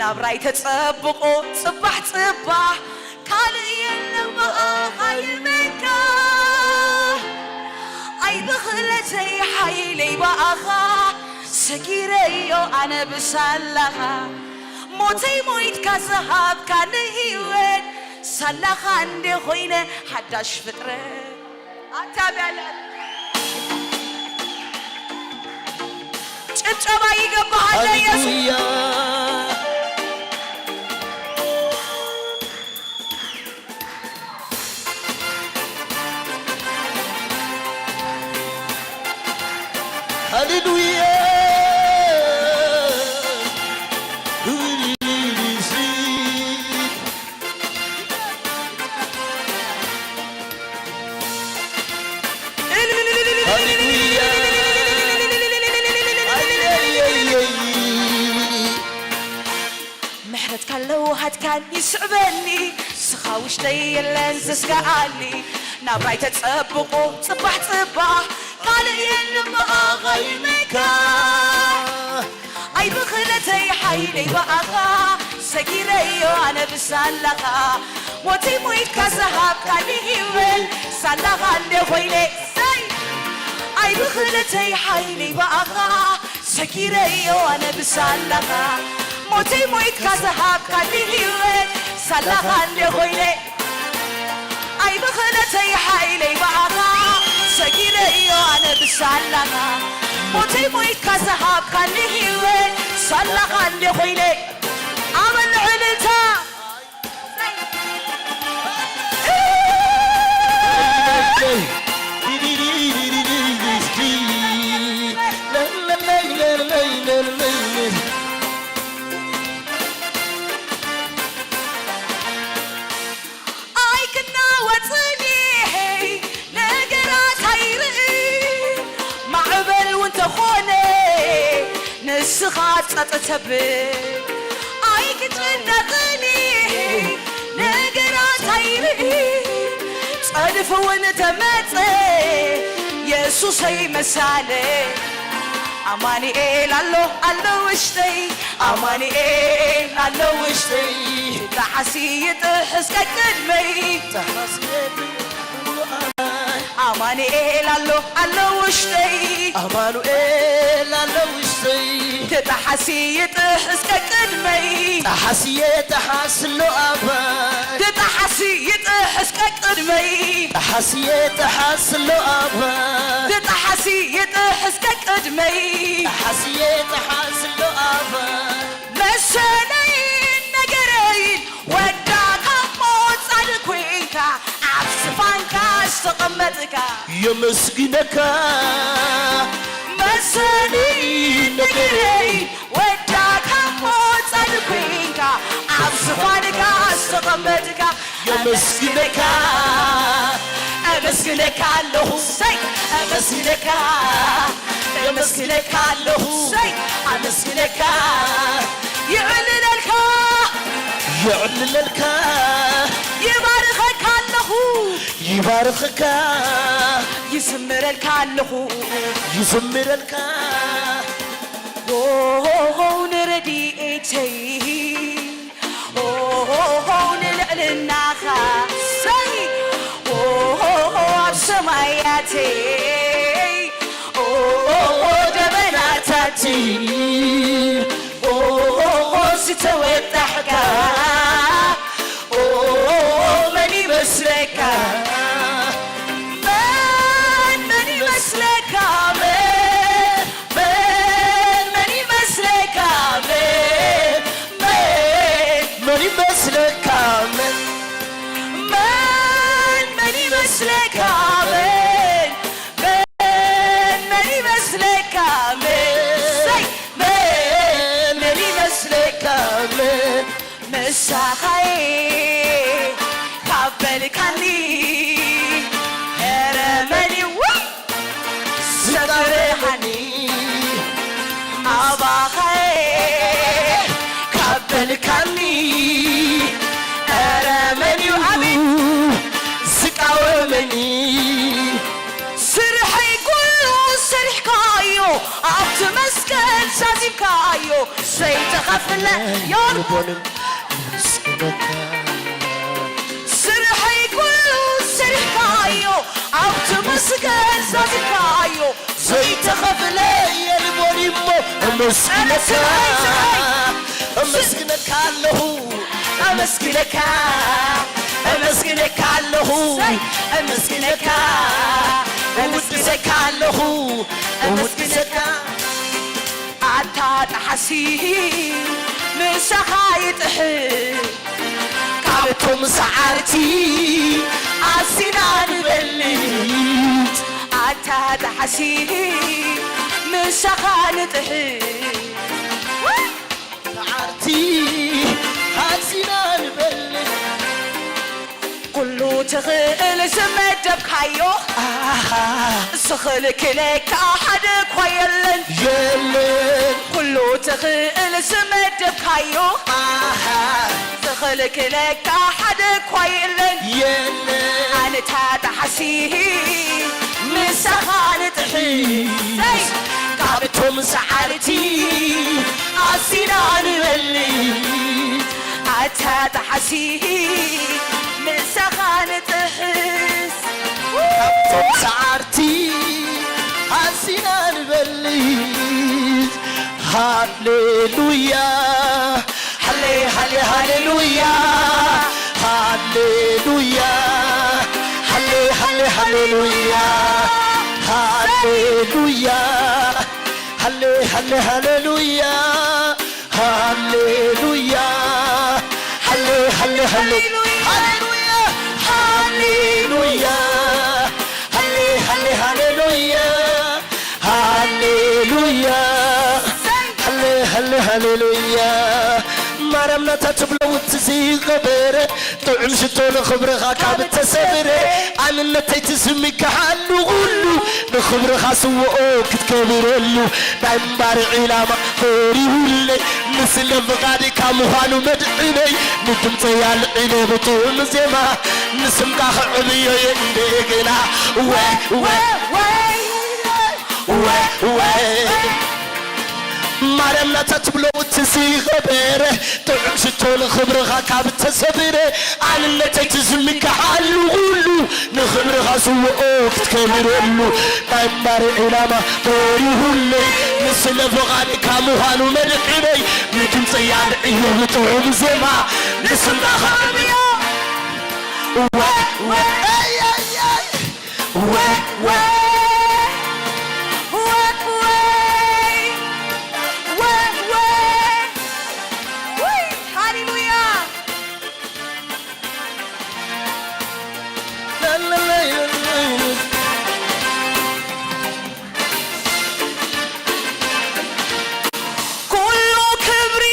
ናብራይ ተጸብቆ ጽባሕ ጽባሕ ካልእ የለን ብኣኻ ይመካ። ኣይ ብኽእለተይ ሓይለይ ብኣኻ ሰጊረዮ ኣነ ብሳላኻ ሞተይ ሞይትካ ዝሃብካኒ ህይወት ሳላኻ እንደ ኾይነ ሓዳሽ ፍጥረት ኣታብያለ ጭብጨባ ይገባሃል ለኢየሱስ። ሃሌሉያ። ሃሌሉያ። ሃሌሉያ። ምሕረትካ ኣለውሃትካን ይስዕበኒ ስኻ ውሽጠይ የለን ዘስጋኣኒ ናብራይ ተጸብቆ ጽባሕ ጽባሕ ካልእ የለን ብኣኻ ይመካ። ኣይ ብኽእለተይ ሓይለይ ብኣኻ ሰጊረዮ ኣነ ብሳላኻ ሞተይ ሞይትካ ዝሃብካኒ ህይወት ሳላኻ እንደ ኾይነ ሰይ ኣይ ብኽእለተይ ሓይለይ ብኣኻ ሰጊረዮ ኣነ ብሳላኻ ሞተይ ሞይትካ ዝሃብካኒ ህይወት ሳላኻ እንደ ኾይነ ኣይ ብኽእለተይ ሓይለይ ብኣኻ ሰጊረዮ ኣነ ብሳላኻ ሞተይ ሞይትካ ዝሃብካኒ ህይወት ሳላኻ እንደ ኾይነ ኣበል ዕልልታ ኣይክናወጽን እየ ነገራት ኣይርኢ ማዕበል እውን ተኾነ ንስኻ ጸጥተብል ኣይክጨነቕን እየ ነገራት ኣይርኢ ጸድፊ እውን ተመጸ የሱሰይ መሳለ ኣማኑኤል ኣሎ ኣሎ ውሽጠይ ኣማኑኤል ኣሎ ውሽጠይ ክጠዓሲ ይጥሕስ ቀቅድመይ ኣማኑኤል ኣሎ ኣሎ ውሽጠይ ኣማኑኤል ኣሎ ውሽጠይ ክጠሓሲ ይጥሕስ ቀቅድመይ ጠሓስየ ጠሓስ ኣሎ ኣባይ ክጠሓሲ ይጥሕስ ቀቅድመይ ጠሓስየ ጠሓስ ኣሎ ኣባይ ክጠሓሲ ይጥሕስ ቀቅድመይ ጠሓስየ ጠሓስ ኣሎ ኣባይ መሰለይን ነገረይን ወዳካ እሞ ጻድቅ ኮይንካ ኣብ ዝፋንካ ዝተቐመጥካ የመስግነካ መሰለይን ነገረይን ወዳካ እሞ ጻድቅ ኮይንካ ኣብ ዝፋንካ ዝተቐመጥካ የመስግነካ ኣመስግነካ ኣለኹ ሰይ ኣመስግነካ የመስግነካ ኣለኹ ሰይ ኣመስግነካ ይዕልለልካ የዕልለልካ ይባርኸካ ኣለኹ ይባርኸካ ይዝምረልካ ኣለኹ ይዝምረልካ ኦሆ ንረድኤተይ ኦሆ ንልዕልናኻ ሰይ ኦሆ ኣብ ሰማያተይ ኦሆ ደበናታቲ ኦሆ ዝተወጣሕካ ኦሆ መን ይመስለካ መን መን ይመስለካ መን መን መን ይመስለካ መን መን መን ይመስለካ መን መን መን ይመስለካ መን መን መን ይመስለካ መን ሰይ መን መን ይመስለካ መን ምሳኻይ ካብ በልካኒ ኧረ መን ይዋ ዝቃወመኒ ኣባኻይ ካብ በልካኒ ኧረ መን እዩ ኣቤት ዝቃወመኒ ስርሐይ ኩሉ ሰሪሕካዮ ኣብቲ መስቀል ዛዚምካዮ ዘይተኸፍለ ዮርጎንም ምስግነካ። ስርሐይ ኩሉ ሰሪሕካዮ ኣብቲ መስገን ዘዚካዮ ዘይተኸፍለ የልቦን እሞ እመስግነካ። እመስግነካ ኣለኹ። እመስግነካ። እመስግነካ ኣለኹ። እመስግነካ። እውድሰካ ኣለኹ። እውድሰካ። ኣታ ጠሓሲ ምሳኻ ይጥሕስ። ካብቶም ሰዓርቲ ኣዚና ንበልጽ። ኣታ ጠሓሲ ምሳኻ ንጥሕስ። ሰዓርቲ ኣዚና ንበልጽ። ኩሉ ትኽእል ዝመደብካዮ ኣሃ። ዝኽልክለካ ሓደ እኳ የለን። የለን። ኩሉ ትኽእል ዝመደብካዮ ኣሃ። ዝኽልክለካ ሓደ እኳ የለን። የለን። ኣንታ ጣሕሲ ምሳኻ ንጥሕስ። ካብቶም ሰዓርቲ ኣዚና ንበልጽ። ኣታ ጣሕሲ ምሳኻ ንጥሕስ። ካብቶም ሰዓርቲ ኣዚና ንበልጽ። ሃሌሉያ። ሃሌ፣ ሃሌ፣ ሃሌሉያ። ሃሌሉያ። ሃሌ፣ ሃሌ፣ ሃሌሉያ። ሃሌሉያ። ሃሌ፣ ሃሌ፣ ሃሌሉያ። ሃሌሉያ። ሃሌ፣ ሃሌ፣ ሃሌ፣ ሃሌሉያ። ሃሌሉያ። ሃሌ፣ ሃሌ፣ ሃሌሉያ። ሃሌሉያ። ሃሌ፣ ሃሌ፣ ሃሌሉያ። ማርያም ናታ ትብሎ ውቲ ዝገበረ ጥዑም ሽቶ ንኽብርኻ ካብ ተሰብረ ኣንነተይ ትስምከሓሉ ኩሉ ንኽብርኻ ስውኦ ክትከብረሉ ናይ እምባር ዒላማ ተሪቡለይ። ንስለ ፍቓድካ ምዃኑ መድሕነይ ንድምፀይ ኣልዒለ ብጥዑም ዜማ ንስምካ ከዕብዮ እየ እንደገና። ወ-፣ ወ-፣ ወ-፣ ወ-፣ ማርያም ናታ ትብሎ እቲ ዝኸበረ ጥዑም ሽቶ ንኽብርኻ ካብ ተሰብረ ኣንነተይ ትዝምከሓሉ ኩሉ ንኽብርኻ ስውኦ ክትከብረሉ ናይ እምባር ዒላማ በሪሁለይ። ንስለ ፍቓድካ ምዃኑ መድሕነይ ንድምፀይ ኣልዒለ ብጥዑም ዜማ ንስምካ ከዕብዮ። ወ-፣ ወ-፣ ኣይ፣ ኣይ፣ ኣይ። ወ-፣ ወ-፣ ወ-፣ ወ-፣ ወ-፣ ውይ፣ ሃሌሉያ። ኩሉ ክብሪ፣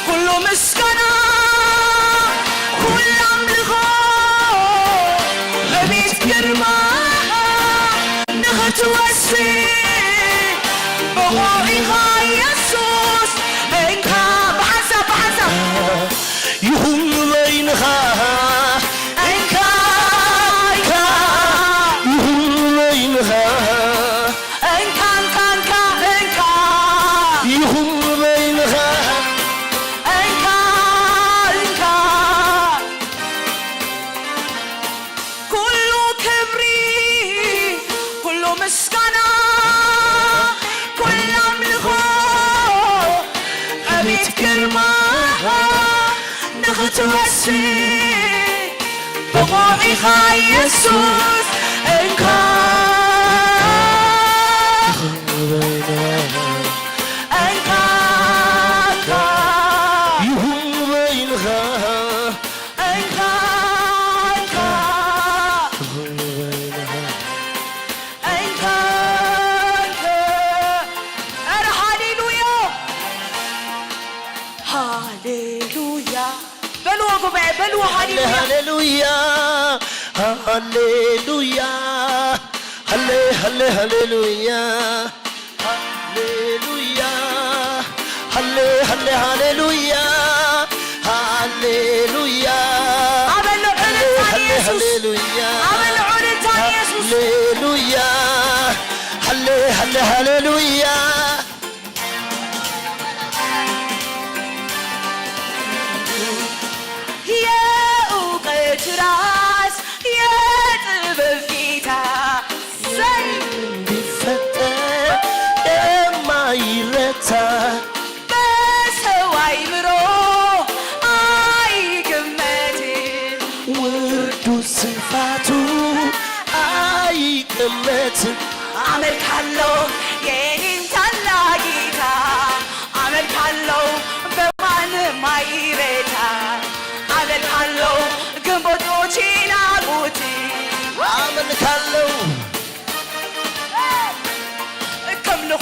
ኩሉ ምስጋና፣ ኩሉ ኣምልኾ፣ እቤት ግርማ ንኽትወስድ ብቑዕ ኢኻ የሱስ። እንካ ብሓንሳብ፣ ብሓንሳብ። ይኹን በይንኻ እንካ፣ እንካ፣ ይኹን በይንኻ እንካ፣ እንካ፣ እንካ፣ እንካ። ይኹን በይንኻ እንካ፣ እንካ። ኩሉ ክብሪ፣ ኩሉ ምስጋና፣ ኩሉ ኣምልኾ፣ ኣቤት ግርማ ንኽትወስድ ብቑዕ ኢኻ የሱስ። እንካ፣ እንካ፣ እንካ። ይኹን በይንኻ እንካ፣ እንካ። እንካ፣ እንካ። ኧረ ሃሌሉያ፣ ሃሌሉያ። በልዎ ጉባኤ፣ በልዎ ሃሌሉያ። ሃሌሉያ፣ ሃሌሉያ፣ ሃሌ፣ ሃሌ፣ ሃሌሉያ። ሃሌሉያ፣ ሃሌ፣ ሃሌ፣ ሃሌሉያ፣ ሃሌሉያ። ኣበሎ ሃሌ፣ ዕልልታ ሃሌ፣ ንየሱስ። ሃሌሉያ። ኣበሎ ዕልልታ ንየሱስ። ሃሌሉያ፣ ሃሌ፣ ሃሌ፣ ሃሌሉያ።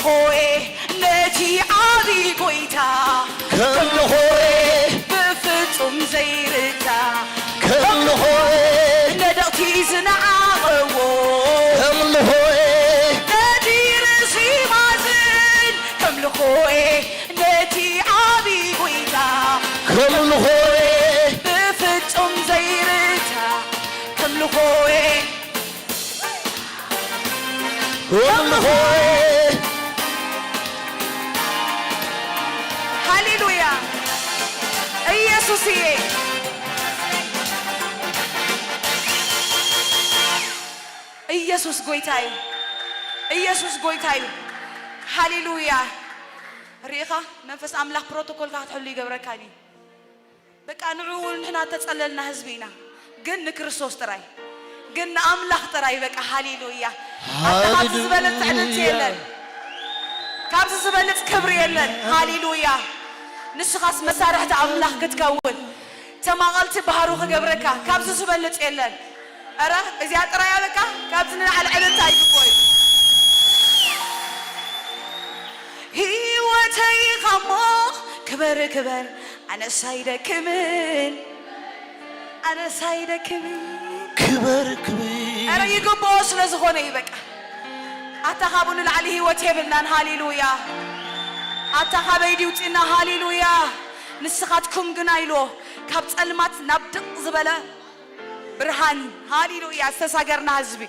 ሆኤ ነቲ ዓቢ ጎይታ ከምልኾኤ ብፍጹም ዘይርታ ከምልኾኤ ነደቕቲ ዝነዓቐዎ ከምልኾኤ ነቲ ርእሲ ማዝን ከምልኾኤ ነቲ ዓቢ ጎይታ ከምልኾኤ ብፍጹም ዘይርታ ከምልኾኤ ከምልኾኤ ሃሌሉያ ኢየሱስዬ ኢየሱስ ጎይታ እዩ ኢየሱስ ጎይታ እዩ ሃሌሉያ ርኢኻ መንፈስ ኣምላኽ ፕሮቶኮልካ ክትሕሉ ይገብረካን እዩ በቃ ንዑ ንሕና ተጸለልና ህዝቢ ኢና ግን ንክርስቶስ ጥራይ ግን ንኣምላኽ ጥራይ በቃ ሃሌሉያ ኣታ ካብዚ ዝበለጽ ትዕድልቲ የለን ካብዚ ዝበልጽ ክብሪ የለን ሃሌሉያ ንስኻስ መሳርሕቲ ኣምላኽ ክትከውን ተማቐልቲ ባህሩ ክገብረካ ካብዚ ዝበልጽ የለን ኧረ እዚኣ ጥራይ በቃ ካብዚ ንላዕሊ ዕልልታ ይግቦ እዩ ህይወተይ ኻሞ ክበር ክበር ኣነስ ኣይደክምን ኣነስ ኣይደክምን ክበር ክበር ኧረ ይግብኦ ስለ ዝኾነ እዩ በቃ ኣታ ካብኡ ንላዕሊ ህይወት የብልናን ሃሌሉያ ኣታ ካበይ ድውፅና ሃሌሉያ ንስኻትኩም ግና ኢልዎ ካብ ፀልማት ናብ ድቕ ዝበለ ብርሃን ሃሌሉያ ዝተሳገርና ህዝቢ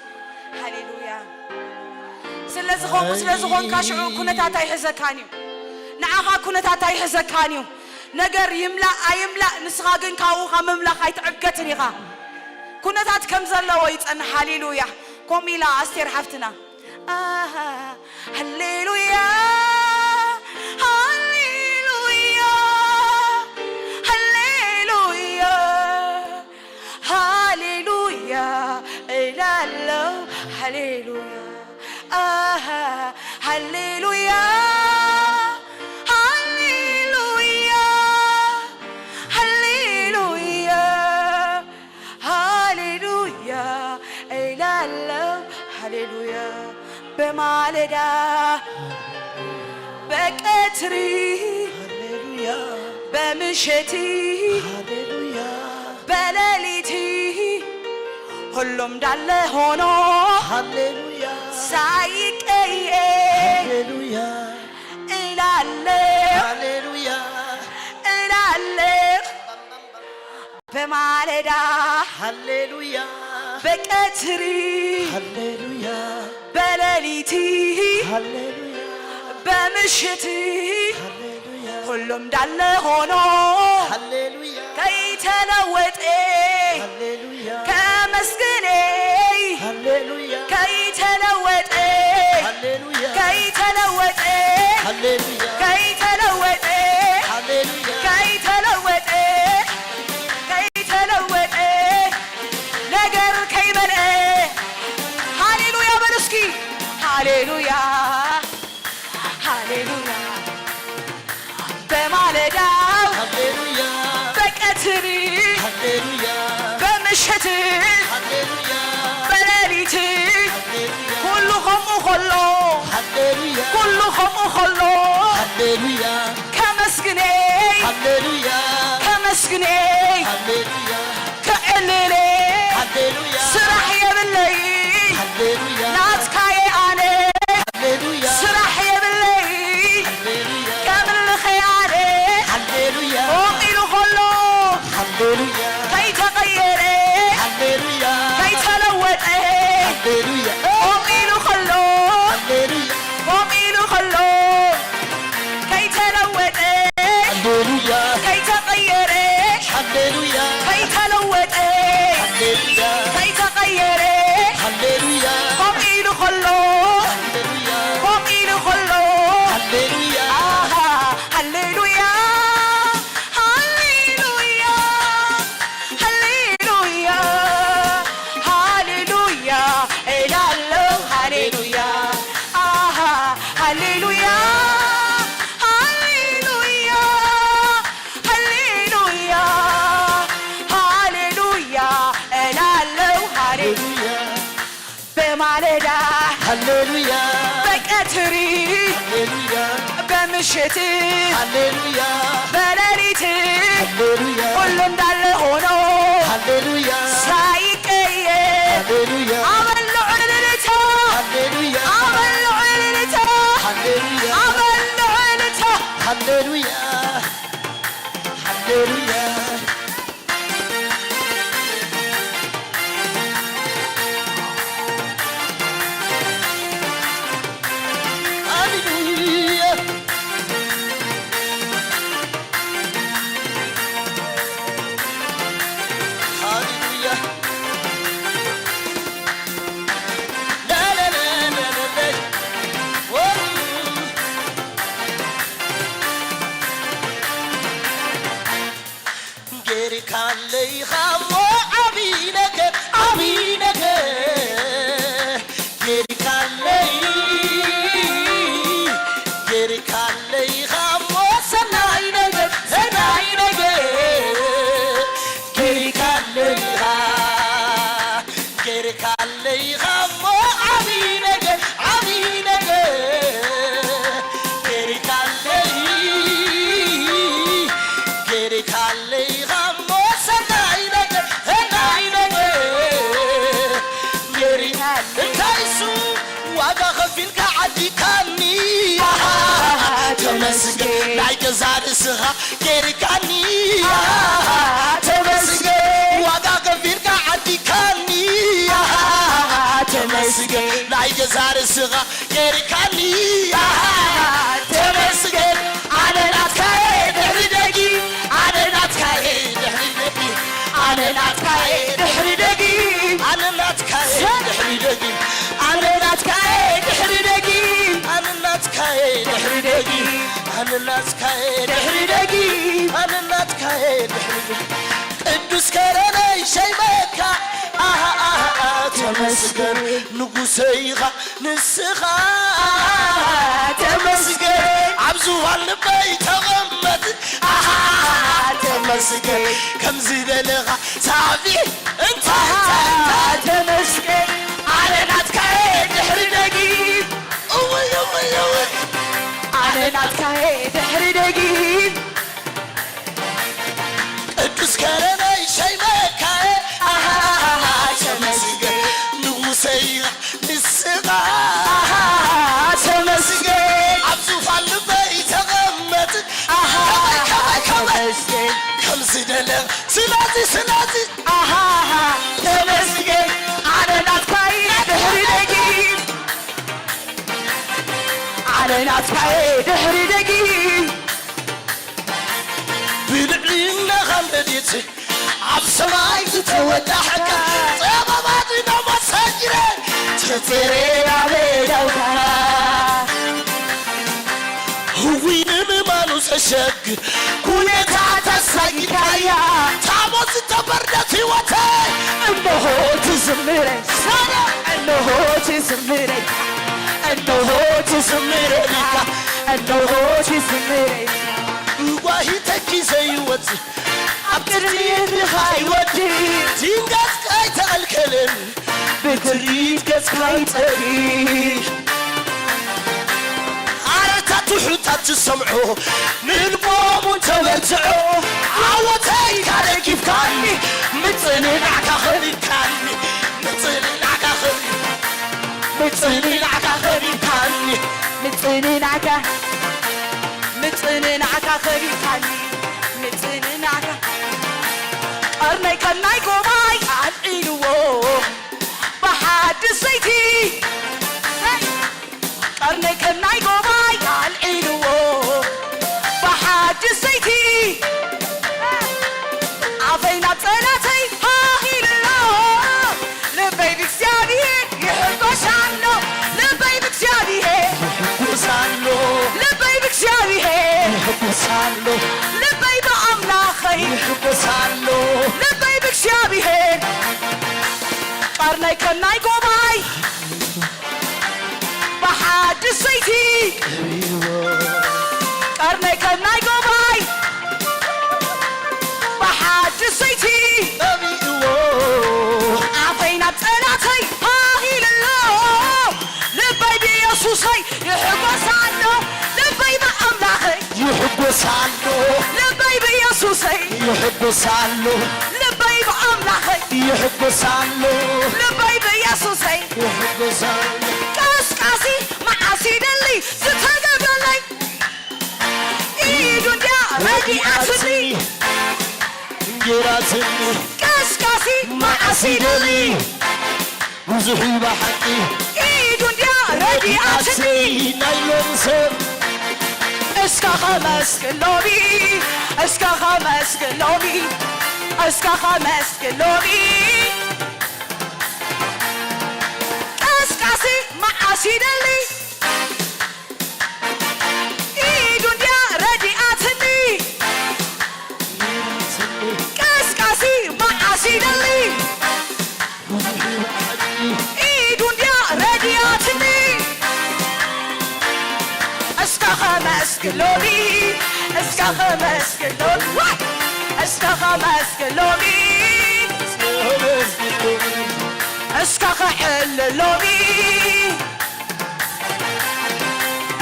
ሃሌሉያ ስለዝኾንኩ ስለዝኾንካ ሽዑ ኩነታት ኣይሕዘካን እዩ ንዓኻ ኩነታት ኣይሕዘካን እዩ ነገር ይምላእ ኣይምላእ ንስኻ ግን ካብኡ ካብ ምምላኽ ኣይትዕገትን ኢኻ ኩነታት ከም ዘለዎ ይጸንሕ ሃሌሉያ ከምኡ ኢላ ኣስቴር ሓፍትና ኣሃ ሃሌሉያ ሃሌሉያ ሃሌሉያ ሃሌሉያ እላለሁ ሃሌሉያ ኣሃ ሃሌሉያ ሃሌሉያ ሃሌሉያ ሃሌሉያ እላለሁ ሃሌሉያ በማለዳ በቀትሪ ሃሌሉያ በምሸት ሃሌሉያ በሌሊት ሁሉም እንዳለ ሆኖ ሃሌሉያ ሳይቀየር ሃሌሉያ እላለሁ ሃሌሉያ እላለሁ በማለዳ ሃሌሉያ በቀትር ሃሌሉያ በሌሊት ሃሌሉያ በምሽት ሃሌሉያ ሁሉም እንዳለ ሆኖ ሃሌሉያ ከይተለወጠ ሃሌሉያ ከመስግኔ ሃሌሉያ ከይተለወጠ ሃሌሉያ ከይተለወጠ ሃሌሉያ ከይተለወጠ ሃሌሉያ ከይተለወጠ ከይተለወጠ ነገር ከይመልአ ሃሌሉያ በሉ እስኪ ሃሌሉያ ሃሌሉያ በማለዳው ሃሌሉያ በቀትር ሃሌሉያ በምሽት ሃሌሉያ በሌሊት ሃሌሉያ ኩሉ ከምኡ ከሎ ሃሌሉያ ኩሉ ከምኡ ከሎ ሃሌሉያ ከመስግነይ ሃሌሉያ ከመስግነይ ሃሌሉያ ከዕልለይ ሃሌሉያ ስራሕ የብለይ ሃሌሉያ ናትካየ ኣነ ሃሌሉያ ስራሕ የብለይ ሃሌሉያ ከምልኸ ኣነ ሃሌሉያ ቆም ኢሉ ከሎ ሃሌሉያ ከይተቐየረ ሃሌሉያ ከይተለወጠ ሃሌሉያ ቆም ኢሉ ከሎ ሃሌሉያ ቆም ኢሉ ከሎ ከይተለወጠ ሃሌሉያ ከይተቐየረ ሃሌሉያ ከይተለወጠ ሃሌሉያ ከይተቐየረ ሃሌሉያ ከምኡ ኢሉ ከሎ ሃሌሉያ ከምኡ ኢሉ ከሎ ሃሌሉያ ኣሃ ሃሌሉያ ሃሌሉያ ሃሌሉያ ሃሌሉያ እላለሁ ሃሌሉያ ኣሃ ሃሌሉያ ሃሌሉያ ሃሌሉያ ሃሌሉያ እላለሁ ሃሌሉያ በማለዳ ሃሌሉያ በቀትሪ ምሽት ሃሌሉያ በሌሊት ሃሌሉያ ሁሉ እንዳለ ሆኖ ሃሌሉያ ሳይቀየር ሃሌሉያ አበሎ እልልታ ሃሌሉያ አበሎ እልልታ ሃሌሉያ አበሎ እልልታ ሃሌሉያ ሃሌሉያ ሃሌሉያ ሃሌሉያ ላላላላላ ወ ጌርካለይ ኻሞ ዓቢ ነገር ዓቢ ነገር ጌርካለይ ጌርካለይ ኻሞ ሰናይ ነገር ሰናይ ነገር ጌርካለይ ኻ ጌርካለይ ኻሞ ዓቢ ነገር ዓቢ ነገር ጌርካለይ ጌርካለይ ኻሞ ሰናይ ነገር ሰናይ ነገር ጌርካለይ እንታይ እሱ ዋጋ ኸፊልካ ዓዲካኒ ተመስገን ናይ ገዛ ርእስኻ ጌርካኒ ተመስገን ዋጋ ከፊልካ ዓዲካኒ ተመስገን ናይ ገዛ ርእስኻ ጌርካኒ ተመስገን ኣነ ናትካየ ድሕሪ ደጊ ኣነ ናትካየ ድሕሪ ደጊ ኣነ ናትካየ ድሕሪ ደጊ ኣነ ናትካየ ድሕሪ ደጊ ኣነ ናትካየ ድሕሪ ደጊ ኣነ ናትካየ ድሕሪ ደጊ ኣነ ናትካየ ድሕሪ ደጊ ኣነ ናትካየ ድሕሪ ደጊ ቅዱስ ከረነይ ሸይመካ ኣሃ ኣሃ ተመስገን ንጉሰይ ኢኻ ንስኻ ተመስገን ኣብ ዙፋን ልበይ ተቐመጥ ኣሃ ተመስገን ከም ዝደለኻ ሳቢ እንታይ እንታይ እንታይ ተመስገን ኣነ ናትካየ ድሕሪ ደጊም እውይ እውይ እውይ ኣነ ናትካየ ድሕሪ ደጊም ቅዱስ ከረነይ ሸይመካየ ኣሃ ተመስገን ንጉሰይ ንስኻ ኣሃ ተመስገን ኣብ ዙፋን ልበይ ተቐመጥ ኣሃ ከመይ ከመይ ከመይ ተመስገን ከም ዝደለ ስለዚ ስለዚ ኣሃ ተመስገን ኣነ ናትካየ ድሕሪ ደጊም ኣነ ናትካየ ድሕሪ ደጊም ብልዕሊ እምነኻን ረድኤት ኣብ ሰማይ ዝተወዳሕካ ጥበባት ኢና መሳጅረ ተፈሬና በዳውካ ህዊ ንምማኑ ዘሸግ ኩነታት ኣሳጊድካያ ታቦት ዝተበርደት ህይወተይ እንሆ ትዝምረኝ ሳራ እንሆ ትዝምረኝ እንሆ ትዝምረኝ እንሆ ትዝምረኝ ጓሂተኪ ዘይወጽእ ኣብ ቅድሚ እግርኻ ይወድቕ ድንገት ኣይተኸልከልን ብትርኢት ገጽካ ይጸሪ ኣረታት ትሑታት ትሰምዖ ንልቦም እውን ተበርትዖ ዓወተይ ካደጊፍካኒ ምጽንናዕካ ኸሪብካኒ ምጽንናዕካ ኸሪብ ምጽንናዕካ ኸሪብካኒ ምጽንናዕካ ምጽንናዕካ ኸሪብካኒ ምጽንናዕካ ቀርነይ ከም ናይ ጎባይ ኣልዒልዎ ብሓድሽ ዘይቲ ቀርነይ ከም ናይ ጎባይ ኣልዒልዎ ብሓድሽ ዘይቲ ኣፈይ ናብ ጸላተይ ሃሂልሎ ልበይ ብእግዚኣብሔር ይሕጎስ ኣሎ ልበይ ብእግዚኣብሔር ይሕጎስ ኣሎ ልበይ ብእግዚኣብሔር ይሕጎስ ኣሎ ልበይ ብኣምላኸይ ይሕጎስ ኣሎ ልበይ ብእግዚኣብሔር ቀርነይ ከም ናይ ጎባይ ብሓድሽ ዘይቲ ቀርነይ ከም ናይ ጎባይ ብሓድሽ ዘይቲ ኣፈይ ናብ ጸላተይ ሃሂልሎ ልበይ ብየሱሰይ ይሕጎስ ኣሎ ልበይ ብኣምላኽ ኣሎ ልበይ ብኢየሱሰይ ይሕጎስ ኣሎ ልበይ ብኣምላኸይ ይሕጎስ ኣሎ ልበይ ብኢየሱሰይ ይሕጎስ ኣሎ ቀስቃሲ መዓስ ይደሊ ዝተገብረለይ ኢዱ እንድያ ረዲኣትኒ እንጌራትኒ ቀስቃሲ መዓስ ይደሊ ብዙሕ እዩ ብሓቂ ኢዱ እንድያ ረዲኣትኒ ናይ ሎሚ ሰብ እስካ ከመስግን ሎሚ እስካ ከመስግን ሎሚ እስካ ከመስግን ሎሚ ቀስቃሲ መዓስ ይደሊ ኢዱ እንድያ ረዲኣትኒ ቀስቃሲ መዓስ ይደሊ ኢዱ እንድያ ረዲኣትኒ እስካ ከመስግን ሎሚ እስካ ከመስግን ሎሚ እስካ ከመስግን ሎሚ እስካ ከዕልል ሎሚ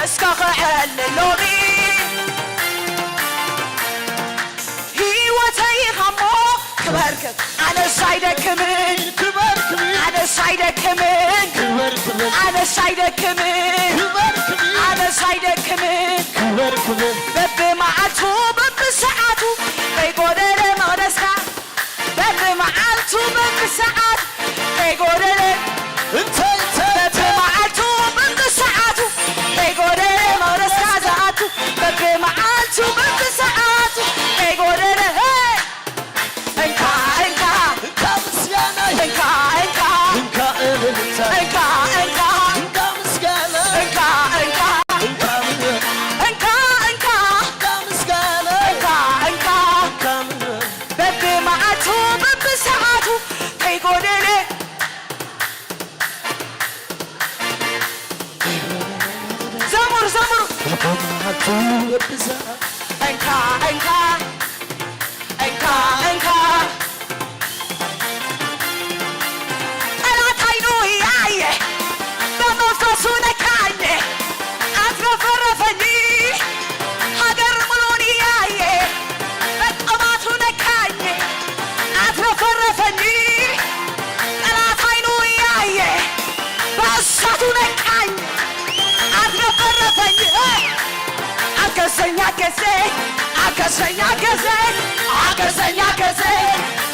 እስካ ከዕልል ሎሚ ህይወተይ ኢኻ እሞ ክበርክብ ኣነስ ኣይደክምን ክበርክብ ኣነስ ኣይደክምን ክበርክብ ኣነስ ኣይደክምን ክበርክብ ኣነስ ኣይደክምን ክበርክብ በብመዓልቱ በብሰዓቱ ከይጎደለ መቕደስካ በብመዓልቱ በብሰዓት ከይጎደለ እንታይ እንታይ እንታይ በብመዓልቱ በብሰዓቱ ከይጎደለ መቕደስካ ዝኣቱ በብመዓልቱ በብሰዓቱ ከይጎደለ ሄይ! እንካ እንካ እንካ ምስጋናይ እንካ እንካ እንካ እልልታይ እንካ እንካ እንካ ምስጋናይ እንካ እንካ እንካ ምሕረት እንካ እንካ እንካ ምስጋናይ እንካ እንካ እንካ ምሕረት በብመዓልቱ በብሰዓቱ ከይጎደለ ዘሙር ዘሙር በብመዓልቱ በብሰዓቱ እንካ እንካ እንካ እንካ ጠላት ዓይኑ ያየ በመንፈሱ ነካኝ አትረፈረፈኝ ሀገር ሙሉን ያየ በቅባቱ ነካኝ አትረፈረፈኝ ጠላት አይኑ ያየ በእሳቱ ነካኝ አትረፈረፈኝ አገዘኝ አገዘኝ አገዘኝ አገዘኝ አገዘኝ አገዘኝ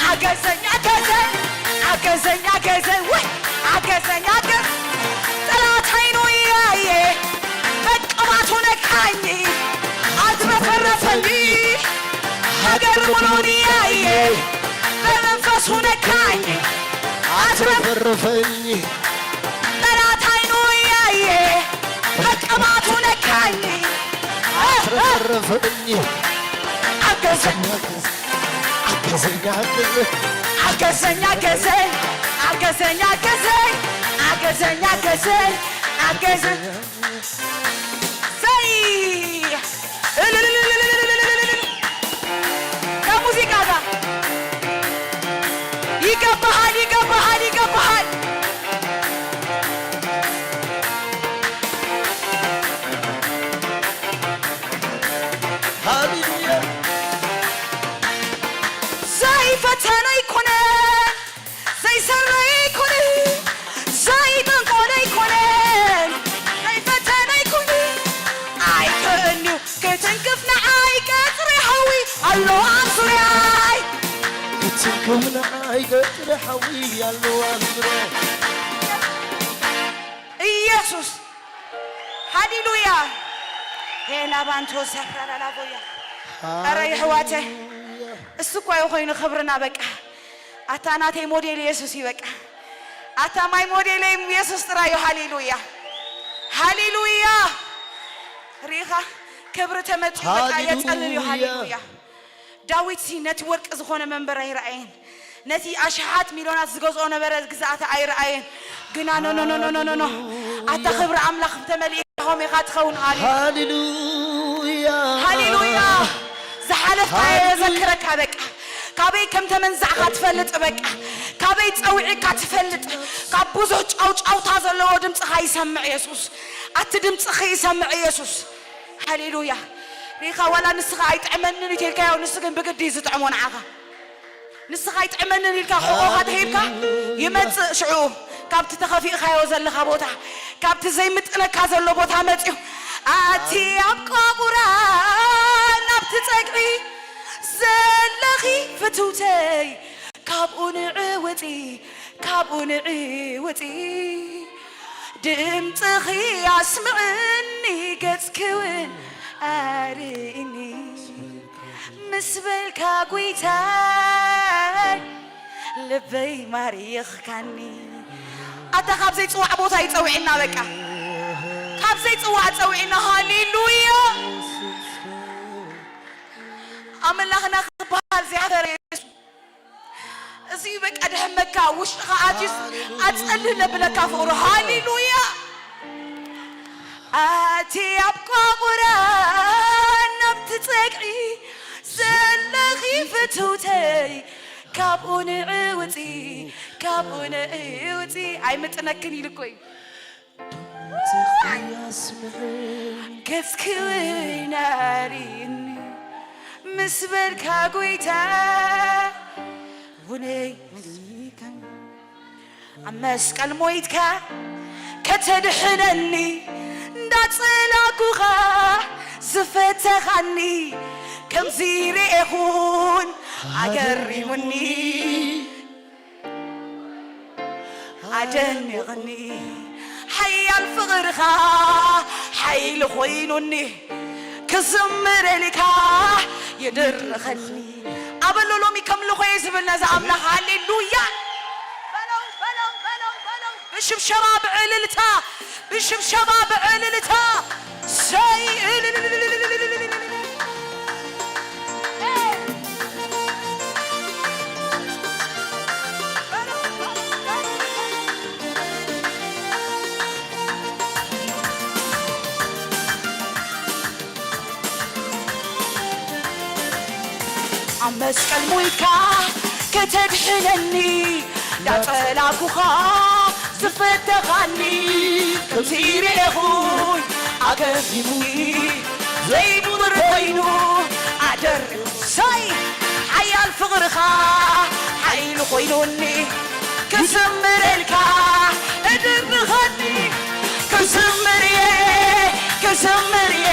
አገዘኝ አገዘኝ አገዘኝ አገዘኝ ወይ አገዘኝ አገዘኝ ጠላት አይኑ ያየ በቅባቱ ነካኝ አትረፈረፈኝ ሀገር ሙሉን ያየ በመንፈሱ ነካኝ አትረፈረፈኝ ጠላት አይኑ ያየ በቅባቱ ነካኝ አትረፈረፈኝ አገዘኝ አገዘኝ አገዘኝ አገዘኝ አገዘኝ አገዘኝ አገዘኝ አገዘኝ አገዘኝ አገዘኝ ዘይ ከሙዚቃ ጋር ይገባሃል ይገባሃል ይገባሃል ሃሌሉያ ዘይፈተነ ኣይኮነን ዘይሰረ ኣይኮነን ዘይጠንቆለ ኣይኮነን ዘይፈተነ ኣይኮነን ኣይክእልንዩ ክትንክፍ ንዓይ ቀፅሪ ሓዊ ኣሎ ኣብ ዙርያይ ክትንክፍ ንዓይ ቀፅሪ ሓዊ ኣሎ ኣብ ዙርያይ ኢየሱስ ሃሌሉያ ሄላባንቶ ሰፍራላላቦያ ኧረ ይሕዋተ እሱ እኳ እዩ ኮይኑ ክብርና በቃ ኣታ ናተይ ሞዴል ኢየሱስ እዩ በቃ ኣታ ማይ ሞዴለይ ኢየሱስ ጥራይ እዩ ሃሌሉያ ሃሌሉያ ሪኢኻ ክብሪ ተመልኪ በቃ የጸልል እዩ ሃሌሉያ ዳዊት ሲ ነቲ ወርቂ ዝኾነ መንበር ኣይረኣየን ነቲ ኣሽሓት ሚልዮናት ዝገዝኦ ነበረ ግዛእቲ ኣይረኣየን ግና ኖኖኖኖኖኖ ኣታ ክብሪ ኣምላኽ ተመሊእካኹም ኢኻ ትኸውን ሃሌሉያ ሃሌሉያ ዝሓለፍካዮ የዘክረካ በቃ ካበይ ከም ተመንዛዕካ ትፈልጥ በቃ ካበይ ጸዊዕካ ትፈልጥ ካብ ብዙሕ ጫውጫውታ ዘለዎ ድምፅኻ ይሰምዕ የሱስ ኣቲ ድምፅኺ ይሰምዕ የሱስ ሃሌሉያ ሪኻ ዋላ ንስኻ ኣይጥዕመንን እዩ ተልካዮ፣ ንሱ ግን ብግዲ እዩ ዝጥዕሞ ንዓኻ። ንስኻ ኣይጥዕመንን ኢልካ ሕቖኻ ተሂብካ ይመጽእ ሽዑ ካብቲ ተኸፊእካዮ ዘለኻ ቦታ፣ ካብቲ ዘይምጥነካ ዘሎ ቦታ መጽዩ ኣቲ ኣብ ቋቑራ ናብቲ ጸግዒ ዘለኺ ፍትውተይ ካብኡ ንዒ ውጺ፣ ካብኡ ንዒ ውጺ። ድምጽኺ ኣስምዕኒ፣ ገጽኪ እውን ኣርእኒ። ምስ በልካ ጐይታይ፣ ልበይ ማሪኽካኒ። ኣታ ካብ ዘይጽዋዕ ቦታ እዩ ጸዊዕና፣ በቃ። ካብ ዘይጽዋዕ ጸዊዕና። ሃሌሉያ። ኣምላኽና ክበሃል ዘይሓፈረ የሱስ። እዚ በቃ ደሕመካ፣ ውሽጥኻ ኣትዩስ ኣጸልህ ለብለካ ፍቕሩ። ሃሌሉያ። ኣቲ ኣብ ቋቑራ ናብቲ ጸግዒ ዘለኺ ፍትውተይ፣ ካብኡ ንዒ ውጺ፣ ካብኡ ንዒ ውጺ። ኣይምጥነክን ኢሉ እኮ እዩ። ገጽኪ እውን ኣርእኒ ምስ በልካ ጐይታ ውነይ ኣብ መስቀል ሞይትካ ከተድሕነኒ እንዳጸላኩኻ ዝፈተኻኒ ከምዚ ርኤኹን ኣገሪሙኒ። ኣደኒቕኒ ሓያል ፍቕርኻ ሓይሊ ኮይኑኒ ክዝምረልካ ይድርኸኒ። ኣበሎ ሎሚ ከም ልኾየ ዝብል ነዚ ኣምላኽ። ሃሌሉያ። በለው፣ በለው፣ በለው፣ በለው። ብሽብሸባ ብዕልልታ፣ ብሽብሸባ ብዕልልታ። ሰይ ኣብ መስቀል ሞይትካ ከተድሕነኒ ዳጸላኩኻ ዝፈተኻኒ ከምዚ ርኤኹን ኣገሪሙኒ ዘይብሉር ኮይኑ ኣደር ሳይ ሓያል ፍቕርኻ ሓይሊ ኮይኑኒ ክዝምረልካ እድርኸኒ ክዝምር እየ ክዝምር እየ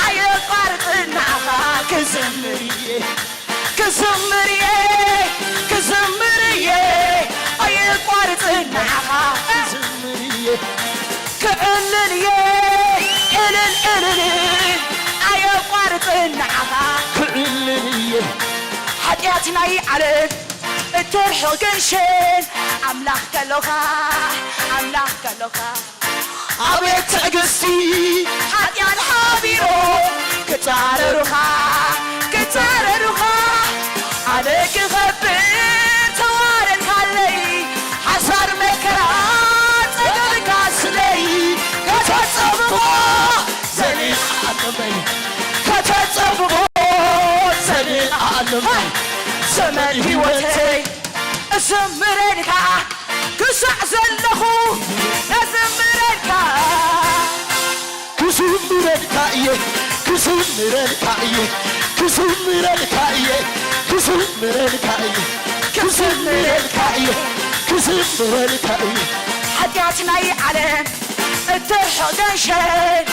ኣየቋርጽ ናኻ ክዝምር እየ ክዝምር እየ ክዝምር እየ ኣየቋርጽ ናኻ ክዝምር እየ ክዕልል እየ እልል እልል ኣየቋርጽ ናኻ ክዕልል እየ ሓጢኣት ናይ ዓለም እተርሕቕ ገንሸል ኣምላኽ ከሎኻ ኣምላኽ ከሎኻ ኣቤት ትዕግስቲ ሓጢኣት ሓቢሮም ክጻረሩኻ ክጻረሩኻ ኣነ ክኸብር ተዋረድካለይ ሓሳር መከራ ጸገብካ ስለይ ከተጸብቦ ዘሊኣለመይ ከተጸብቦ ዘሊኣለመይ ዘመን ህይወተይ እዘምረልካ ክሳዕ ዘለኹ እዘምረልካ ክዝምረልካ እየ ክዝምረልካ እየ ክዝምረልካ እየ ክዝምረልካ እየ ክዝምረልካ እየ ክዝምረልካ እየ ሓጢኣት ናይ ዓለም እትርሕቕ ገንሸል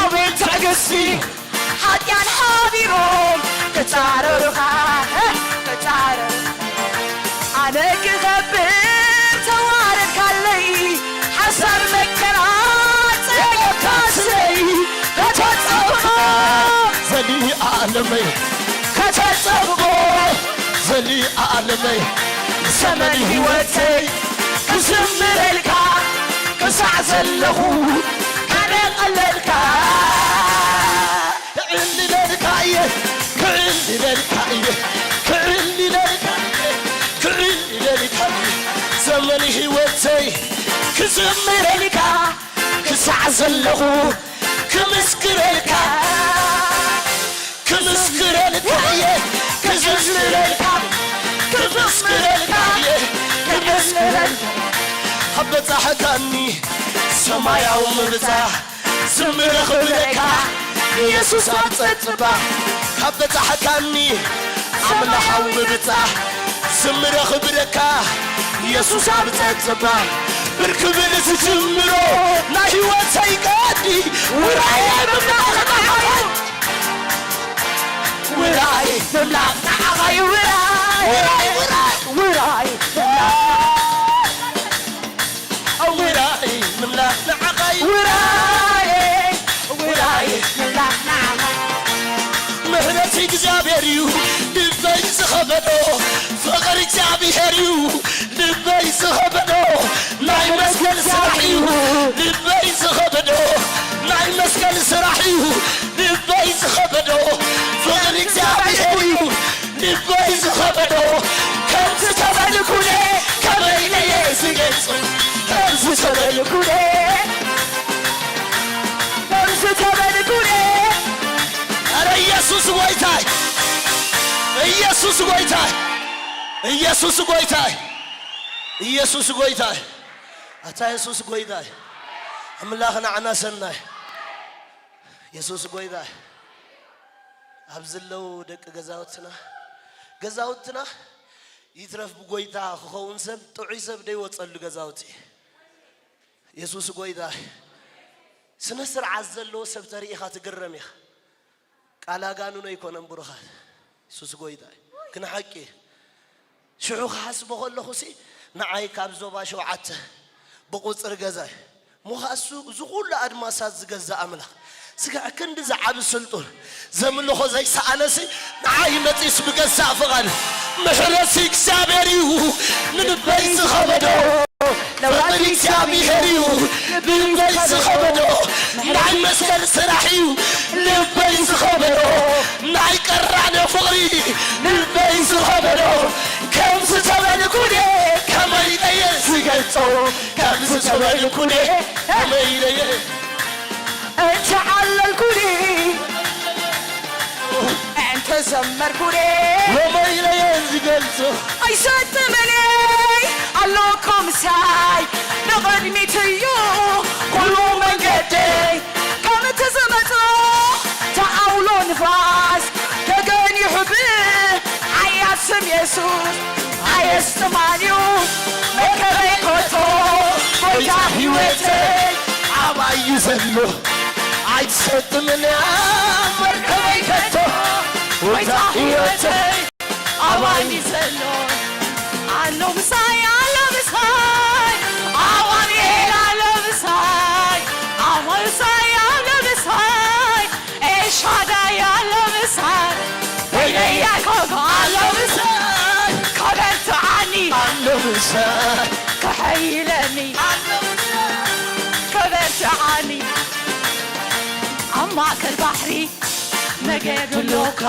ኣቤት ትዕግስቲ ሓጢኣን ሓቢሮም ክጻረሩኻ ክጻረሩ ኣነ ክኸብር ተዋረድካለይ ሓሳር መከራ ጸገብካ ስለይ ከተጸብቦ ዘሊኣለመይ ከተጸብቦ ዘሊኣለመይ ዘመን ህይወተይ ክዝምረልካ ክሳዕ ዘለኹ ኣነ ቀለልካ ክዕልለልካ እየ ክዕልለልካ እየ ክዕልለልካ እየ ክዕልለልካ እየ ዘመን ህይወተይ ክዝምረልካ ክሳዕ ዘለኹ ክምስክረልካ ክምስክረልካ እየ ክዝምረልካ ክምስክረልካ እየ ክምስክረልካ ኣበጻሕካኒ ሰማያዊ ምብጻሕ ዝምረ ክብለካ ኢየሱስ ኣብ ጸጽባ ካብ በጻሕካኒ ኣምላኻዊ ምብጻሕ ዝምረ ክብለካ ኢየሱስ ኣብ ጸጽባ ብርክብል ዝጅምሮ ናይ ህይወተይ ቀዲ ውራየ ምምላኽ ንዓኻ ውራይ ምምላኽ ንዓኻ እዩ ውራይ ውራይ ውራይ ምምላኽ ውራይ ምምላኽ ንዓኻ እዩ ውራይ ውራይ ምምላኽ ንዓኻ ምሕረት እግዚኣብሔር እዩ ልበይ ዝኸበዶ ፍቕሪ እግዚኣብሔር እዩ ልበይ ዝኸበዶ ናይ መስቀል ስራሕ እዩ ልበይ ዝኸበዶ ናይ መስቀል ስራሕ እዩ ልበይ ዝኸበዶ ፍቕሪ እግዚኣብሔር እዩ ልበይ ዝኸበዶ ከም ዝተበልኩ ከመይ ኢለ ዝገልጾ ከም ዝተበልኩ ከም ዝተበልኩ ኣረ ኢየሱስ ጎይታይ ኢየሱስ ጎይታይ ኢየሱስ ጎይታይ ኢየሱስ ጎይታይ ኣታ የሱስ ጎይታይ ኣምላኽ ንዓና ሰናይ የሱስ ጎይታይ ኣብ ዘለዉ ደቂ ገዛውትና ገዛውትና ይትረፍ ብጎይታ ክኸውን ሰብ ጥዑይ ሰብ ደይወፀሉ ገዛውቲ የሱስ ጎይታ ስነ ስርዓት ዘለዎ ሰብ ተሪኢኻ ትግረም ኢኻ ቃል ኣጋንኖ ኣይኮነን ብሩኻት የሱስ ጎይታ እዩ ግን ሓቂ ሽዑ ክሓስቦ ከለኹሲ ንዓይ ካብ ዞባ ሸውዓተ ብቁፅሪ ገዛይ ምዃሱ እዚ ኩሉ ኣድማሳት ዝገዛ ኣምላኽ ስጋዕ ክንዲ ዝዓቢ ስልጡን ዘምልኾ ዘይሰኣነሲ ንዓይ መፂስ ብገዛእ ፍቓድ ምሕረትሲ እግዚኣብሔር እዩ ንልበይ ዝኸበዶ ፍቕሪ እግዚኣብሔር እዩ ልበይ ዝኸበዶ ናይ መስቀል ስራሕ እዩ ልበይ ዝኸበዶ ናይ ቀራንዮ ፍቕሪ ልበይ ዝኸበዶ ከም ዝተበልኩ ድየ ከመይ ኢለየ ዝገልጾ ከም ዝተበልኩ ድየ ከመይ ኢለየ እንተዓለልኩ ድየ እንተ ዘመርኩ ድየ ከመይ ኢለየ ዝገልጾ ኣይሰጥምን ኣለኩ ምሳይ ንቕድሚት እዩ ኩሉ መንገደይ ከም እቲ ዝመጾ ተኣውሎ ንፋስ ተገኒሑ ብሓያል ስም የሱስ ኣየስጥማን እዩ መርከበይ ከቶ ጎይታ ህይወተይ ኣባይ እዩ ዘሎ ኣይትሰጥምን እያ መርከበይ ከቶ ጎይታ ህይወተይ ኣባይ ዘሎ ኣሎ ምሳይ ኣሎ ምሳይ ኣማኑኤል ኣሎ ምሳይ ኣማኑኤል ኣሎ ምሳይ ኤልሻዳይ ኣሎ ምሳይ በይነ ያዕቆብ ኣሎ ምሳይ ከበርትዓኒ ኣሎ ምሳይ ከሐይለኒ ኣሎ ምሳይ ከበርትዓኒ ኣብ ማእከል ባሕሪ መገዱ ኣሎካ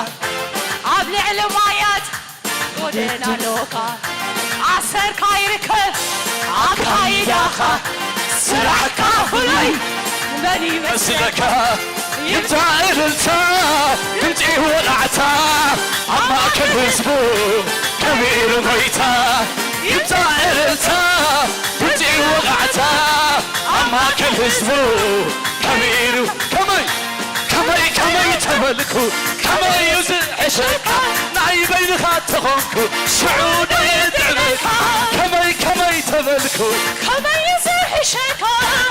ኣብ ልዕሊ ማያት ጎደና ኣሎካ ኣሰርካ ይርከብ ኣካይዳኻ ስራሕካ ፍሉይ መን ይመስለካ ይምጻእ እልልታ ይምጺእ ወቃዕታ ኣብ ማእከል ህዝቡ ከቢሩ ጎይታ ይምጻእ እልልታ ይምጺእ ወቃዕታ ኣብ ማእከል ህዝቡ ከቢሩ ከመይ ከመይ ከመይ ተበልኩ ከመይ እዩ ዝሕሸካ ናይ በይንኻ ተኾንኩ ሽዑ ደየጥዕመካ ከመይ ከመይ ተበልኩ ከመይ እዩ ዝሕሸካ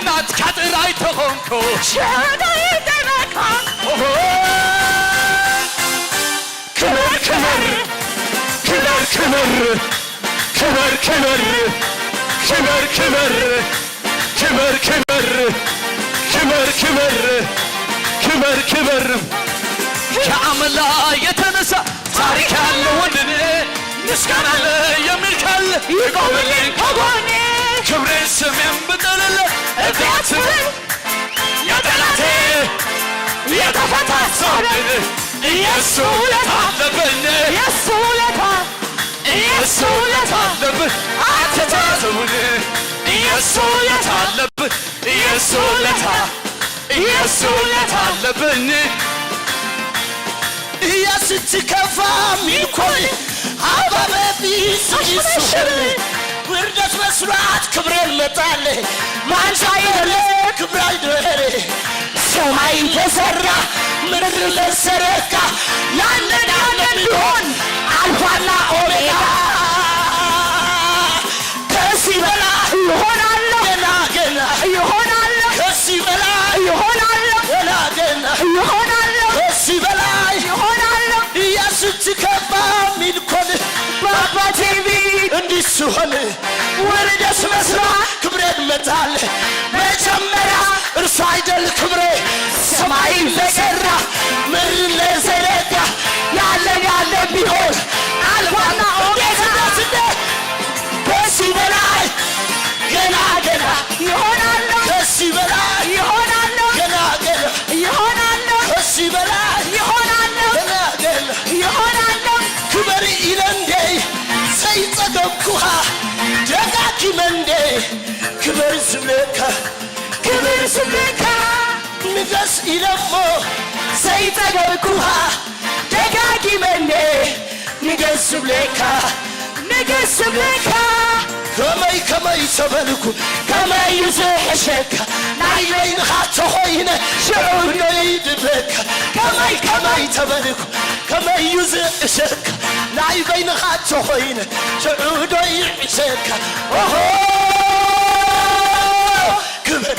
ናትካ ጥራይ ተኾንኩ ሽዑ ደየጥዕመካ ክበር ክበር ክበር ክበር ክበር ክበር ክበር ክበር ክበር ክበር ክበር ክበር ክበር ክበር ከአመላ የተነሳ ታሪክ ያለው ወንድሜ ምስጋና አለ የሚል ካለ ይቆምልኝ ከጎኔ ክብሬን ስሜን ብጥልል እብያት የጠላቴ የተፈታ ሳብን የሱ ውለታ አለብን የሱ ውለታ የሱ ውለታ አለብን አትታዘቡን የሱ ውለታ አለብን የሱ ውለታ የሱ ውለታ አለብን እያ ስትከፋ ሚልኮን አባበቢ ስሚስር ውርደት መስሏት ክብሬን መጣለ ማንሻ ይደለ ክብራ ይደለ ሰማይ ተሰራ ምድር ለሰረካ ያለን ያለን ቢሆን አልፋና ኦሜጋ ከዚህ በላይ ይሆናለሁ ገና ገና ይሆናለሁ ከዚህ በላይ ይሆናለሁ ገና ገና ይሆናለሁ ከዚህ በላይ ይሆናለሁ ኢየሱስ ትከባ ሚልኮን ባባ ቲቪ እንዲህ ስሆን ውርደት መስሏ ክብሬን መጣል መጀመሪያ እርሱ አይደል ክብሬ ሰማይ ለሰራ ምድር ለዘረጋ ያለ ያለ ቢሆን አልፋና ኦሜጋ ከዚህ በላይ ገና ገና ይሆናለሁ ከዚህ በላይ ይሆናለሁ ገና ገና ይሆናለሁ ከዚህ በላይ ይሆናለሁ ገና ገና ይሆናለሁ ክበር ኢለ እንዴ ዘይጸገብኩኻ ደጋጊመ እንዴ ክበር ዝብለካ ክብር ዝብለካ ንገስ ኢለሞ ዘይጸገብኩኻ ደጋጊመ እንዴ ንገስ ዝብለካ ንገስ ዝብለካ ከመይ ከመይ ተበልኩ ከመይ እዩ ዝሕሸካ ናይ በይንኻ ተኾይነ ሽዑ ዶ ይድበካ ከመይ ከመይ ተበልኩ ከመይ እዩ ዝእሸካ ናይ በይንኻ ተኾይነ ሽዑ ዶ ይዕሸካ ኦሆ ክብር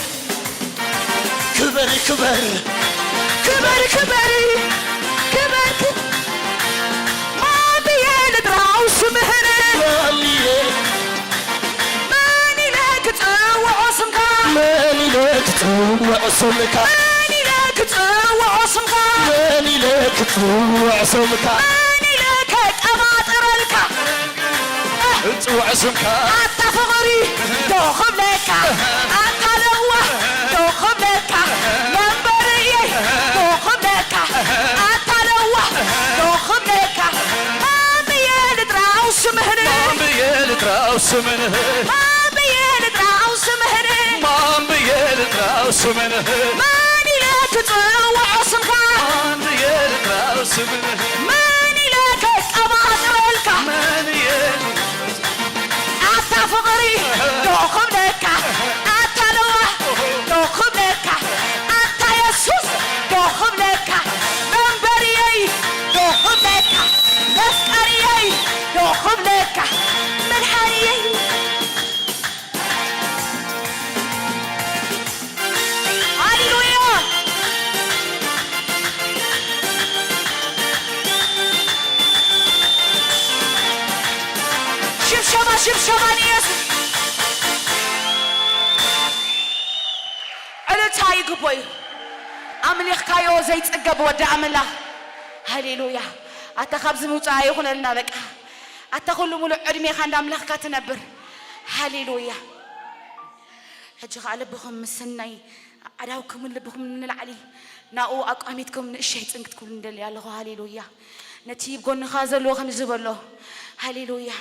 ክብር ክብር ክብር ክብር ክብር ማን ብየ ልጥራው ስምህን ማን ብየ መን ኢለ ክጽውዖ ስምካ መን ኢለ ክጽውዖ ስምካ መን ኢለ ክጽውዖ ስምካ መን ኢለ ክጽውዖ ስምካ መን ኢለ ከቀባጥረልካ ክጽውዖ ስምካ ኣታ ፍቕሪ ዶ ክብለካ ኣታ ለዋህ ዶ ክብለካ መንበርየይ ዶ ክብለካ ኣታ ለዋህ ዶ ክብለካ ማን ብየ ልጥራው ስምህን ማን ብየ ልጥራው ስምህን ማን ብየ ልጥራው ስምህን ማን ብየ ልጥራው ስምህን መን ኢለ ክጽውዖ ስምካ ማን ብየ ልጥራው ስምህን መን ኢለ ከቀባጥረልካ መን እየ ኣታ ፍቕሪ ዶ ክብለካ ኣታ ለዋህ ዶ ክብለካ ኣታ የሱስ ዶ ክብለካ መንበርየይ ዶ ክብለካ መፍቀርየይ ዶ ክብለካ መድሓንየይ ሃሌሉያ ሽብሸባ ሽብሸባ ንየሱስ ዕልልታ ይግቦ እዩ ኣምሊኽካዮ ዘይጽገብ ወዲ ኣምላኽ ሃሌሉያ ኣታ ካብዚ ምውፃእ ኣይኹነልና በቃ ኣታ ኩሉ ሙሉእ ዕድሜኻ እንዳ ኣምላኽካ ትነብር ሃሌሉያ ሕጂ ኸዓ ልብኹም ምስናይ ኣዕዳውኩምን ልብኹም ንላዕሊ ናኡ ኣቋሚትኩም ንእሸይ ጽንክት ክብሉ ንደሊ ኣለኹ ሃሌሉያ ነቲ ብጎንኻ ዘለዎ ከምዚ በሎ ሃሌሉያ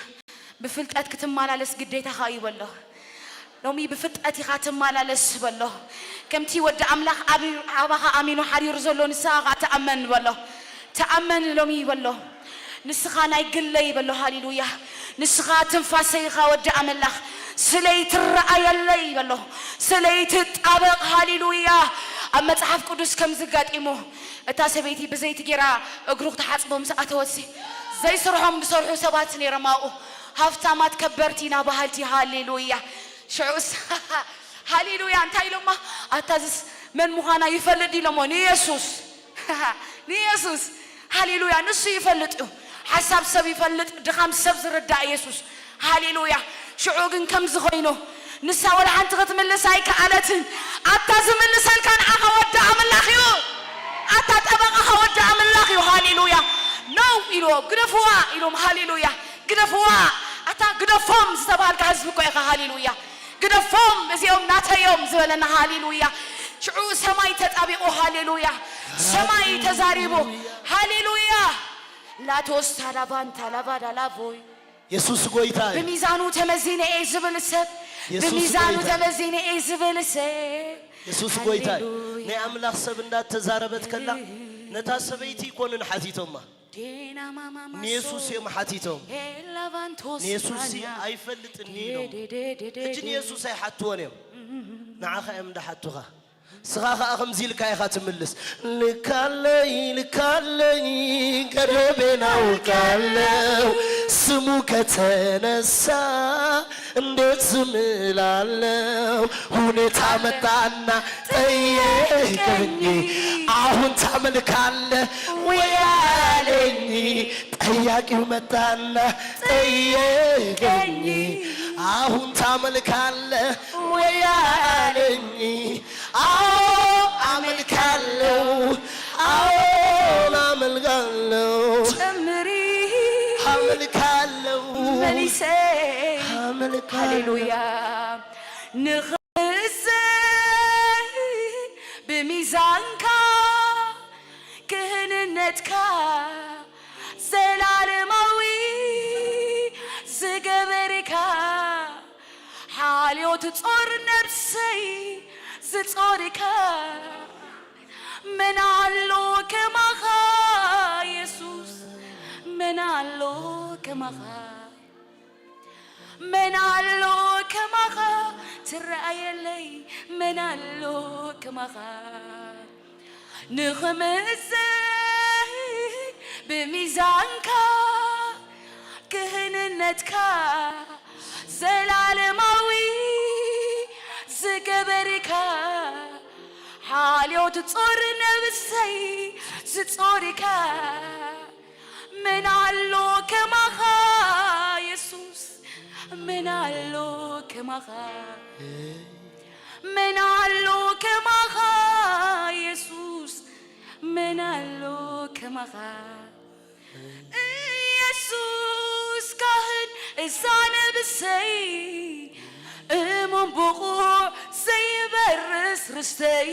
ብፍልጠት ክትመላለስ ግዴታኻ እዩ በሎ ሎሚ ብፍልጠት ኢኻ ትመላለስ በሎ ከምቲ ወዲ ኣምላኽ ኣባኻ ኣሚኑ ሓዲሩ ዘሎ ንስኻ ኸዓ ተኣመን በሎ ተኣመን ሎሚ በሎ ንስኻ ናይ ግለይ በሎ ሃሌሉያ ንስኻ ትንፋሰይ ኢኻ ወዲ ኣመላኽ ስለይ ትረኣየለይ በሎ ስለይ ትጣበቕ ሃሌሉያ ኣብ መጽሓፍ ቅዱስ ከም ዝጋጢሙ እታ ሰበይቲ ብዘይቲ ጌራ እግሩ ክትሓጽቦ ምስ ኣተወሲ ዘይስርሖም ዝሰርሑ ሰባት ነይሮም ኣብኡ ሃፍታማት ከበርቲ ኢና በሃልቲ ሃሌሉያ ሽዑስ ሃሌሉያ እንታይ ኢሎማ ኣታዝስ መን ምዃና ይፈልጥ ኢሎሞ ንየሱስ ንየሱስ ሃሌሉያ ንሱ ይፈልጥ እዩ ሓሳብ ሰብ ይፈልጥ ድኻም ሰብ ዝርዳእ የሱስ ሃሌሉያ ሽዑ ግን ከምዚ ኮይኑ ንሳ ወላ ሓንቲ ክትምልስ ኣይከኣለትን ኣታ ዝምልሰልካ ንዓኻ ወዲ ኣምላኽ እዩ ኣታ ጠበቓኻ ወዲ ኣምላኽ እዩ ሃሌሉያ ነው ኢልዎ ግደፍዋ ኢሎም ሃሌሉያ ግደፍዋ ኣታ ግደፎም ዝተባሃልካ ህዝቢ እኮ ኢኻ ሃሌሉያ ግደፎም እዚኦም ናተዮም ዝበለና ሃሌሉያ ሽዑ ሰማይ ተጣቢቑ ሃሌሉያ ሰማይ ተዛሪቡ ሃሌሉያ ላቶስ ታላባን ታላባ ዳላቮይ የሱስ ጎይታ እዩ። ብሚዛኑ ተመዚነ እየ ዝብል ሰብ የሱስ ብሚዛኑ ጎይታ እዩ። ተመዚነ እየ ዝብል ሰብ የሱስ ጎይታ እዩ። ሃሌሉያ። ናይ ኣምላኽ ሰብ እንዳተዛረበት ከላ ነታ ሰበይቲ ይኮንን ሓቲቶማ። ንየሱስ እዮም ሓቲቶም። ንየሱስ ኣይፈልጥን ኢሎም። ሕጂ ንየሱስ ኣይሓትዎን እዮም። ንዓኻ እዮም እንዳሓቱኻ። ንስኻ ኸኣ ከምዚ ኢልካ ኢኻ ትምልስ። ልካለይ፣ ልካለይ፣ ገደቤን ኣውቃለሁ። ስሙ ከተነሳ እንዴት ዝም እላለሁ? ሁኔታ መጣና ጠየቀኝ። አሁን ታመልካለህ ወይ አለኝ። ጠያቂው መጣና ጠየቀኝ። አሁን ታመልካለህ ወይ አለኝ። አዎ አመልካለሁ፣ አዎ አመልካለሁ፣ ጨምሪ አመልካለሁ፣ መሊሰ አመልካለሁ። ሃሌሉያ። ንኽዘይ ብሚዛንካ ክህንነትካ ዘላለማዊ ዝገበርካ ሓልዮት ጾር ነብሰይ ዝጾርካ መን ኣሎ ከማኻ የሱስ መን ኣሎ ከማኻ መን ኣሎ ከማኻ ትረኣየለይ መን ኣሎ ከማኻ ንኽምዘን ብሚዛንካ ክህንነትካ ዘላለማዊ ዝገበርካ ሓልዮት ጾር ነብሰይ ዝጾርካ መን ኣሎ ከማኻ የሱስ መን ኣሎ ከማኻ መን ኣሎ ከማኻ የሱስ መን ኣሎ ከማኻ ኢየሱስ ካህን እዛ ነብሰይ እሙን ብቑዕ ዘይበርስ ርስተይ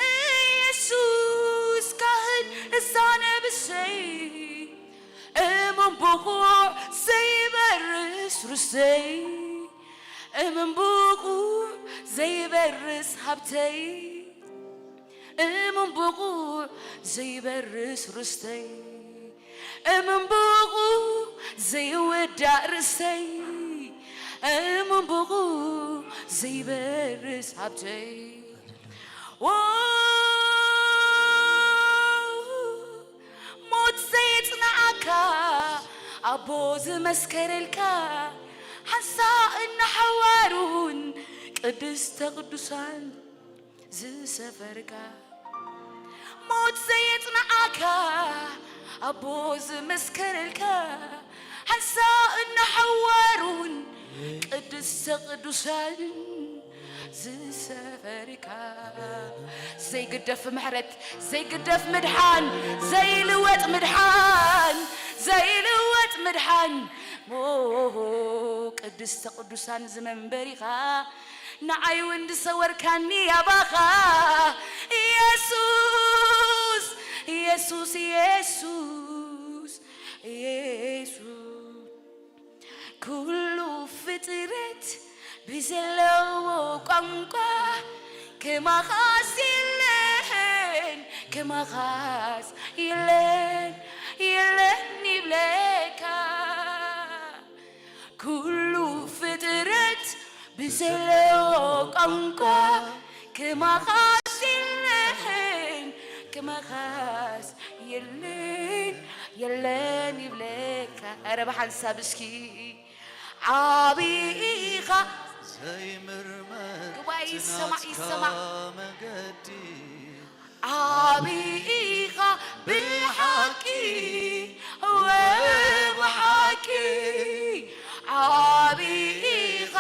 ኢየሱስ ካህን እዛ ነብሰይ እሙን ብቑዕ ዘይበርስ ርስተይ እሙን ብቑዕ ዘይበርስ ሃብተይ እሙን ብቑዕ ዘይበርስ ርስተይ እሙን ብቑዕ ዘይውዳእ ርስተይ እሙን ብቑዕ ዘይበርስ ሃብተይ ሞት ዘየጽንዓካ ኣቦ ዝመስከረልካ ሓንሳእ እናሓዋሩን ቅድስተ ቅዱሳን ዝሰፈርካ ሞት ዘየጽንዓካ ኣቦ ዝመስከረልካ ሓንሳእ እናሓዋሩን ቅድስተ ቅዱሳን ዝሰፈርካ ዘይግደፍ ምሕረት ዘይግደፍ ምድሓን ዘይልወጥ ምድሓን ዘይልወጥ ምድሓን ሞ ቅድስተ ቅዱሳን ዝመንበሪኻ ንዓይ እውን ዝሰወርካኒ ኣባኻ ኢየሱስ ኢየሱስ ኢየሱስ ኢየሱስ ኩሉ ፍጥረት ብዘለዎ ቋንቋ ከማኻስ የለን ከማኻስ የለን የለን ይብለካ ኩሉ ፍጥረት ብዘለዎ ቋንቋ ከማኻስ የለን ከማኻስ የለን የለን ይብለካ ኧረ ብሓንሳብ እስኪ ዓብይ ኢኻ ዘይምርመር ጉባኤ ይሰማዕ ናትካ ይሰማዕ መገዲ ዓብይ ኢኻ ብሓቂ ወብሓቂ ዓብይ ኢኻ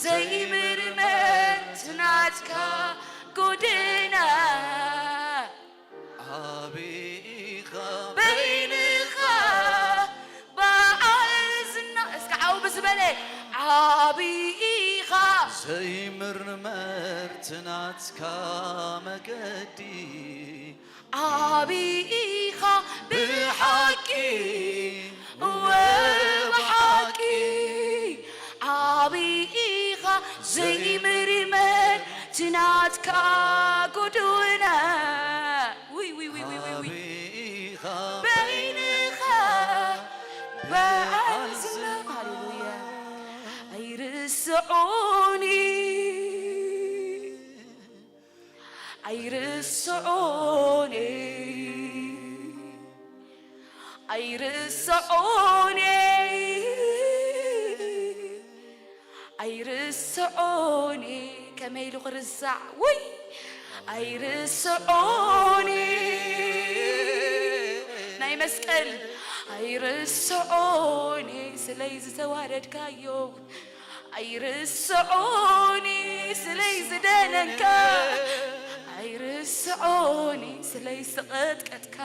ዘይምርመር ናትካ ጎደና ዓብይ ኢኻ በይንኻ በዓል ዝና እስከ ዓው ብዝበለ ዓብይ ኢኻ ዘይምርመር ናትካ መገዲ ዓብይ ኢኻ ብሓቂ ወብሓቂ ዓብይ ኢኻ ዘይምርመር ናትካ ጎደና ውይ ውይ ውይ ውይ ውይ ዓብይ ኢኻ ኣይርስዖን እየ፣ ኣይርስዖን እየ። ከመይ ኢሉ ክርሳዕ? ውይ! ኣይርስዖን እየ። ናይ መስቀል ኣይርስዖን እየ፣ ስለይ ዝተዋረድካዮ። ኣይርስዖን እየ፣ ስለይ ዝደነንካ። ኣይርስዖን እየ፣ ስለይ ዝተቐጥቀጥካ።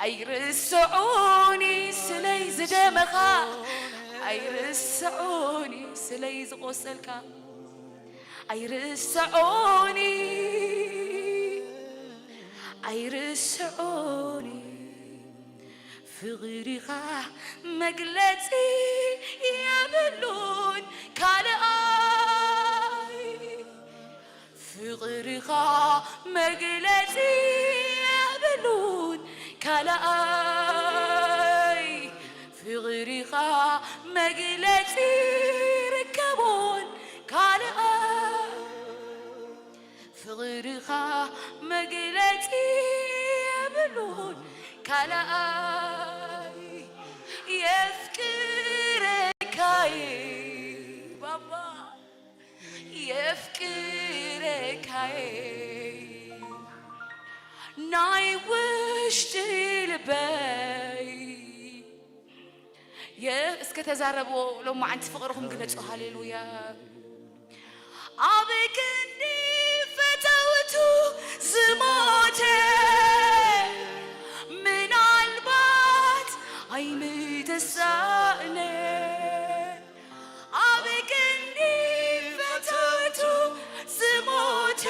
ኣይርስዖን እየ፣ ስለይ ዝደመኻ። ኣይርስዖን እየ፣ ስለይ ዝቖሰልካ። ኣይርስዖን እየ፣ ኣይርስዖን እየ። ፍቕርኻ መግለጺ የብሉን ካልኣይ። ፍቕርኻ መግለጺ የብሉን ካልኣይ። ፍቕርኻ መግለጺ ርከቦን ካልኣይ። ፍቕርኻ መግለጺ የብሉን ካልኣይ። የፍቅረካይ ባባ፣ የፍቅረካይ ናይ ውሽጢ ልበይ። የ-፣ እስከ ተዛረብዎ ሎማዓንቲ ፍቕርኹም ግለጹ። ሃሌሉያ። ኣብ ክንዲ ፈተውቱ ዝሞተ ምናልባት ኣይምተሳእነ። ኣብ ክንዲ ፈተውቱ ዝሞተ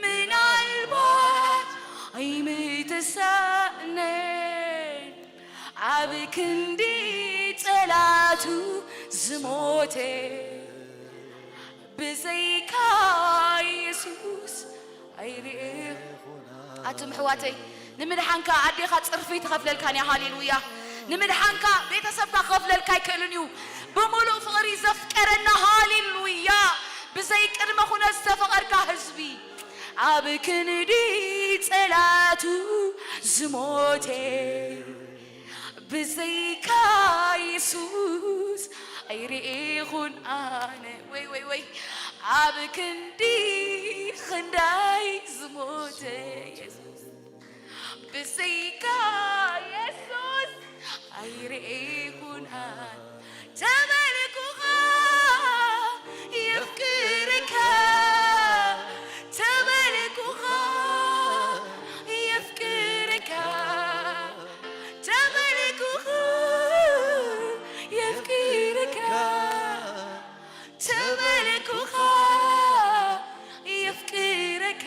ምናልባት ኣይምተሳእነን። ኣብ ክንዲ ጸላቱ ዝሞተ ብዘይካ የሱስ ኣይርኤ። ኣቱም ኣሕዋተይ፣ ንምድሓንካ ኣዴኻ ጽርፊ ትኸፍለልካን እያ። ሃሌሉያ። ንምድሓንካ ቤተሰብካ ክኸፍለልካ ኣይክእልን እዩ። ብምሉእ ፍቕሪ ዘፍቀረና፣ ሃሌሉያ፣ ብዘይ ቅድመ ኩነት ዝተፈቐርካ ህዝቢ፣ ኣብ ክንዲ ጸላቱ ዝሞተ ብዘይካ የሱስ ኣይርኤኹን ኣነ። ወይ፣ ወይ፣ ወይ፣ ኣብ ክንዲ ክንዳይ ዝሞተ የሱስ፣ ብዘይካ የሱስ ኣይርኤኹን ኣነ። ተበልኩኻ የፍቅረካ፣ ተበልኩኻ የፍቅረካ፣ ተበልኩኻ የፍቅረካ፣ ተበልኩኻ የፍቅረካ።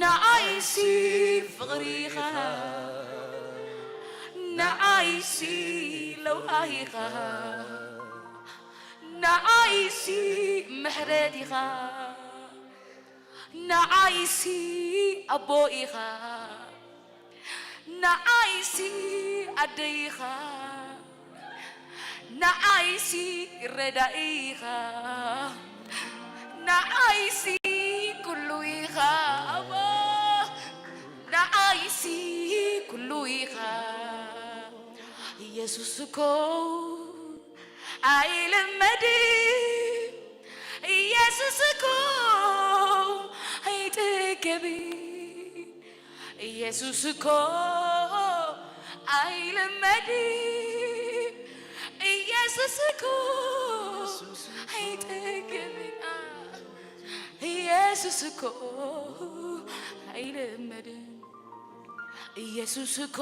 ንዓይሲ ፍቕሪኻ፣ ንዓይሲ ለዋሂኻ፣ ንዓይሲ ምሕረት ኢኻ፣ ንዓይሲ ኣቦ ኢኻ፣ ንዓይሲ ኣደይ ኢኻ፣ ንዓይሲ ረዳኢ ኢኻ፣ ንዓይሲ ኩሉ ኢኻ ኣቦ፣ ንዓይሲ ኩሉ ኢኻ። ኢየሱስ እኮ ኣይልመድን፣ ኢየሱስ እኮ ኣይጥገብን። ኢየሱስ እኮ ኣይልመድን፣ ኢየሱስ እኮ ኣይጥገብን። ኢየሱስ እኮ ኣይልመድን። ኢየሱስ እኮ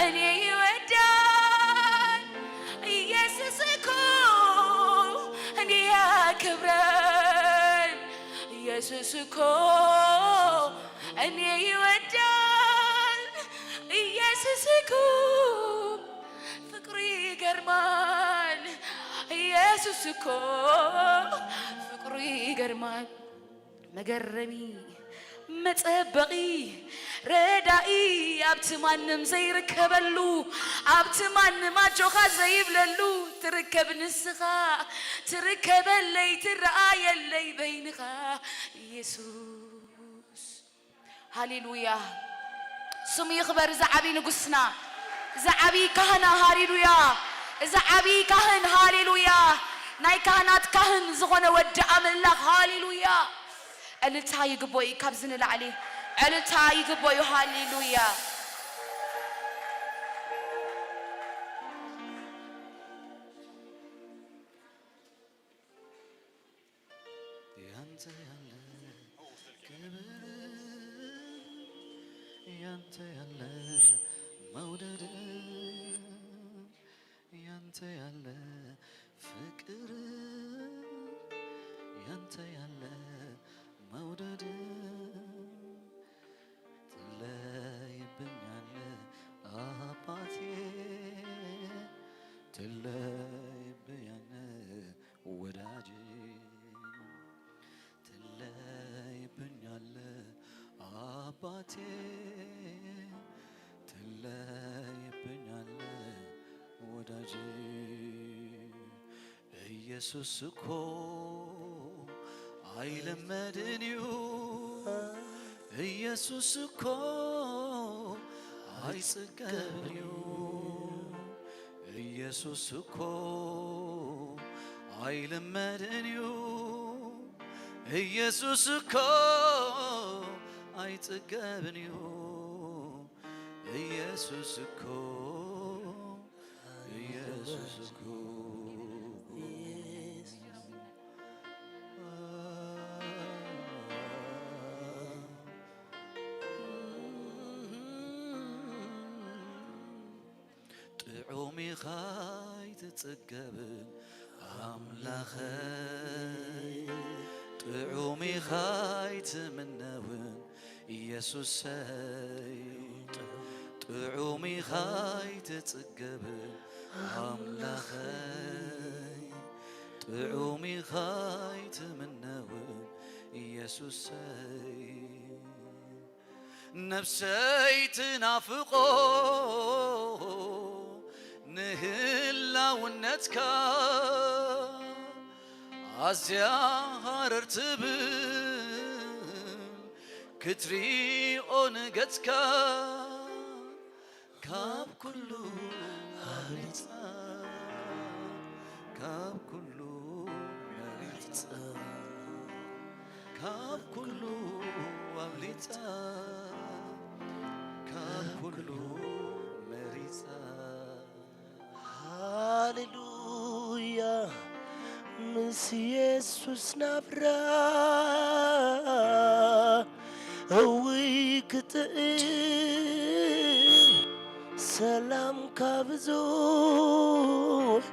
እኔ ይወዳል፣ ኢየሱስ እኮ እኔ ያከብራል። ኢየሱስ እኮ እኔ ይወዳል፣ ኢየሱስ እኮ ፍቅሩ ይገርማል። ኢየሱስ እኮ ፍቅሩ ይገርማል። መገረሚ፣ መጸበቒ፣ ረዳኢ፣ ኣብቲ ማንም ዘይርከበሉ፣ ኣብቲ ማንም ኣጆኻ ዘይብለሉ ትርከብ ንስኻ፣ ትርከበለይ፣ ትረኣየለይ በይንኻ ኢየሱስ። ሃሌሉያ። ስሙ ይኽበር፣ እዚ ዓብዪ ንጉስና፣ እዚ ዓብዪ ካህና። ሃሌሉያ። እዚ ዓብዪ ካህን፣ ሃሌሉያ፣ ናይ ካህናት ካህን ዝኾነ ወዲ ኣምላኽ። ሃሌሉያ። ዕልልታ ይግቦ እዩ፣ ካብዚ ንላዕሊ ዕልልታ ይግቦ እዩ። ሃሌሉያ። ያንተ ያለ ክብር፣ ያንተ ያለ መውደድ፣ ያንተ ያለ ፍቅር፣ ያንተ ያለ መውደድ ትለይብኛለ አባቴ፣ ትለይብኛለ ወዳጄ፣ ትለይብኛለ አባቴ፣ ትለይብኛለ ወዳጄ። ኢየሱስ እኮ ኣይልመድን እዩ፣ ኢየሱስ እኮ ኣይጽገብን እዩ። ኢየሱስ እኮ ኣይልመድን እዩ፣ ኢየሱስ እኮ ኣይጽገብን እዩ። ኢየሱስ እኮ፣ ኢየሱስ እኮ። ጥዑም ኢኻ ኣይትጽገብን ኣምላኸይ፣ ጥዑም ኢኻ ኣይትምነውን ኢየሱሰይ፣ ጥዑም ኢኻ ኣይትጽገብን ኣምላኸይ፣ ጥዑም ኢኻ ኣይትምነውን ኢየሱሰይ። ነፍሰይ ትናፍቆ ንህላውነትካ ኣዝያ ሃረር ትብል ክትሪኦ ንገጽካ ካብ ኩሉ ኣብሊጻ ካብ ኩሉ መሪጻ ካብ ኩሉ ኣብሊጻ ካብ ኩሉ መሪጻ። ሃሌሉያ። ምስ የሱስ ናብራ እውይ ክጥዕም፣ ሰላምካ ብዙሕ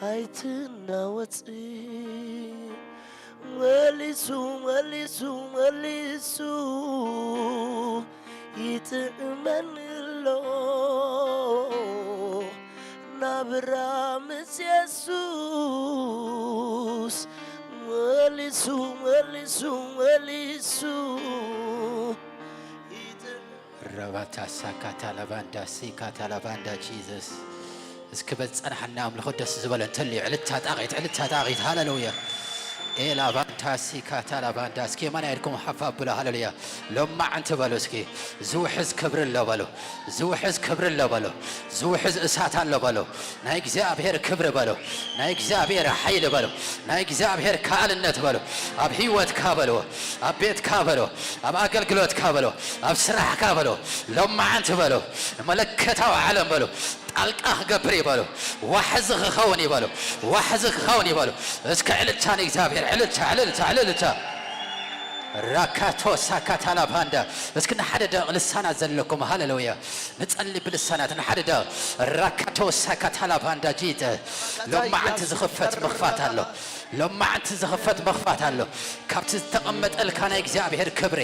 ኣይትናወጽ። መሊሱ መሊሱ መሊሱ ይጥዕመኒ ኣሎ ናብራ ምስ የሱስ። መሊሱ መሊሱ መሊሱ ይጥዕመኒ። ረባታ ሳካታ ላባንዳ ሲካታ ላባንዳ ጂዘስ። እስኪ በዚ ጸናሕና ኣምልኾ ደስ ዝበለ እንተልዩ ዕልታ ጣቒት፣ ዕልታ ጣቒት፣ ሃሌሉያ። ኤላ ባንታ ሲካታ ላባንዳ። እስኪ የማናይ ኢድኩም ሓፍ ኣብሉ፣ ሃሌሉያ። ሎማዕንቲ በሉ እስኪ፣ ዝውሕዝ ክብሪ ኣሎ በሉ፣ ዝውሕዝ ክብሪ ኣሎ በሉ፣ ዝውሕዝ እሳት ኣሎ በሉ። ናይ እግዚኣብሔር ክብሪ በሉ፣ ናይ እግዚኣብሔር ሓይሊ በሉ፣ ናይ እግዚኣብሔር ከኣልነት በሉ። ኣብ ህይወትካ በሉ፣ ኣብ ቤትካ በሉ፣ ኣብ ኣገልግሎትካ በሉ፣ ኣብ ስራሕካ በሉ፣ ሎማዕንቲ በሉ፣ መለከታዊ ዓለም በሉ። ጣልቃ ክገብር እዩ በሉ። ዋሕዚ ክኸውን እዩ በሉ። ዋሕዚ ክኸውን እዩ በሉ። እስከ ዕልልታ ንእግዚኣብሔር፣ ዕልልታ፣ ዕልልታ፣ ዕልልታ። ራካቶ ሳካታላ ባንዳ። እስኪ ንሓደ ደቂቕ ልሳናት ዘለኩም፣ ሃሌሉያ። ንጸሊ ብልሳናት ንሓደ ደቂቕ። ራካቶ ሳካታላ ባንዳ ጂተ። ሎማዕንቲ ዝኽፈት ምኽፋት ኣሎ። ሎማዕንቲ ዝኽፈት ምኽፋት ኣሎ። ካብቲ ዝተቐመጠልካ ናይ እግዚኣብሔር ክብሪ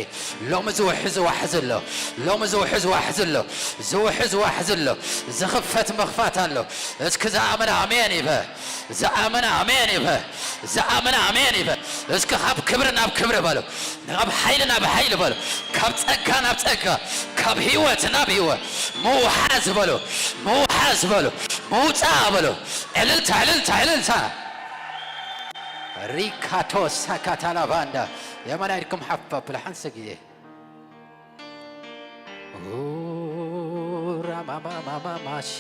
ሎሚ ዝውሕዝ ዋሕዚ ኣሎ። ሎሚ ዝውሕዝ ዋሕዚ ኣሎ። ዝውሕዝ ዋሕዚ ኣሎ። ዝኽፈት ምኽፋት ኣሎ። እስኪ ዝኣመነ ኣሜን ይበ። ዝኣመነ ኣሜን ይበ። ዝኣመነ ኣሜን ይበ። እስኪ ካብ ክብሪ ናብ ክብሪ በሉ። ካብ ሓይሊ ናብ ሓይሊ በሉ። ካብ ጸጋ ናብ ጸጋ። ካብ ህይወት ናብ ህይወት። ምውሓዝ በሉ። ምውሓዝ በሉ። ምውጻእ በሉ። ዕልልታ፣ ዕልልታ፣ ዕልልታ። ሪካቶ ሳካታላ ባንዳ። የማናይ ኢድኩም ሓፍ ኣብሉ ሓንሳእ ግዜ። ራማማማማማሺ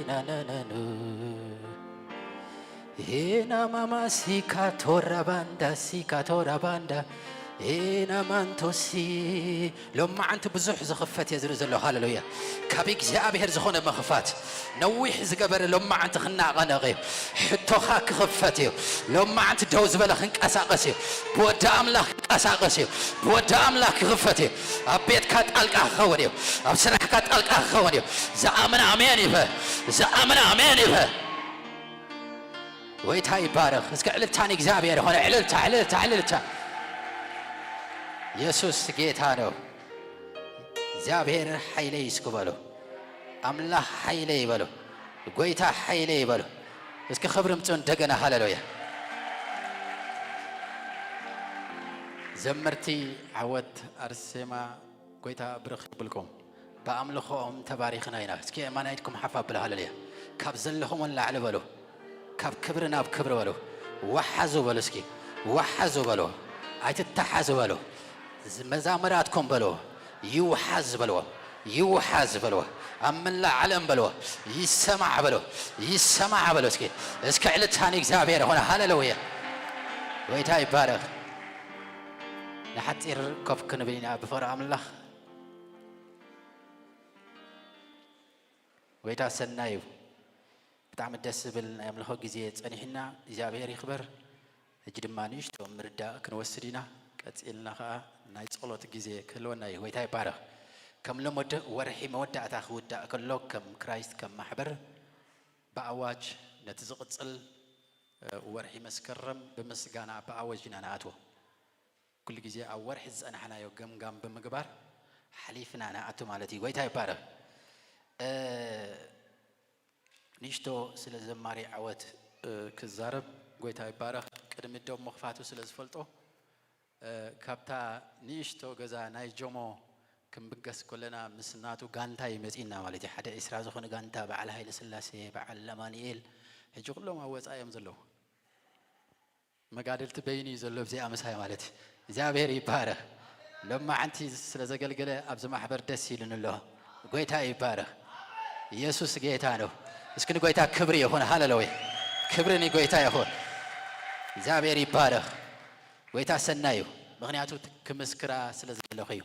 ናናናኑ ሄናማማ ሲካቶራ ባንዳ ሲካቶራ ባንዳ ሄናማንቶሲ። ሎማዓንቲ ብዙሕ ዝኽፈት እየ ዝርኢ ዘለኹ። ሃሌሉያ። ካብ እግዚኣብሔር ዝኾነ ምኽፋት፣ ነዊሕ ዝገበረ ሎማዓንቲ ክናቐነቕ እዩ። ሕቶኻ ክኽፈት እዩ። ሎማዓንቲ ደው ዝበለ ክንቀሳቐስ እዩ። ብወዲ ኣምላኽ ክንቀሳቐስ እዩ። ብወዲ ኣምላኽ ክኽፈት እዩ። ኣብ ቤትካ ጣልቃ ክኸውን እዩ። ኣብ ስራሕካ ጣልቃ ክኸውን እዩ። ዝኣምን ኣሜን ይበል። ዝኣምን ኣሜን ይበል። ጎይታ ይባረኽ። እስከ ዕልልታ ንእግዚኣብሔር ይኾነ። ዕልልታ፣ ዕልልታ፣ ዕልልታ። ኢየሱስ ጌታ ነው። እግዚኣብሔር ሓይለይ እስኪ በሉ። ኣምላኽ ሓይለይ በሉ። ጎይታ ሓይለይ በሉ። እስኪ ክብሪ ምጹ እንደገና። ሃሌሉያ። ዘመርቲ ዓወት ኣርሴማ፣ ጎይታ ብርኽ ይብልኩም። ብኣምልኾኦም ተባሪኽና ኢና። እስኪ የማናይ ኢድኩም ሓፍ ኣብሉ። ሃሌሉያ። ካብ ዘለኹም ንላዕሊ በሉ። ካብ ክብሪ ናብ ክብሪ በሉ። ወሓዙ በሉ። እስኪ ወሓዙ በሉ። ኣይትተሓዙ በሉ። ዝ-፣ መዛሙራትኩም በሉ። ይውሓዝ በልዎ። ይውሓዝ በልዎ። ኣብ መላእ ዓለም በልዎ። ይሰማዕ በልዎ። ይሰማዕ በልዎ። እስኪ፣ እስኪ ዕልልታ ንእግዚኣብሔር ይኹን። ሃሌሉያ። ጎይታ ይባረኽ። ንሓጺር ኮፍ ክንብል ኢና ብፍቕሪ ኣምላኽ። ጎይታ ሰናይ እዩ። ብጣዕሚ ደስ ዝብል ናይ ኣምልኾ ግዜ ጸኒሕና፣ እግዚኣብሔር ይኽበር። ሕጂ ድማ ንእሽቶ ምርዳእ ክንወስድ ኢና። ቀጺልና ኸኣ ናይ ጸሎት ግዜ ክህልወና እዩ። ጎይታ ይባረኽ። ከም ልሙድ ወርሒ መወዳእታ ክውዳእ ከሎ፣ ከም ክራይስት፣ ከም ማሕበር ብኣዋጅ ነቲ ዝቕጽል፣ እ፣ ወርሒ መስከረም ብምስጋና ብኣዋጅ ኢና ንኣትዎ። ኩሉ ግዜ ኣብ ወርሒ ዝጸናሕናዮ ገምጋም ብምግባር ሓሊፍና ንኣቱ ማለት እዩ። ጎይታ ይባረኽ። እ፣ ንእሽቶ ስለ ዘማሪ ዓወት፣ እ፣ ክዛረብ። ጎይታ ይባረኽ። ቅድሚ ዶብ ምኽፋቱ ስለ ዝፈልጦ፣ እ፣ ካብታ ንእሽቶ ገዛ ናይ ጆሞ ክንብገስ ከለና ምስ ናቱ ጋንታ እዩ መጺእና ማለት እዩ። ሓደ ዒስራ ዝኾነ ጋንታ፣ በዓል ሃይለ ስላሴ፣ በዓል ኣማኑኤል፣ ሕጂ ኩሎም ኣብ ወጻኢ እዮም ዘለዉ። መጋድልቲ በይኑ እዩ ዘሎ ኣብዚኣ ምሳይ ማለት እዩ። እግዚኣብሔር ይባረኽ። ሎማዓንቲ ስለ ዘገልገለ ኣብዚ ማሕበር ደስ ኢሉኒ ኣሎ። ጎይታ ይባረኽ። ኢየሱስ ጌታ ነው። እስኪ ንጎይታ ክብሪ ይኹን። ሃሌሉያ። ክብሪ ንጎይታ ይኹን። እግዚኣብሔር ይባረኽ። ጎይታ ሰናይ እዩ። ምኽንያቱ ክምስክራ ስለ ዝደለኹ እዩ።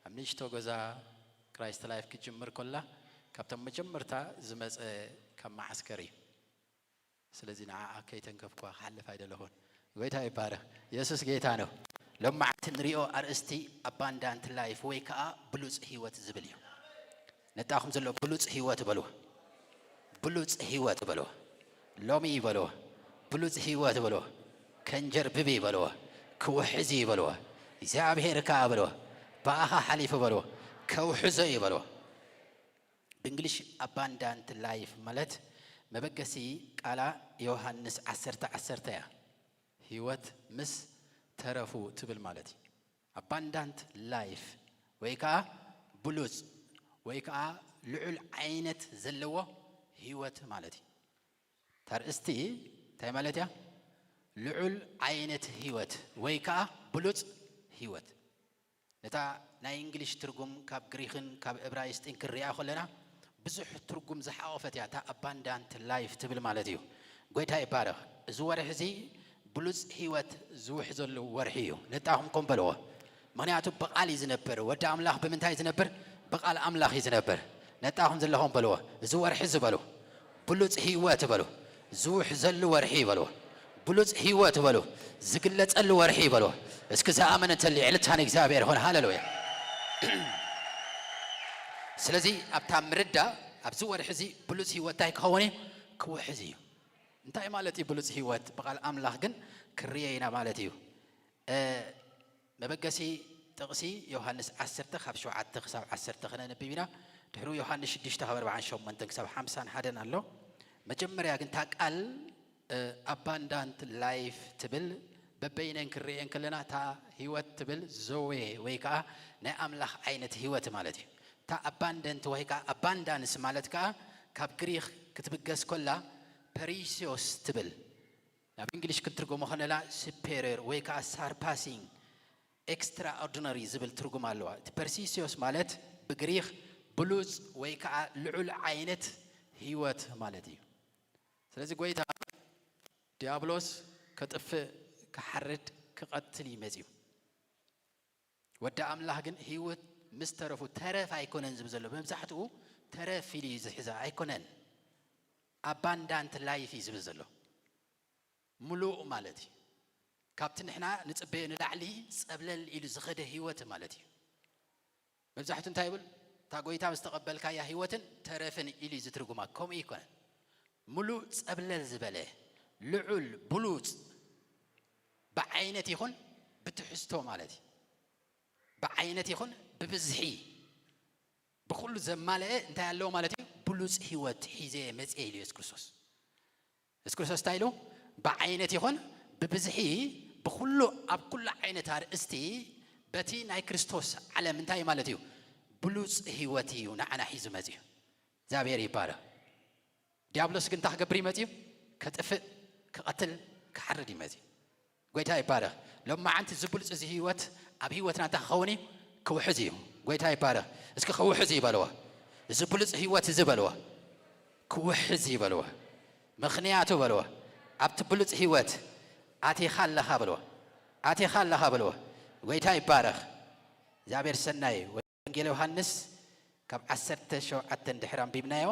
ኣብ ንእሽቶ ገዛ ክራይስት ላይፍ ክጅምር ከላ ካብቶም መጀመርታ ዝመጸ ካብ መዓስከር እዩ። ስለዚ ንዓኣ ከይተንከፍኳ ክሓልፍ ኣይደለኹን። ጎይታ ይባረኽ። ኢየሱስ ጌታ ነው። ሎማዕንቲ ንሪኦ ኣርእስቲ ኣባንዳንት ላይፍ ወይ ከዓ ብሉፅ ህይወት ዝብል እዩ። ነጣኹም ዘሎ ብሉፅ ህይወት በልዎ። ብሉፅ ህይወት በልዎ። ሎሚ በልዎ። ብሉፅ ህይወት በልዎ። ከንጀርብብ በልዎ። ክውሕዝ በልዎ። እግዚኣብሔር ከዓ በልዎ። ብኣኻ ሓሊፉ በልዎ። ከውሕዞ እዩ በልዎ። ብእንግሊሽ ኣባንዳንት ላይፍ ማለት መበገሲ ቃላ ዮሃንስ ዓሰርተ ዓሰርተ እያ። ህይወት ምስ ተረፉ ትብል ማለት እዩ። ኣባንዳንት ላይፍ ወይ ከዓ ብሉፅ ወይ ከዓ ልዑል ዓይነት ዘለዎ ህይወት ማለት እዩ። እታ ኣርእስቲ እንታይ ማለት እያ? ልዑል ዓይነት ህይወት ወይ ከዓ ብሉፅ ህይወት። ነታ ናይ እንግሊሽ ትርጉም ካብ ግሪኽን ካብ እብራይስጥን ክንሪኣ ከለና ብዙሕ ትርጉም ዝሓቖፈት እያ። እታ ኣባንዳንት ላይፍ ትብል ማለት እዩ። ጎይታ ይባረኽ። እዚ ወርሒ እዚ ብሉፅ ህይወት ዝውሕዘሉ ወርሒ እዩ። ነጣኹም ኮም በልዎ። ምኽንያቱ ብቓል እዩ ዝነብር። ወዲ ኣምላኽ ብምንታይ እዩ ዝነብር? ብቓል ኣምላኽ እዩ ዝነብር። ነጣኹም ዘለኹም በልዎ። እዚ ወርሒ እዚ በሉ። ብሉፅ ህይወት በሉ። ዝውሕዘሉ ወርሒ በልዎ። ብሉፅ ህይወት በሉ። ዝግለፀሉ ወርሒ በልዎ። እስኪ ዝኣመነ እንተልዩ ዕልልታ ንእግዚኣብሔር ይኹን። ሃሌሉያ። ስለዚ ኣብታ ምርዳእ ኣብዚ ወርሒ እዚ ብሉፅ ህይወት እንታይ ክኸውን እዩ? ክውሕዝ እዩ። እንታይ ማለት እዩ ብሉፅ ህይወት? ብቓል ኣምላኽ ግን ክርየ ኢና ማለት እዩ። እ፣ መበገሲ ጥቕሲ ዮሃንስ ዓሰርተ ካብ ሸውዓተ ክሳብ ዓሰርተ ክነንብብ ኢና። ድሕሩ ዮሃንስ ሽዱሽተ ካብ ኣርብዓን ሸሞንተን ክሳብ ሓምሳን ሓደን ኣሎ። መጀመርያ ግን እታ ቃል፣ እ፣ ኣባንዳንት ላይፍ ትብል በበይነን ክንርእየን ከለና እታ ህይወት ትብል ዞዌ ወይ ከዓ ናይ ኣምላኽ ዓይነት ህይወት ማለት እዩ። እታ ኣባንደንት ወይ ከዓ ኣባንዳንስ ማለት ከዓ ካብ ግሪኽ ክትብገስ ከላ ፐሪሲዮስ ትብል። ናብ እንግሊሽ ክንትርጎሞ ከለና ሱፔሪየር ወይ ከዓ ሳርፓሲንግ፣ ኤክስትራኦርዲነሪ ዝብል ትርጉም ኣለዋ። እቲ ፐርሲሲዮስ ማለት ብግሪኽ ብሉጽ ወይ ከዓ ልዑል ዓይነት ህይወት ማለት እዩ። ስለዚ ጎይታ ዲያብሎስ ከጥፍእ፣ ክሓርድ፣ ክቐትል እዩ መጺኡ። ወዲ ኣምላኽ ግን ህይወት ምስ ተረፉ፣ ተረፍ ኣይኮነን ዝብል ዘሎ፣ መብዛሕትኡ ተረፍ ኢሉ እዩ ዝሕዛ። ኣይኮነን፣ ኣባንዳንት ላይፍ እዩ ዝብል ዘሎ። ምሉእ ማለት እዩ። ካብቲ ንሕና ንጽበዮ ንላዕሊ ጸብለል ኢሉ ዝኸደ ህይወት ማለት እዩ። መብዛሕቱ እንታይ ይብል? እታ ጎይታ ምስ ተቐበልካያ ህይወትን ተረፍን ኢሉ እዩ ዝትርጉማ። ከምኡ ይኮነን። ምሉእ ጸብለል ዝበለ፣ ልዑል፣ ብሉጽ፣ ብዓይነት ይኹን ብትሕዝቶ ማለት እዩ። ብዓይነት ይኹን ብብዝሒ፣ ብኹሉ ዘማለአ እንታይ ኣለዎ ማለት እዩ? ብሉጽ ህይወት ሒዘ መጽየ ኢሉ ኢየሱስ ክርስቶስ። የሱስ ክርስቶስ እንታይ ኢሉ? ብዓይነት ይኹን ብብዝሒ፣ ብኹሉ፣ ኣብ ኩሉ ዓይነት ኣርእስቲ በቲ ናይ ክርስቶስ ዓለም እንታይ ማለት እዩ? ብሉጽ ህይወት እዩ ንዓና ሒዙ መጺኡ። እግዚኣብሔር ይባረኽ። ዲያብሎስ ግን እንታይ ክገብር እዩ መጺኡ? ከጥፍእ፣ ክቐትል፣ ክሓርድ እዩ መጺኡ። ጎይታ ይባረኽ። ሎማዓንቲ እዚ ብሉጽ እዚ ህይወት ኣብ ህይወትና እንታይ ክኸውን እዩ? ክውሕዝ እዩ። ጎይታ ይባረኽ። እስኪ ክውሕዝ እዩ በልዎ። እዚ ብሉጽ ህይወት እዚ በልዎ። ክውሕዝ እዩ በልዎ። ምኽንያቱ በልዎ። ኣብቲ ብሉጽ ህይወት ኣቲኻ ኣለኻ በልዎ። ኣቲኻ ኣለኻ በልዎ። ጎይታ ይባረኽ። እግዚኣብሔር ሰናይ እዩ። ወንጌል ዮሃንስ ካብ ዓሰርተ ሸውዓተ እንድሕር ኣንቢብናዮ፣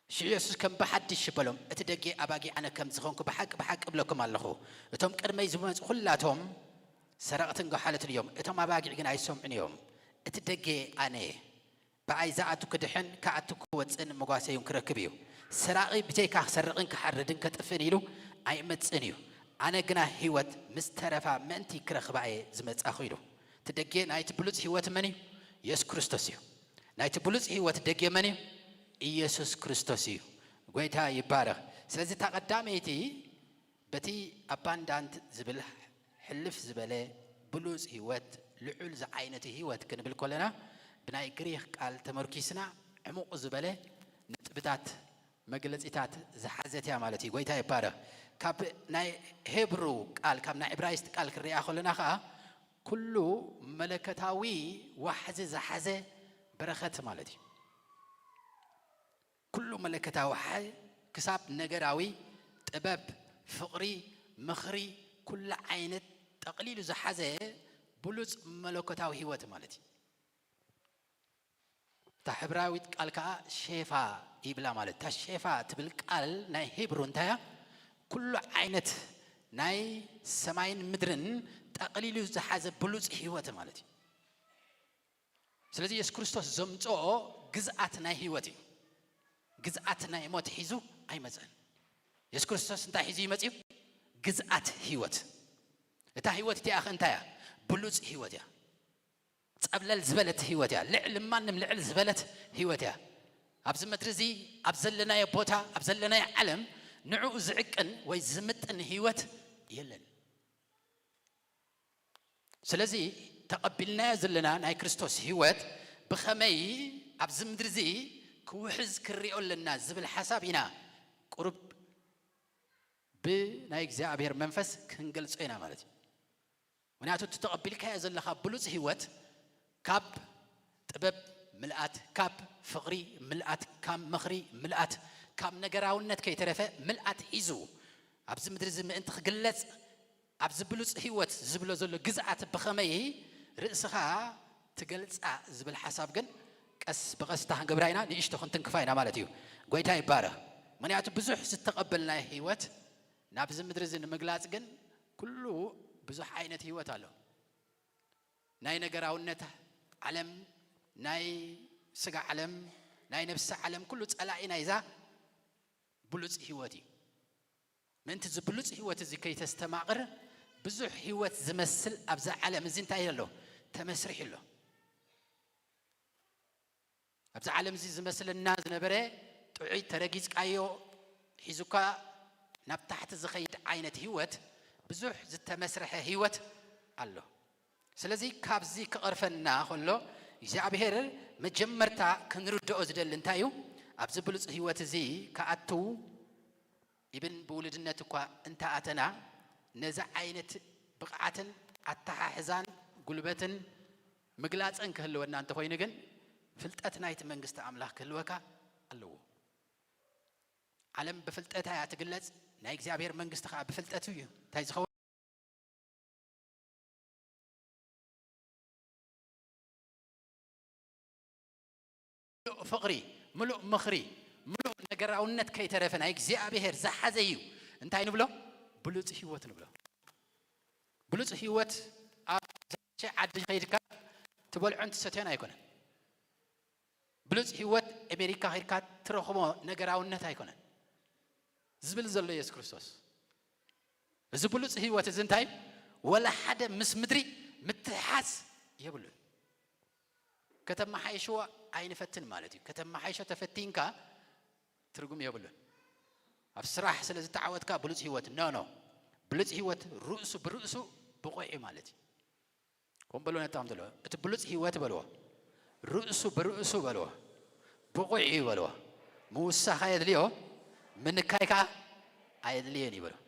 ሽዑ የሱስ ከም ብሓድሽ በሎም፣ እቲ ደጌ ኣባጊዕ ኣነ ከም ዝኾንኩ ብሓቂ ብሓቂ እብለኩም ኣለኹ፣ እቶም ቅድመይ ዝመጹ ኩላቶም ሰረቕትን ጎሓላትን እዮም፣ እቶም ኣባጊዕ ግን ኣይሰምዑን እዮም። እቲ ደጌ ኣነ እየ። ብኣይ ዝኣቱ ክድሕን ክኣቱ ክወጽእን መጓሰ እውን ክረክብ እዩ። ሰራቒ ብጀይካ ክሰርቕን ክሓርድን ከጥፍእን ኢሉ ኣይመጽእን እዩ። ኣነ ግና ህይወት ምስ ተረፋ ምእንቲ ክረኽባ እየ ዝመጻኹ ኢሉ። እቲ ደጌ ናይቲ ብሉጽ ህይወት መን እዩ? የሱስ ክርስቶስ እዩ። ናይቲ ብሉጽ ህይወት ደጌ መን እዩ? ኢየሱስ ክርስቶስ እዩ። ጎይታ ይባረኽ። ስለዚ እታ ቀዳመይቲ በቲ ኣባንዳንት ዝብል ሕልፍ ዝበለ ብሉጽ ህይወት፣ ልዑል ዝዓይነቱ ህይወት ክንብል ከለና ብናይ ግሪኽ ቃል ተመርኪስና ዕሙቕ ዝበለ ነጥብታት፣ መግለጺታት ዝሓዘት እያ ማለት እዩ። ጎይታ ይባረኽ። ካብ ናይ ሄብሩ ቃል፣ ካብ ናይ ዕብራይስጥ ቃል ክንሪኣ ከለና ኸዓ ኩሉ መለከታዊ ዋሕዚ ዝሓዘ በረኸት ማለት እዩ። ኩሉ መለከታዊ ሓይ ክሳብ ነገራዊ ጥበብ፣ ፍቕሪ፣ ምኽሪ፣ ኩሉ ዓይነት ጠቕሊሉ ዝሓዘ ብሉጽ መለኮታዊ ህይወት ማለት እዩ። እታ ሕብራዊት ቃል ከኣ ሼፋ ይብላ ማለት። እታ ሼፋ ትብል ቃል ናይ ሂብሩ እንታይ እያ? ኩሉ ዓይነት ናይ ሰማይን ምድርን ጠቕሊሉ ዝሓዘ ብሉጽ ህይወት ማለት እዩ። ስለዚ የሱስ ክርስቶስ ዘምጽኦ ግዝኣት ናይ ህይወት እዩ። ግዝኣት ናይ ሞት ሒዙ ኣይመጸን። የሱስ ክርስቶስ እንታይ ሒዙ ይመጽእ እዩ? ግዝኣት ህይወት። እታ ህይወት እቲኣ ኸ እንታይ እያ? ብሉጽ ህይወት እያ። ጸብለል ዝበለት ህይወት እያ። ልዕሊ ማንም ልዕል ዝበለት ህይወት እያ። ኣብዚ ምድሪ እዚ፣ ኣብ ዘለናዮ ቦታ፣ ኣብ ዘለናዮ ዓለም ንዕኡ ዝዕቅን ወይ ዝምጥን ህይወት የለን። ስለዚ ተቐቢልናዮ ዘለና ናይ ክርስቶስ ህይወት ብኸመይ ኣብዚ ምድሪ እዚ ክውሕዝ ክንሪኦ ኣለና ዝብል ሓሳብ ኢና ቁሩብ ብናይ እግዚኣብሔር መንፈስ ክንገልጾ ኢና ማለት እዩ። ምኽንያቱ እቲ ተቐቢልካዮ ዘለኻ ብሉጽ ህይወት ካብ ጥበብ ምልኣት፣ ካብ ፍቕሪ ምልኣት፣ ካብ ምኽሪ ምልኣት፣ ካብ ነገራውነት ከይተረፈ ምልኣት ሒዙ ኣብዚ ምድሪ እዚ ምእንቲ ክግለጽ፣ ኣብዚ ብሉጽ ህይወት ዝብሎ ዘሎ ግዝኣት ብኸመይ ርእስኻ ትገልጻ ዝብል ሓሳብ ግን ቀስ ብቐስ እንታይ ክንገብራ ኢና? ንእሽቶ ክንትንክፋ ኢና ማለት እዩ። ጎይታ ይባረኽ። ምኽንያቱ ብዙሕ ዝተቐበልናዮ ህይወት ናብዚ ምድሪ እዚ ንምግላጽ ግን ኩሉ ብዙሕ ዓይነት ህይወት ኣሎ። ናይ ነገራውነት ዓለም፣ ናይ ስጋ ዓለም፣ ናይ ነፍሲ ዓለም፣ ኩሉ ጸላኢ ናይዛ ብሉጽ ህይወት እዩ። ምእንቲ እዚ ብሉጽ ህይወት እዚ ከይተስተማቕር ብዙሕ ህይወት ዝመስል ኣብዛ ዓለም እዚ እንታይ ኣሎ? ተመስሪሑ ኣሎ። ኣብዚ ዓለም እዚ ዝመስለና ዝነበረ ጥዑይ ተረጊጽካዮ ሒዙካ ናብ ታሕቲ ዝኸይድ ዓይነት ህይወት፣ ብዙሕ ዝተመስርሐ ህይወት ኣሎ። ስለዚ ካብዚ ክቐርፈና ከሎ እግዚኣብሔር መጀመርታ ክንርድኦ ዝደሊ እንታይ እዩ? ኣብዚ ብሉጽ ህይወት እዚ ክኣቱ ኢብን ብውሉድነት እኳ እንተኣተና ነዚ ዓይነት ብቕዓትን ኣተሓሕዛን ጉልበትን ምግላጽን ክህልወና እንተኾይኑ ግን ፍልጠት ናይቲ መንግስቲ ኣምላኽ ክህልወካ ኣለዎ። ዓለም ብፍልጠታ እያ ትግለጽ፣ ናይ እግዚኣብሔር መንግስቲ ኸዓ ብፍልጠት እዩ እንታይ ዝኸውን? ምሉእ ፍቕሪ፣ ምሉእ ምኽሪ፣ ምሉእ ነገራውነት ከይተረፈ ናይ እግዚኣብሔር ዝሓዘ እዩ። እንታይ ንብሎ? ብሉጽ ህይወት ንብሎ። ብሉጽ ህይወት ኣብ ዝሓሸ ዓዲ ከይድካ ትበልዖን ትሰትዮን ኣይኮነን። ብሉጽ ህይወት ኣሜሪካ ከይድካ ትረኽቦ ነገራውነት ኣይኮነን። ዝብል ዘሎ የሱስ ክርስቶስ፣ እዚ ብሉጽ ህይወት እዚ እንታይ? ወላ ሓደ ምስ ምድሪ ምትሕሓዝ የብሉን። ከተመሓይሽዎ ኣይንፈትን ማለት እዩ። ከተመሓይሾ ተፈቲንካ ትርጉም የብሉን። ኣብ ስራሕ ስለ ዝተዓወትካ ብሉጽ ህይወት፣ ኖ፣ ኖ። ብሉጽ ህይወት ርእሱ ብርእሱ ብቑዕ እዩ ማለት እዩ። ከም በሎ ነጣም ዘሎ፣ እቲ ብሉጽ ህይወት በልዎ፣ ርእሱ ብርእሱ በልዎ፣ ብቑዕ እዩ በልዎ። ምውሳኽ ኣየድልዮ፣ ምንካይ ከኣ ኣየድልዮን እዩ በልዎ።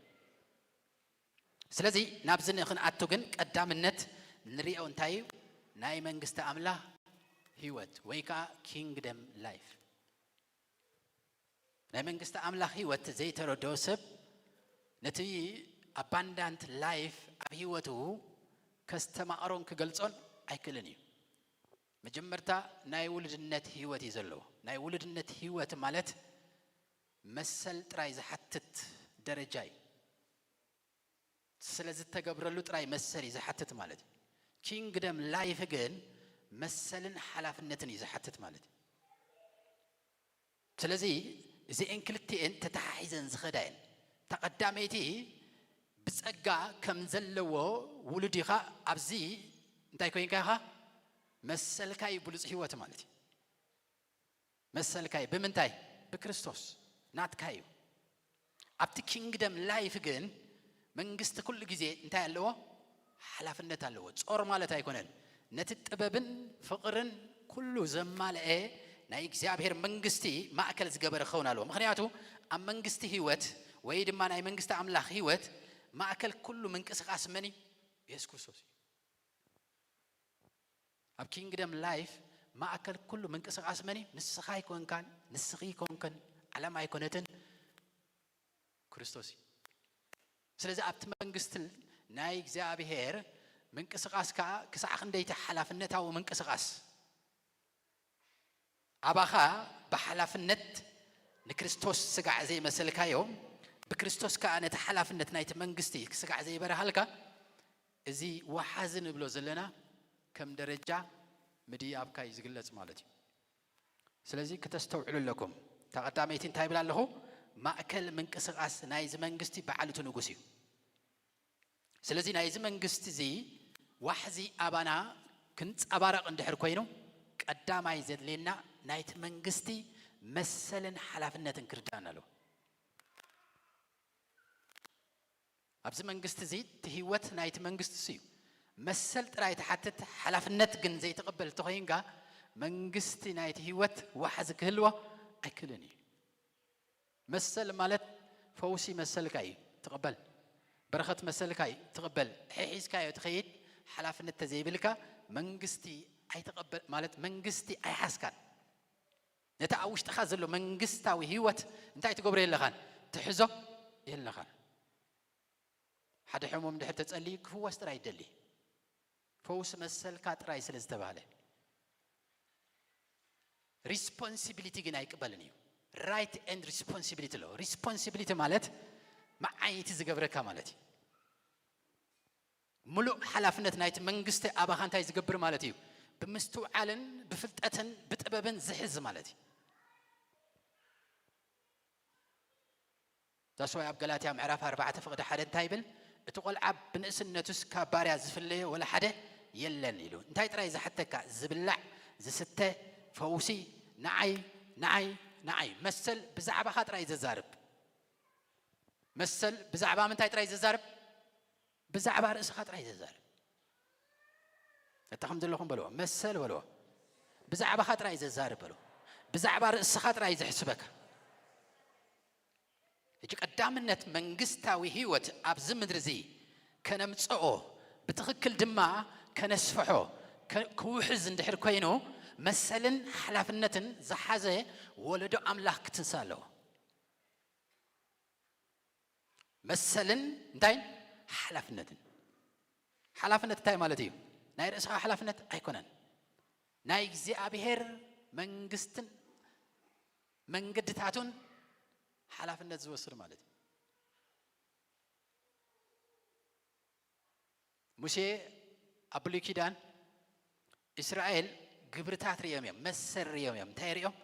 ስለዚ ናብዚ ንኽንኣቱ ግን ቀዳምነት ንሪኦ እንታይ እዩ? ናይ መንግስቲ ኣምላኽ ህይወት ወይ ከኣ ኪንግደም ላይፍ። ናይ መንግስቲ ኣምላኽ ህይወት ዘይተረድኦ ሰብ ነቲ ኣባንዳንት ላይፍ ኣብ ህይወቱ ከስተማቕሮን ክገልጾን ኣይክእልን እዩ። መጀመርታ ናይ ውሉድነት ህይወት እዩ ዘለዎ። ናይ ውሉድነት ህይወት ማለት መሰል ጥራይ ዝሓትት ደረጃ እዩ። ስለ ዝተገብረሉ ጥራይ መሰል እዩ ዝሓትት ማለት እዩ። ኪንግደም ላይፍ ግን መሰልን ሓላፍነትን እዩ ዝሓትት ማለት እዩ። ስለዚ እዚኤን ክልቲኤን ተተሓሒዘን ዝኸዳ እየን። እታ ቀዳመይቲ ብጸጋ ከም ዘለዎ ውሉድ ኢኻ። ኣብዚ እንታይ ኮይንካ ኢኻ? መሰልካ እዩ ብሉጽ ህይወት ማለት እዩ። መሰልካ እዩ። ብምንታይ? ብክርስቶስ ናትካ እዩ። ኣብቲ ኪንግደም ላይፍ ግን መንግስቲ ኩሉ ግዜ እንታይ ኣለዎ? ሓላፍነት ኣለዎ። ጾር ማለት ኣይኮነን። ነቲ ጥበብን ፍቕርን ኩሉ ዘማልአ ናይ እግዚኣብሔር መንግስቲ ማእከል ዝገበረ ክኸውን ኣለዎ። ምኽንያቱ ኣብ መንግስቲ ህይወት ወይ ድማ ናይ መንግስቲ ኣምላኽ ህይወት ማእከል ኩሉ ምንቅስቓስ መን እዩ? የሱስ ክርስቶስ እዩ። ኣብ ኪንግደም ላይፍ ማእከል ኩሉ ምንቅስቓስ መን እዩ? ንስኻ ኣይኮንካን፣ ንስኺ ኣይኮንክን፣ ዓለም ኣይኮነትን፣ ክርስቶስ እዩ። ስለዚ ኣብቲ መንግስቲ ናይ እግዚኣብሔር ምንቅስቓስ ከኣ ክሳዕ ክንደይቲ ሓላፍነታዊ ምንቅስቓስ፣ ኣባኻ ብሓላፍነት ንክርስቶስ ስጋዕ ዘይመሰልካዮ፣ ብክርስቶስ ከኣ ነቲ ሓላፍነት ናይቲ መንግስቲ ስጋዕ ዘይበርሃልካ፣ እዚ ወሓዚ ንብሎ ዘለና ከም ደረጃ ምድያብካ እዩ ዝግለጽ ማለት እዩ። ስለዚ ክተስተውዕሉ ኣለኩም። እታ ቀዳመይቲ እንታይ ይብል ኣለኹ? ማእከል ምንቅስቓስ ናይዚ መንግስቲ በዓል እቲ ንጉስ እዩ። ስለዚ ናይዚ መንግስቲ እዚ ዋሕዚ ኣባና ክንጸባረቕ እንድሕር ኮይኑ፣ ቀዳማይ ዘድልየና ናይቲ መንግስቲ መሰልን ሓላፍነትን ክርዳእና ኣለዎ። ኣብዚ መንግስቲ እዚ እቲ ህይወት ናይቲ መንግስቲ እሱ እዩ። መሰል ጥራይ ትሓትት፣ ሓላፍነት ግን ዘይትቕበል እንተኾይንካ፣ መንግስቲ ናይቲ ህይወት ዋሕዚ ክህልዎ ኣይክእልን እዩ። መሰል ማለት ፈውሲ መሰልካ እዩ፣ ትቕበል። በረኸት መሰልካ እዩ፣ ትቕበል። ሒዝካዮ ትኸይድ፣ ሓላፍነት ተዘይብልካ መንግስቲ ኣይትቐበል፣ ማለት መንግስቲ ኣይሓዝካን። ነቲ ኣብ ውሽጥኻ ዘሎ መንግስታዊ ህይወት እንታይ ትገብሮ የለኻን፣ ትሕዞ የለኻን። ሓደ ሕሙም እንድሕር ተጸልዩ ክፍወስ ጥራይ ይደሊ። ፈውሲ መሰልካ ጥራይ ስለ ዝተባህለ። ሪስፖንሲቢሊቲ ግን ኣይቅበልን እዩ። ራይት ኤንድ ሪስፖንሲቢሊቲ ኣሎ። ሪስፖንሲቢሊቲ ማለት መዓይቲ ዝገብረካ ማለት እዩ። ምሉእ ሓላፍነት ናይቲ መንግስቲ ኣባኻ እንታይ ዝገብር ማለት እዩ? ብምስትውዓልን ብፍልጠትን ብጥበብን ዝሕዝ ማለት እዩ። ዛስዋይ ኣብ ገላትያ ምዕራፍ ኣርባዕተ ፍቕዲ ሓደ እንታይ ይብል? እቲ ቆልዓ ብንእስነቱስ ካብ ባርያ ዝፍለዮ ወላ ሓደ የለን ኢሉ። እንታይ ጥራይ ዝሓተካ? ዝብላዕ፣ ዝስተ፣ ፈውሲ፣ ንዓይ፣ ንዓይ፣ ንዓይ። መሰል ብዛዕባኻ ጥራይ ዘዛርብ። መሰል ብዛዕባ ምንታይ ጥራይ ዘዛርብ? ብዛዕባ ርእስኻ ጥራይ ዘዛርብ። እታ ከም ዘለኹም በልዎ፣ መሰል በልዎ። ብዛዕባኻ ጥራይ ዘዛርብ በልዎ። ብዛዕባ ርእስኻ ጥራይ ዘሕስበካ። ሕጂ ቀዳምነት መንግስታዊ ህይወት ኣብዚ ምድሪ እዚ ከነምጽኦ፣ ብትኽክል ድማ ከነስፍሖ፣ ከ-፣ ክውሕዝ እንድሕር ኮይኑ፣ መሰልን ሓላፍነትን ዝሓዘ ወለዶ ኣምላኽ ክትንሳ ኣለዎ። መሰልን እንታይ? ሓላፍነትን። ሓላፍነት እንታይ ማለት እዩ? ናይ ርእስኻ ሓላፍነት ኣይኮነን። ናይ እግዚኣብሔር መንግስትን መንገድታቱን ሓላፍነት ዝወስድ ማለት እዩ። ሙሴ ኣብ ብሉይ ኪዳን እስራኤል ግብርታት ርእዮም እዮም፣ መሰል ርእዮም እዮም። እንታይ ርእዮም?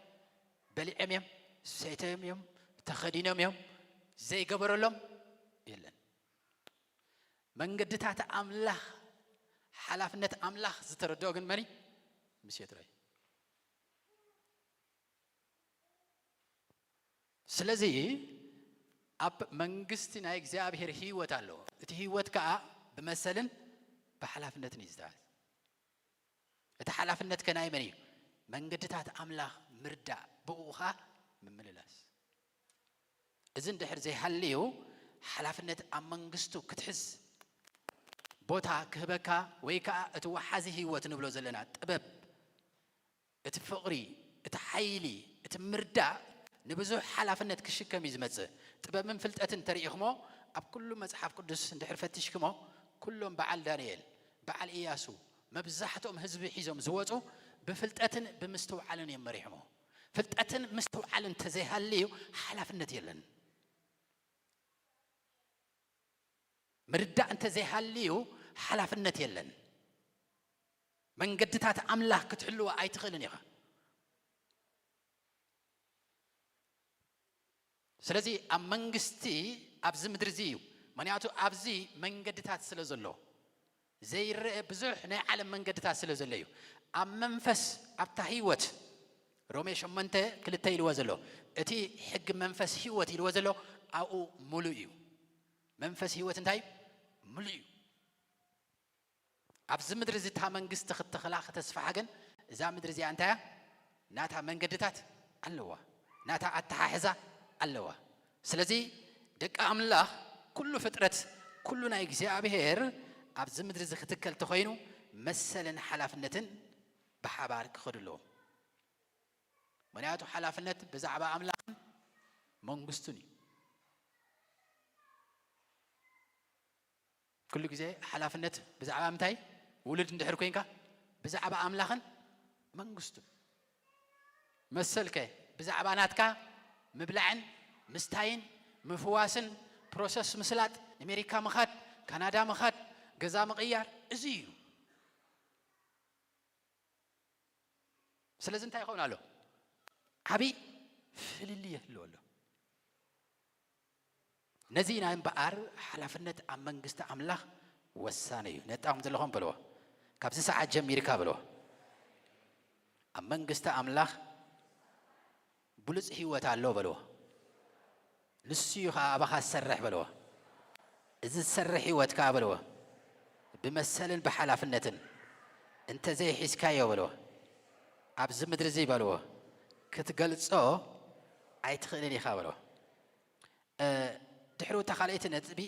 በሊዖም እዮም፣ ሰይቶም እዮም፣ ተኸዲኖም እዮም፣ ዘይገበረሎም የለን። መንገድታት ኣምላኽ፣ ሓላፍነት ኣምላኽ ዝተረድኦ ግን መን እዩ? ሙሴ ጥራይ። ስለዚ ኣብ መንግስቲ ናይ እግዚኣብሔር ህይወት ኣሎ። እቲ ህይወት ከኣ ብመሰልን ብሓላፍነትን እዩ ዝተታሕዘ። እቲ ሓላፍነት ከ ናይ መን እዩ? መንገድታት ኣምላኽ ምርዳእ፣ ብኡ ኸኣ ምምልላስ። እዚ እንድሕር ዘይሃልዩ፣ ሓላፍነት ኣብ መንግስቱ ክትሕዝ ቦታ ክህበካ፣ ወይ ከኣ እቲ ወሓዚ ህይወት ንብሎ ዘለና ጥበብ፣ እቲ ፍቕሪ፣ እቲ ሓይሊ፣ እቲ ምርዳእ ንብዙሕ ሓላፍነት ክሽከም እዩ ዝመጽእ። ጥበብን ፍልጠትን ተሪኢኽሞ፣ ኣብ ኩሉ መጽሓፍ ቅዱስ እንድሕር ፈቲሽክሞ፣ ኩሎም በዓል ዳንኤል፣ በዓል ኢያሱ፣ መብዛሕትኦም ህዝቢ ሒዞም ዝወጹ ብፍልጠትን ብምስትውዓልን እዮም መሪሖሞ። ፍልጠትን ምስትውዓልን እንተዘይሃልዩ፣ ሓላፍነት የለን። ምርዳእ እንተዘይሃልዩ፣ ሓላፍነት የለን። መንገድታት ኣምላኽ ክትሕልዎ ኣይትኽእልን ኢኻ። ስለዚ ኣብ መንግስቲ ኣብዚ ምድሪ እዚ እዩ። ምኽንያቱ ኣብዚ መንገድታት ስለ ዘሎ፣ ዘይረአ ብዙሕ ናይ ዓለም መንገድታት ስለ ዘሎ እዩ። ኣብ መንፈስ፣ ኣብታ ህይወት፣ ሮሜ ሸሞንተ ክልተ ኢልዎ ዘሎ፣ እቲ ሕጊ መንፈስ ህይወት ኢልዎ ዘሎ ኣብኡ ሙሉእ እዩ። መንፈስ ህይወት እንታይ እዩ? ሙሉእ እዩ። ኣብዚ ምድሪ እዚ እታ መንግስቲ ክትተኽላ ከተስፍሓ ግን፣ እዛ ምድሪ እዚኣ እንታይ እያ? ናታ መንገድታት ኣለዋ፣ ናታ ኣተሓሕዛ ኣለዋ። ስለዚ ደቂ ኣምላኽ፣ ኩሉ ፍጥረት፣ ኩሉ ናይ እግዚኣብሔር ኣብዚ ምድሪ እዚ ክትከል ተኾይኑ፣ መሰልን ሓላፍነትን ብሓባር ክኸዱ ኣለዎም። ምኽንያቱ ሓላፍነት ብዛዕባ ኣምላኽን መንግስቱን እዩ። ኩሉ ግዜ ሓላፍነት ብዛዕባ ምንታይ? ውሉድ እንድሕር ኮንካ፣ ብዛዕባ ኣምላኽን መንግስቱን። መሰልከ ብዛዕባ ናትካ ምብላዕን ምስታይን ምፍዋስን፣ ፕሮሰስ ምስላጥ፣ ኣሜሪካ ምኻድ፣ ካናዳ ምኻድ፣ ገዛ ምቕያር፣ እዚ እዩ። ስለዚ እንታይ ይኸውን ኣሎ? ዓብዪ ፍልልይ ይህልዎ ኣሎ። ነዚ ኢና እምበኣር ሓላፍነት ኣብ መንግስቲ ኣምላኽ ወሳኒ እዩ። ነጣኹም ዘለኹም በልዎ። ካብዚ ሰዓት ጀሚርካ በልዎ። ኣብ መንግስቲ ኣምላኽ ብሉጽ ህይወት ኣሎ በልዎ። ንሱ እዩ ኸዓ ኣባኻ ዝሰርሕ በልዎ። እዚ ዝሰርሕ ህይወት ከኣ በልዎ፣ ብመሰልን ብሓላፍነትን እንተዘይሒዝካዮ በልዎ፣ ኣብዚ ምድሪ እዚ በልዎ፣ ክትገልጾ ኣይትኽእልን ኢኻ በልዎ። እ፣ ድሕሪ እታ ካልኣይቲ ነጥቢ፣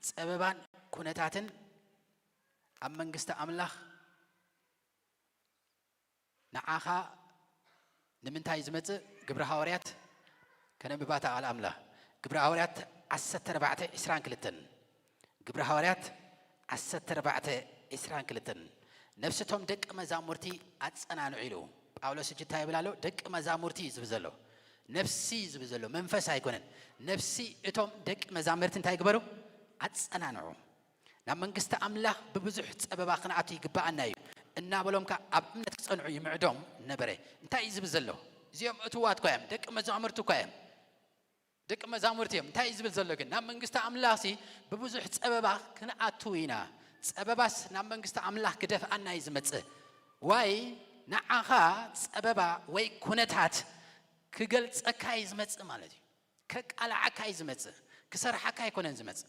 ጸበባን ኩነታትን ኣብ መንግስቲ ኣምላኽ ንዓኻ ንምንታይ ዝመጽእ? ግብሪ ሃዋርያት ከነንብባ እታ ቃል ኣምላኽ። ግብሪ ሃዋርያት ዓሰርተ ኣርባዕተ ዕስራን ክልተን። ግብሪ ሃዋርያት ዓሰርተ ኣርባዕተ ዕስራን ክልተን። ነፍሲ እቶም ደቂ መዛሙርቲ ኣጸናንዑ ኢሉ። ጳውሎስ ሕጂ እንታይ ይብል ኣሎ? ደቂ መዛሙርቲ እዩ ዝብል ዘሎ። ነፍሲ እዩ ዝብል ዘሎ፣ መንፈስ ኣይኮነን። ነፍሲ እቶም ደቂ መዛሙርቲ እንታይ ግበሩ? ኣጸናንዑ። ናብ መንግስቲ ኣምላኽ ብብዙሕ ጸበባ ክንኣቱ ይግብኣና እዩ እናበሎም ከኣ ኣብ እምነት ክጸንዑ ይምዕዶም ነበረ። እንታይ እዩ ዝብል ዘሎ? እዚኦም እትዋት እኳ እዮም፣ ደቂ መዛሙርቲ እኳ እዮም። ደቂ መዛሙርቲ እዮም። እንታይ እዩ ዝብል ዘሎ ግን? ናብ መንግስቲ ኣምላኽሲ ብብዙሕ ጸበባ ክንኣቱ ኢና። ጸበባስ ናብ መንግስቲ ኣምላኽ ክደፍኣና እዩ ዝመጽእ። ዋይ፣ ንዓኻ ጸበባ ወይ ኩነታት ክገልጸካ እዩ ዝመጽእ ማለት እዩ። ከቃልዓካ እዩ ዝመጽእ። ክሰርሓካ ኣይኮነን ዝመጽእ።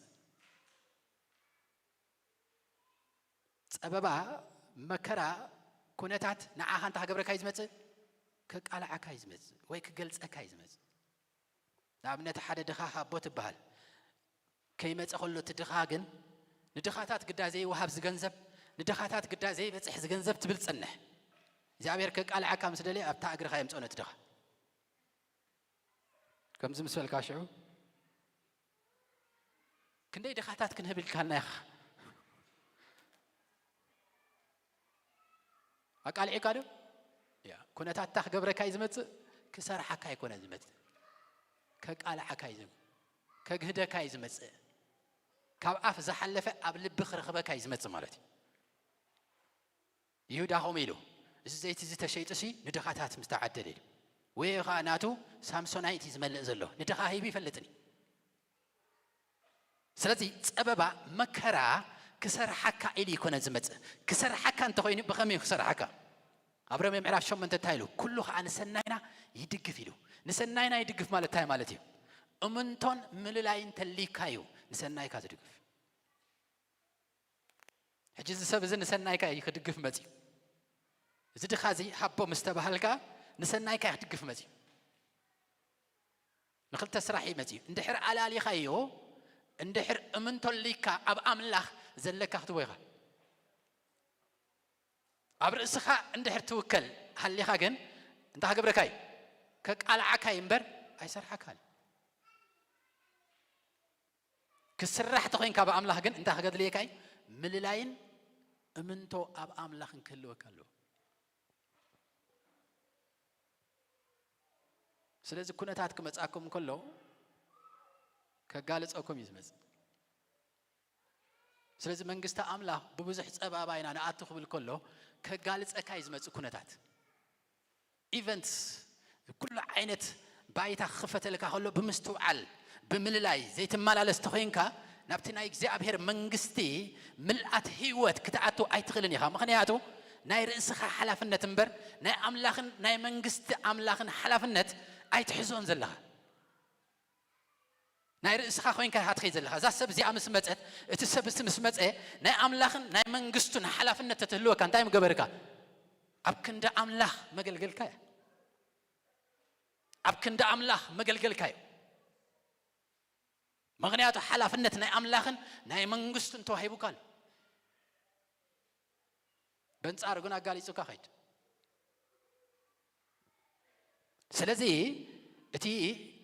ጸበባ፣ መከራ፣ ኩነታት ንዓኻ እንታይ ክገብረካ እዩ ዝመጽእ? ከቃልዓካ እዩ ዝመጽእ ወይ ክገልጸካ እዩ ዝመጽእ። ንኣብነት፣ ሓደ ድኻ ሃቦ ትበሃል። ከይመጸ ከሎ እቲ ድኻ ግን፣ ንድኻታት ግዳ ዘይወሃብ ዝገንዘብ፣ ንድኻታት ግዳ ዘይበጽሕ ዝገንዘብ ትብል ጸንሕ። እግዚኣብሔር ከቃልዓካ ምስ ደለየ ኣብታ እግርኻ የምፅኦ ነቲ ድኻ። ከምዚ ምስ በልካ ሽዑ ክንደይ ድኻታት ክንህብ ኢልካና ኢኻ። ኣቃልዒካ ዶ? ያ፣ ኩነታትታ ክገብረካ እዩ ዝመጽእ፣ ክሰርሓካ ኣይኮነን ዝመጽእ። ከቃልዓካ እዩ ዝመ-፣ ከግህደካ እዩ ዝመጽእ። ካብ ኣፍ ዝሓለፈ ኣብ ልቢ ክረኽበካ እዩ ዝመጽእ ማለት እዩ። ይሁዳ ከምኡ ኢሉ፣ "እዚ ዘይቲ እዚ ተሸይጡሲ ንድኻታት ምስተዓደለ" ኢሉ። ወይ ኸዓ ናቱ ሳምሶናይት እዩ ዝመልእ ዘሎ፣ ንድኻ ሂቡ ይፈልጥን እዩ። ስለዚ ጸበባ፣ መከራ ክሰርሓካ ኢሉ ይኮነ ዝመጽእ። ክሰርሓካ እንተኾይኑ ብኸመይ እዩ ክሰርሓካ? ኣብ ሮሜ ምዕራፍ ሸሞንተ እንታይ ኢሉ? "ኩሉ ኸዓ ንሰናይና ይድግፍ" ኢሉ። ንሰናይና ይድግፍ ማለት እንታይ ማለት እዩ? እምንቶን ምልላይን ተልይካ እዩ ንሰናይካ ዝድግፍ። ሕጂ እዚ ሰብ እዚ ንሰናይካ እዩ ክድግፍ መጽዩ። እዚ ድኻ እዚ ሃቦ ምስ ተባሃልካ ንሰናይካ እዩ ክድግፍ መጽዩ። ንኽልተ ስራሕ እዩ መጽዩ። እንድሕር ኣላሊኻዮ፣ እንድሕር እምንቶ ኣልይካ ኣብ ኣምላኽ ዘለካ ክትቦ ኢኻ። ኣብ ርእስኻ እንድሕር ትውከል ሃሊኻ ግን እንታይ ክገብረካ እዩ? ከቃልዓካ እዩ እምበር ኣይሰርሓካን። ክስራሕ ተኾይንካ ብኣምላኽ ግን እንታይ ክገድልየካ እዩ? ምልላይን እምንቶ ኣብ ኣምላኽን ክህልወካ ኣለዎ። ስለዚ ኩነታት ክመጻኩም ከሎ ከጋልጸኩም እዩ ዝመጽእ። ስለዚ መንግስቲ ኣምላኽ ብብዙሕ ጸባባ ኢና ንኣቱ ክብል ከሎ ከጋልጸካ እዩ ዝመጽእ ኩነታት። ኢቨንትስ፣ ኩሉ ዓይነት ባይታ ክኽፈተልካ ከሎ ብምስትውዓል፣ ብምልላይ ዘይትመላለስ ተኾይንካ ናብቲ ናይ እግዚኣብሔር መንግስቲ ምልኣት ህይወት ክትኣቱ ኣይትኽእልን ኢኻ። ምኽንያቱ ናይ ርእስኻ ሓላፍነት እምበር ናይ ኣምላኽን ናይ መንግስቲ ኣምላኽን ሓላፍነት ኣይትሕዞን ዘለኻ። ናይ ርእስኻ ኮይንካ ኢኻ ትኸይድ ዘለኻ። እዛ ሰብ እዚኣ ምስ መጸት፣ እቲ ሰብ እዚ ምስ መጸ ናይ ኣምላኽን ናይ መንግስቱን ሓላፍነት ተትህልወካ እንታይ ምገበርካ? ኣብ ክንዲ ኣምላኽ መገልገልካ እያ። ኣብ ክንዲ ኣምላኽ መገልገልካ እዩ። ምኽንያቱ ሓላፍነት ናይ ኣምላኽን ናይ መንግስቱን ተዋሂቡካ ኣሎ። በንጻሩ ግን ኣጋሊጹካ ኸይድ። ስለዚ እቲ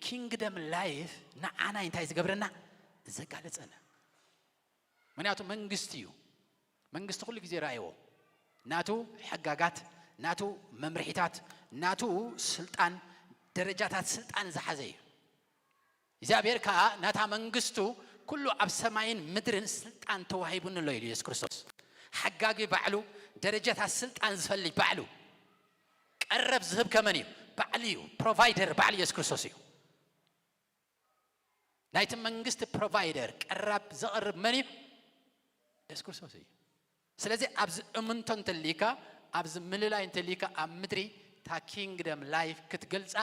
ኪንግደም ላይፍ ንዓና እንታይ ዝገብረና? ዘጋልጸና። ምኽንያቱ መንግስቲ እዩ። መንግስቲ ኩሉ ግዜ ረኣይዎ። ናቱ ሕጋጋት፣ ናቱ መምርሒታት፣ ናቱ ስልጣን፣ ደረጃታት ስልጣን ዝሓዘ እዩ። እግዚኣብሔር ከኣ ናታ መንግስቱ ኩሉ ኣብ ሰማይን ምድርን ስልጣን ተዋሂቡኒ ኣሎ ኢሉ የሱስ ክርስቶስ። ሓጋጊ ባዕሉ፣ ደረጃታት ስልጣን ዝፈልይ ባዕሉ፣ ቀረብ ዝህብ ከመን እዩ? ባዕሉ እዩ። ፕሮቫይደር ባዕሉ የሱስ ክርስቶስ እዩ። ናይቲ መንግስቲ ፕሮቫይደር፣ ቀራብ ዘቕርብ መን እዩ? የሱስ ክርስቶስ እዩ። ስለዚ ኣብዚ እምንቶ እንተልይካ፣ ኣብዚ ምልላይ እንተልይካ፣ ኣብ ምድሪ እታ ኪንግደም ላይፍ ክትገልጻ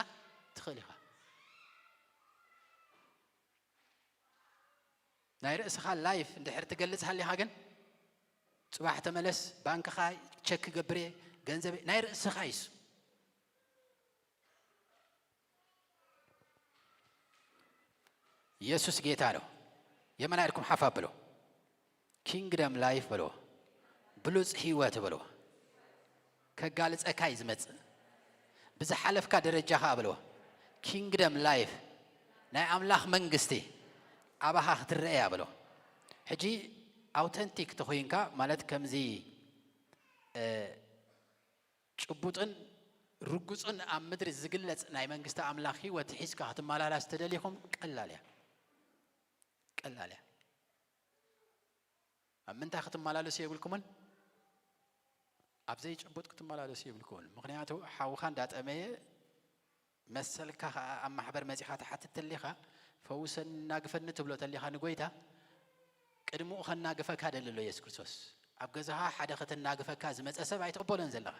ትኽእል ኢኻ። ናይ ርእስኻ ላይፍ እንድሕር ትገልጽ ሃሊኻ ግን፣ ጽባሕ ተመለስ፣ ባንክኻ ቸክ ክገብር እየ፣ ገንዘብ ናይ ርእስኻ እዩ እሱ። የሱስ ጌታ ነው። የመን ኢድኩም ሓፍ ኣብሎ። ኪንግደም ላይፍ በልዎ። ብሉጽ ህይወት በልዎ። ከጋልጸካ እዩ ዝመጽእ። ብዝሓለፍካ ደረጃ ኸኣ በልዎ። ኪንግደም ላይፍ፣ ናይ ኣምላኽ መንግስቲ ኣባኻ ክትረአ እያ በልዎ። ሕጂ ኣውተንቲክ ተኾይንካ፣ ማለት ከምዚ፣ እ፣ ጭቡጥን ርጉጽን ኣብ ምድሪ ዝግለጽ ናይ መንግስቲ ኣምላኽ ህይወት ሒዝካ ክትመላላስ ተደሊኹም፣ ቀላል እያ። ቀላል እያ። ኣብ ምንታይ ክትመላለሱ የብልኩምን? ኣብ ዘይጭቡጥ ክትመላለሱ የብልኩምን። ምኽንያቱ ሓውኻ እንዳጠመየ መሰልካ ኸኣ ኣብ ማሕበር መጺኻ ትሓትት ተሊኻ፣ "ፈውሰኒ፣ ናግፈኒ" ትብሎ ተሊኻ ንጎይታ፣ ቅድሚኡ ከናግፈካ ደሊ ኣሎ የሱስ ክርስቶስ። ኣብ ገዛኻ ሓደ ከተናግፈካ ዝመጸ ሰብ ኣይትቕበሎን ዘለኻ።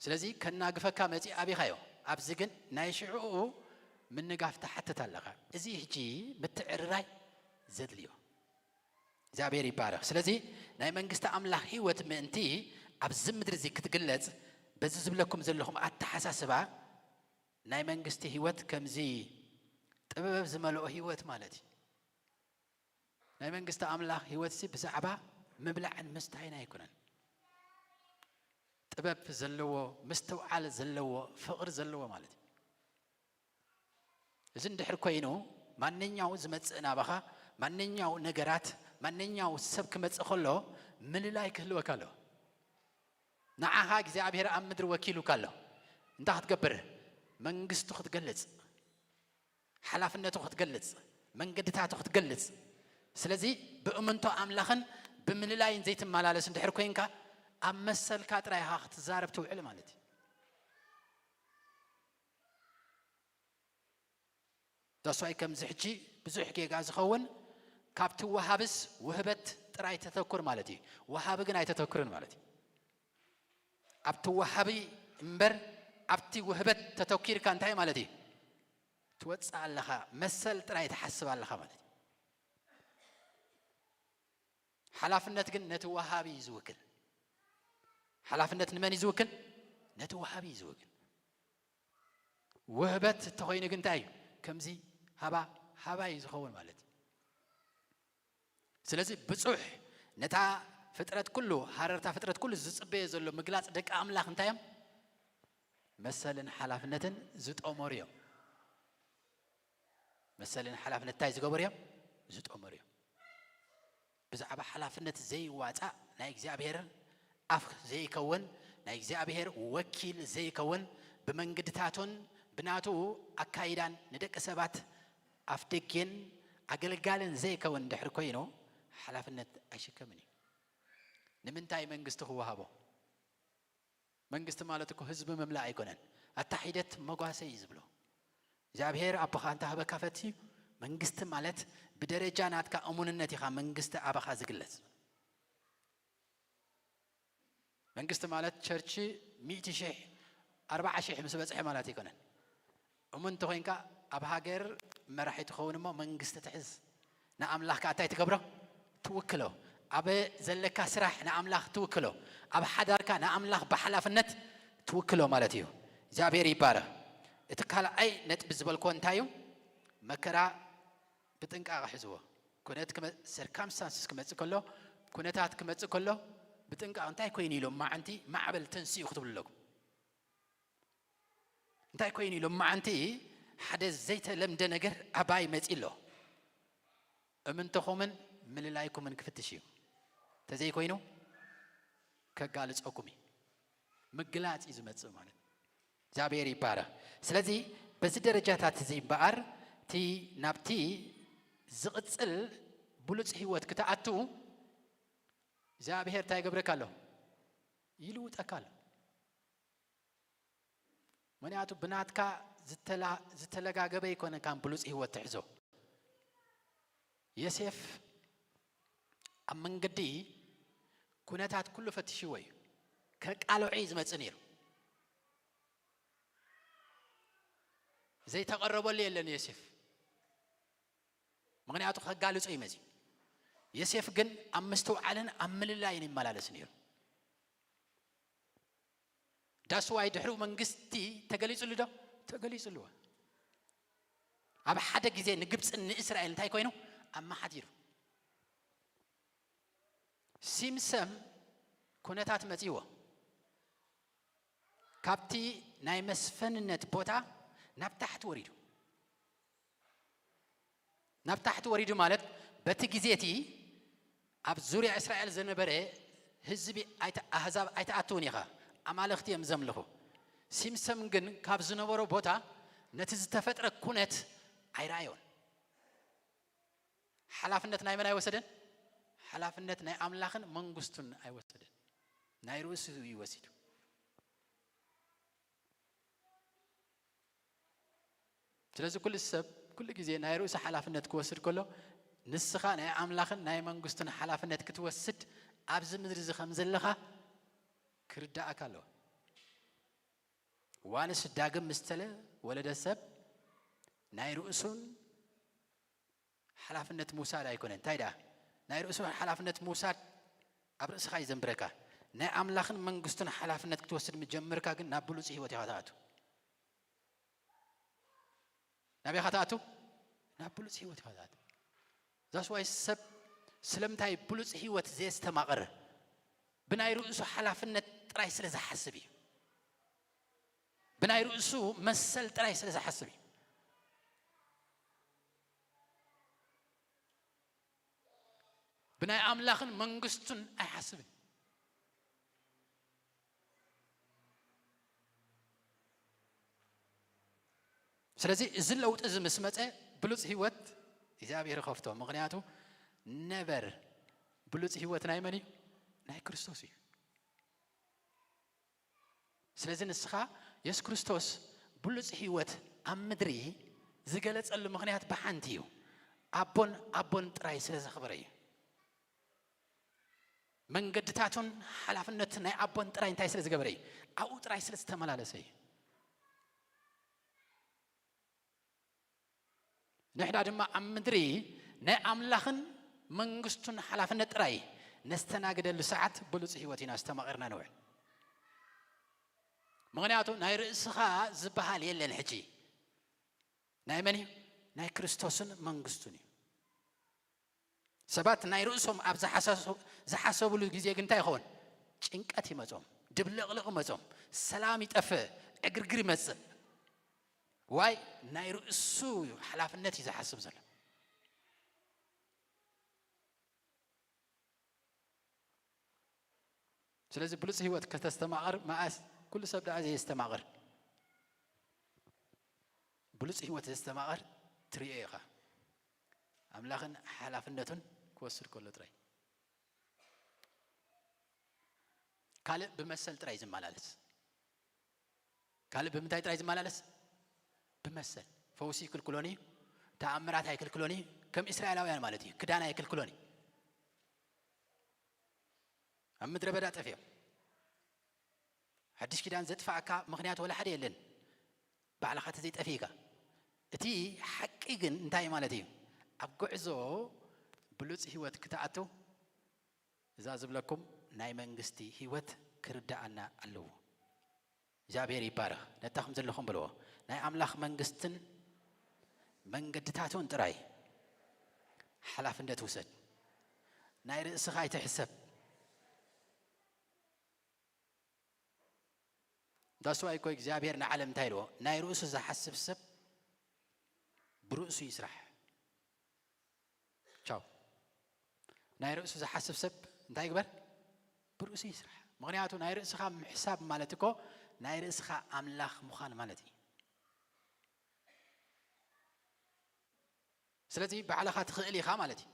ስለዚ ከናግፈካ መጺኡ ኣቢኻዮ። ኣብዚ ግን ናይ ሽዕኡ ምንጋፍ ትሓትት ኣለኻ። እዚ ሕጂ ምትዕርራይ ዘድልዮ። እግዚኣብሔር ይባረኽ። ስለዚ ናይ መንግስቲ ኣምላኽ ህይወት ምእንቲ ኣብዚ ምድሪ እዚ ክትግለጽ፣ በዚ ዝብለኩም ዘለኹም ኣተሓሳስባ ናይ መንግስቲ ህይወት ከምዚ ጥበብ ዝመልኦ ህይወት ማለት እዩ። ናይ መንግስቲ ኣምላኽ ህይወትሲ ብዛዕባ ምብላዕን ምስታይን ኣይኮነን። ጥበብ ዘለዎ፣ ምስትውዓል ዘለዎ፣ ፍቕሪ ዘለዎ ማለት እዩ። እዚ እንድሕር ኮይኑ፣ ማንኛው ዝመጽእ ናባኻ፣ ማንኛው ነገራት፣ ማንኛው ሰብ ክመጽእ ከሎ ምልላይ ክህልወካ ኣሎ። ንዓኻ እግዚኣብሔር ኣብ ምድሪ ወኪሉካ ኣሎ። እንታይ ክትገብር? መንግስቱ ክትገልጽ፣ ሓላፍነቱ ክትገልጽ፣ መንገድታቱ ክትገልጽ። ስለዚ ብእምንቶ ኣምላኽን ብምልላይን ዘይትመላለስ እንድሕር ኮይንካ፣ ኣብ መሰልካ ጥራይ ኢኻ ክትዛረብ ትውዕል ማለት እዩ። ዳስዋይ ከምዚ ሕጂ ብዙሕ ጌጋ ዝኸውን፣ ካብቲ ወሃብስ ውህበት ጥራይ ተተኩር ማለት እዩ። ወሃቢ ግን ኣይተተኩርን ማለት እዩ። ኣብቲ ወሃቢ እምበር ኣብቲ ውህበት ተተኪርካ እንታይ ማለት እዩ? ትወፅእ ኣለኻ፣ መሰል ጥራይ ትሓስብ ኣለኻ ማለት እዩ። ሓላፍነት ግን ነቲ ወሃቢ እዩ ዝውክል። ሓላፍነት ንመን እዩ ዝውክል? ነቲ ወሃቢ እዩ ዝውክል። ውህበት እንተኾይኑ ግን እንታይ እዩ? ከምዚ ሃባ ሃባ እዩ ዝኸውን ማለት እዩ። ስለዚ ብጹሕ ነታ ፍጥረት ኩሉ፣ ሃረርታ ፍጥረት ኩሉ ዝጽበዮ ዘሎ ምግላጽ ደቂ ኣምላኽ እንታይ እዮም? መሰልን ሓላፍነትን ዝጠመሩ እዮም። መሰልን ሓላፍነት እንታይ ዝገበሩ እዮም? ዝጠመሩ እዮም። ብዛዕባ ሓላፍነት ዘይዋጻእ፣ ናይ እግዚኣብሔር ኣፍ ዘይከውን፣ ናይ እግዚኣብሔር ወኪል ዘይከውን፣ ብመንገድታቱን ብናቱ ኣካይዳን ንደቂ ሰባት ኣፍ ደጌን ኣገልጋልን ዘይከውን እንድሕር ኮይኑ፣ ሓላፍነት ኣይሽከምን እዩ። ንምንታይ መንግስቲ ክወሃቦ? መንግስቲ ማለት እኮ ህዝቢ ምምላእ ኣይኮነን። ኣታ ሒደት መጓሰ እዩ ዝብሎ። እግዚኣብሔር ኣቦኻ እንተሃበካ ፈትዩ፣ መንግስቲ ማለት ብደረጃ ናትካ እሙንነት ኢኻ መንግስቲ ኣባኻ ዝግለጽ። መንግስቲ ማለት ቸርች ሚእቲ ሺሕ፣ ኣርብዓ ሺሕ ምስ በጽሐ ማለት ኣይኮነን። እሙን እንተኾይንካ ኣብ ሃገር መራሒ ትኸውን እሞ መንግስቲ ትሕዝ። ንኣምላኽ ከኣ እንታይ ትገብሮ? ትውክሎ። ኣብ ዘለካ ስራሕ ንኣምላኽ ትውክሎ። ኣብ ሓዳርካ ንኣምላኽ ብሓላፍነት ትውክሎ ማለት እዩ። እግዚኣብሔር ይባረኽ። እቲ ካልኣይ ነጥቢ ዝበልክዎ እንታይ እዩ? መከራ ብጥንቃቐ ሕዝዎ። ኩነት ክመ-፣ ሰርከምስታንስስ ክመጽእ ከሎ፣ ኩነታት ክመጽእ ከሎ፣ ብጥንቃቐ እንታይ ኮይኑ ኢሎም ማዕንቲ ማዕበል ተንስኡ ክትብሉ ኣለኩም። እንታይ ኮይኑ ኢሎም ማዕንቲ ሓደ ዘይተለምደ ነገር ኣባይ መጺ ኣሎ። እምንተኹምን ምልላይኩምን ክፍትሽ እዩ። ተዘይኮይኑ ከጋልጸኩም እዩ። ምግላጽ እዩ ዝመጽእ ማለት። እግዚኣብሔር ይባረኽ። ስለዚ በዚ ደረጃታት እዚ እምበኣር፣ እቲ ናብቲ ዝቕጽል ብሉጽ ህይወት ክትኣቱ እግዚኣብሔር እንታይ ይገብረካ ኣሎ? ይልውጠካ ኣሎ። ምኽንያቱ ብናትካ ዝተላ-፣ ዝተለጋገበ ኣይኮነካን ብሉጽ ህይወት ትሕዞ። ዮሴፍ ኣብ መንገዲ ኩነታት ኩሉ ፈትሽዎ እዩ። ከቃልዖ እዩ ዝመጽእ ነይሩ። ዘይተቐረበሉ የለን ዮሴፍ። ምኽንያቱ ከጋልጾ እዩ መጺኡ። ዮሴፍ ግን ኣብ ምስትውዓልን ኣብ ምልላይን ይመላለስ ነይሩ። ዳስዋይ ድሕሪኡ መንግስቲ ተገሊጹሉ ዶ? ተገሊጹሉ። ኣብ ሓደ ግዜ ንግብጽን ንእስራኤል እንታይ ኮይኑ? ኣመሓዲሩ። ሲምሰም ኩነታት መጺዎ። ካብቲ ናይ መስፈንነት ቦታ ናብ ታሕቲ ወሪዱ። ናብ ታሕቲ ወሪዱ ማለት በቲ ግዜ እቲ ኣብ ዙርያ እስራኤል ዝነበረ ህዝቢ ኣይተ-፣ ኣህዛብ ኣይትኣትውን ኢኻ፣ ኣማልኽቲ እዮም ዘምልኹ። ሲምሰም ግን ካብ ዝነበሮ ቦታ ነቲ ዝተፈጥረ ኩነት ኣይረኣዮን። ሓላፍነት ናይ መን ኣይወሰደን? ሓላፍነት ናይ ኣምላኽን መንግስቱን ኣይወሰደን። ናይ ርእሱ እዩ ወሲዱ። ስለዚ ኩሉ ሰብ ኩሉ ግዜ ናይ ርእሱ ሓላፍነት ክወስድ ከሎ፣ ንስኻ ናይ ኣምላኽን ናይ መንግስቱን ሓላፍነት ክትወስድ ኣብዚ ምድሪ እዚ ከም ዘለኻ ክርዳእካ ኣለዎ። ዋንስ ዳግም ምስ ተለ-፣ ወለደ ሰብ ናይ ርእሱን ሓላፍነት ምውሳድ ኣይኮነን። እንታይ ደኣ? ናይ ርእሱ ሓላፍነት ምውሳድ ኣብ ርእስኻ እዩ ዘንብረካ። ናይ ኣምላኽን መንግስቱን ሓላፍነት ክትወስድ ምጀምርካ ግን ናብ ብሉጽ ህይወት ኢኻ ትኣቱ። ናበይ ኢኻ ትኣቱ? ናብ ብሉጽ ህይወት ኢኻ ትኣቱ። ዛስዋይ ሰብ ስለምንታይ ብሉጽ ህይወት ዘየስተማቕር? ብናይ ርእሱ ሓላፍነት ጥራይ ስለ ዝሓስብ እዩ። ብናይ ርእሱ መሰል ጥራይ ስለ ዝሓስብ እዩ። ብናይ ኣምላኽን መንግስቱን ኣይሓስብን። ስለዚ እዚ ለውጢ እዚ ምስ መጸ ብሉጽ ህይወት እግዚኣብሔር ይኸፍቶ። ምኽንያቱ ነበር ብሉጽ ህይወት ናይ መን እዩ? ናይ ክርስቶስ እዩ። ስለዚ ንስኻ የሱስ ክርስቶስ ብሉጽ ህይወት ኣብ ምድሪ ዝገለጸሉ ምኽንያት ብሓንቲ እዩ። ኣቦን ኣቦን ጥራይ ስለ ዘኽበረ እዩ። መንገድታቱን ሓላፍነት ናይ ኣቦን ጥራይ እንታይ ስለ ዝገበረ እዩ? ኣብኡ ጥራይ ስለ ዝተመላለሰ እዩ። ንሕና ድማ ኣብ ምድሪ ናይ ኣምላኽን መንግስቱን ሓላፍነት ጥራይ ነስተናግደሉ ሰዓት ብሉጽ ህይወት ኢና ዝተማቐርና ንውዕል። ምኽንያቱ ናይ ርእስኻ ዝበሃል የለን ሕጂ። ናይ መን እዩ? ናይ ክርስቶስን መንግስቱን እዩ። ሰባት ናይ ርእሶም ኣብ ዝሓሰሱ-፣ ዝሓሰብሉ ግዜ ግን እንታይ ይኸውን? ጭንቀት ይመጾም፣ ድብልቕልቕ ይመጾም፣ ሰላም ይጠፍእ፣ ዕግርግር ይመጽእ። ዋይ ናይ ርእሱ ሓላፍነት እዩ ዝሓስብ ዘሎ። ስለዚ ብሉጽ ህይወት ከተስተማቕር መኣስ ኩሉ ሰብ ደኣ ዘየስተማቕር። ብሉጽ ህይወት ዘስተማቕር ትርእዮ ኢኻ። ኣምላኽን ሓላፍነቱን ክወስድ ከሎ ጥራይ። ካልእ ብመሰል ጥራይ ዝመላለስ። ካልእ ብምንታይ ጥራይ ዝመላለስ? ብመሰል። ፈውሲ ይክልክሎን እዩ፣ ተኣምራት ኣይክልክሎን እዩ። ከም እስራኤላውያን ማለት እዩ። ክዳን ኣይክልክሎን እዩ። ኣብ ምድረ በዳ ጠፊኦም። ሓድሽ ኪዳን ዘጥፍኣካ ምኽንያት ወላ ሓደ የለን። ባዕልኻ ተዘይጠፊእካ። እቲ ሓቂ ግን እንታይ ማለት እዩ? ኣብ ጉዕዞ ብሉጽ ህይወት ክትኣቱ እዛ ዝብለኩም ናይ መንግስቲ ህይወት ክርድኣና ኣለዎ። እግዚኣብሔር ይባረኽ። ነታ ከም ዘለኹም በልዎ። ናይ ኣምላኽ መንግስትን መንገድታቱን ጥራይ ሓላፍነት ውሰድ። ናይ ርእስኻ ኣይትሕሰብ። ዳስዋ እኮ እግዚኣብሔር ንዓለም እንታይ ኢልዎ? ናይ ርእሱ ዝሓስብ ሰብ ብርእሱ ይስራሕ። ቻው። ናይ ርእሱ ዝሓስብ ሰብ እንታይ ይግበር? ብርእሱ ይስራሕ። ምኽንያቱ ናይ ርእስኻ ምሕሳብ ማለት እኮ ናይ ርእስኻ ኣምላኽ ምዃን ማለት እዩ። ስለዚ ባዕልኻ ትኽእል ኢኻ ማለት እዩ።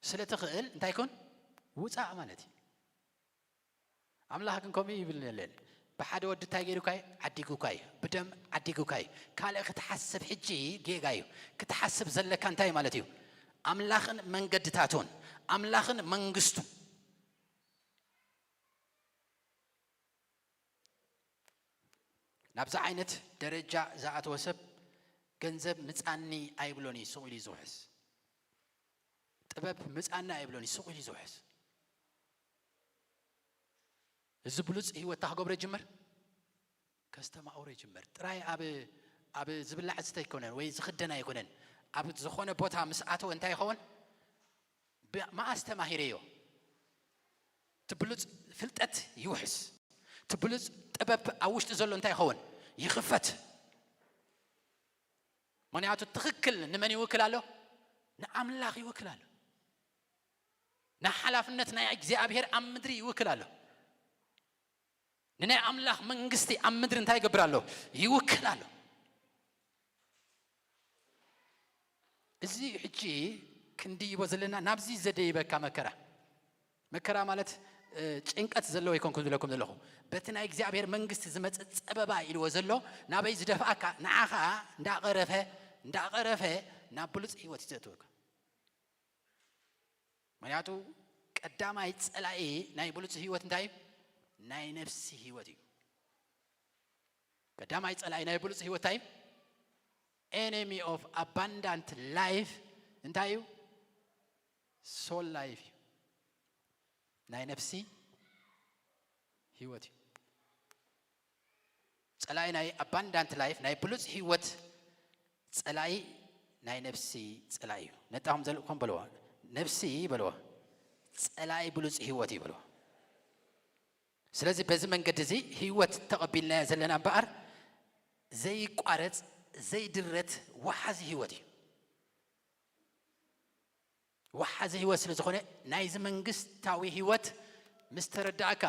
ስለ ትኽእል እንታይ ኩን? ውጻእ ማለት እዩ። ኣምላኽ ግን ከምኡ ይብል የለን። ብሓደ ወዲ እንታይ ገይሩካ እዩ? ዓዲጉካ እዩ። ብደም ዓዲጉካ እዩ። ካልእ ክትሓስብ ሕጂ ጌጋ እዩ። ክትሓስብ ዘለካ እንታይ ማለት እዩ? ኣምላኽን መንገድታቱን፣ ኣምላኽን መንግስቱን። ናብዚ ዓይነት ደረጃ ዝኣተወ ሰብ ገንዘብ ምጻኒ ኣይብሎን እዩ፣ ስቕ ኢሉ እዩ ዝውሕስ። ጥበብ ምጻኒ ኣይብሎን እዩ፣ ስቕ ኢሉ እዩ ዝውሕስ። እዚ ብሉጽ ህይወት እንታይ ክገብሮ ይጅምር? ከስተማቕሮ ይጅምር። ጥራይ ኣብ፣ ኣብ ዝብላዕ ዝስተ ኣይኮነን ወይ ዝኽደን ኣይኮነን። ኣብ ዝኾነ ቦታ ምስ ኣተወ እንታይ ይኸውን? ብ-፣ መኣስ ተማሂረዮ? እቲ ብሉጽ ፍልጠት ይውሕስ። እቲ ብሉጽ ጥበብ ኣብ ውሽጢ ዘሎ እንታይ ይኸውን? ይኽፈት። ምኽንያቱ ትኽክል ንመን ይውክል ኣሎ? ንኣምላኽ ይውክል ኣሎ። ንሓላፍነት ናይ እግዚኣብሔር ኣብ ምድሪ ይውክል ኣሎ። ንናይ ኣምላኽ መንግስቲ ኣብ ምድሪ እንታይ ይገብር ኣሎ? ይውክል ኣሎ። እዚ ሕጂ ክንድይቦ ዘለና ናብዚ ዘደይበካ መከራ። መከራ ማለት፣ እ፣ ጭንቀት ዘለዎ ኣይኮንኩን ዝብለኩም ዘለኹ። በቲ ናይ እግዚኣብሔር መንግስቲ ዝመጽእ ጸበባ ኢልዎ ዘሎ ናበይ ዝደፍኣካ? ንዓኻ እንዳቐረፈ፣ እንዳቐረፈ ናብ ብሉጽ ህይወት እዩ ዘእትወካ። ምኽንያቱ ቀዳማይ ጸላኢ ናይ ብሉጽ ህይወት እንታይ እዩ? ናይ ነፍሲ ህይወት እዩ። ቀዳማይ ጸላኢ ናይ ብሉጽ ህይወት እንታይ እዩ? Enemy of abundant life እንታይ እዩ? Soul life እዩ። ናይ ነፍሲ ህይወት እዩ። ጸላኢ ናይ abundant life፣ ናይ ብሉጽ ህይወት ጸላኢ ናይ ነፍሲ ጸላኢ እዩ። ነጣኹም ዘልእኩም በልዎ። ነፍሲ በልዎ። ጸላኢ ብሉጽ ህይወት እዩ በልዎ። ስለዚ በዚ መንገዲ እዚ ህይወት ተቐቢልናዮ ዘለና እምበኣር ዘይቋረጽ ዘይድረት ወሓዚ ህይወት እዩ። ወሓዚ ህይወት ስለ ዝኾነ ናይዚ መንግስታዊ ህይወት ምስ ተረዳእካ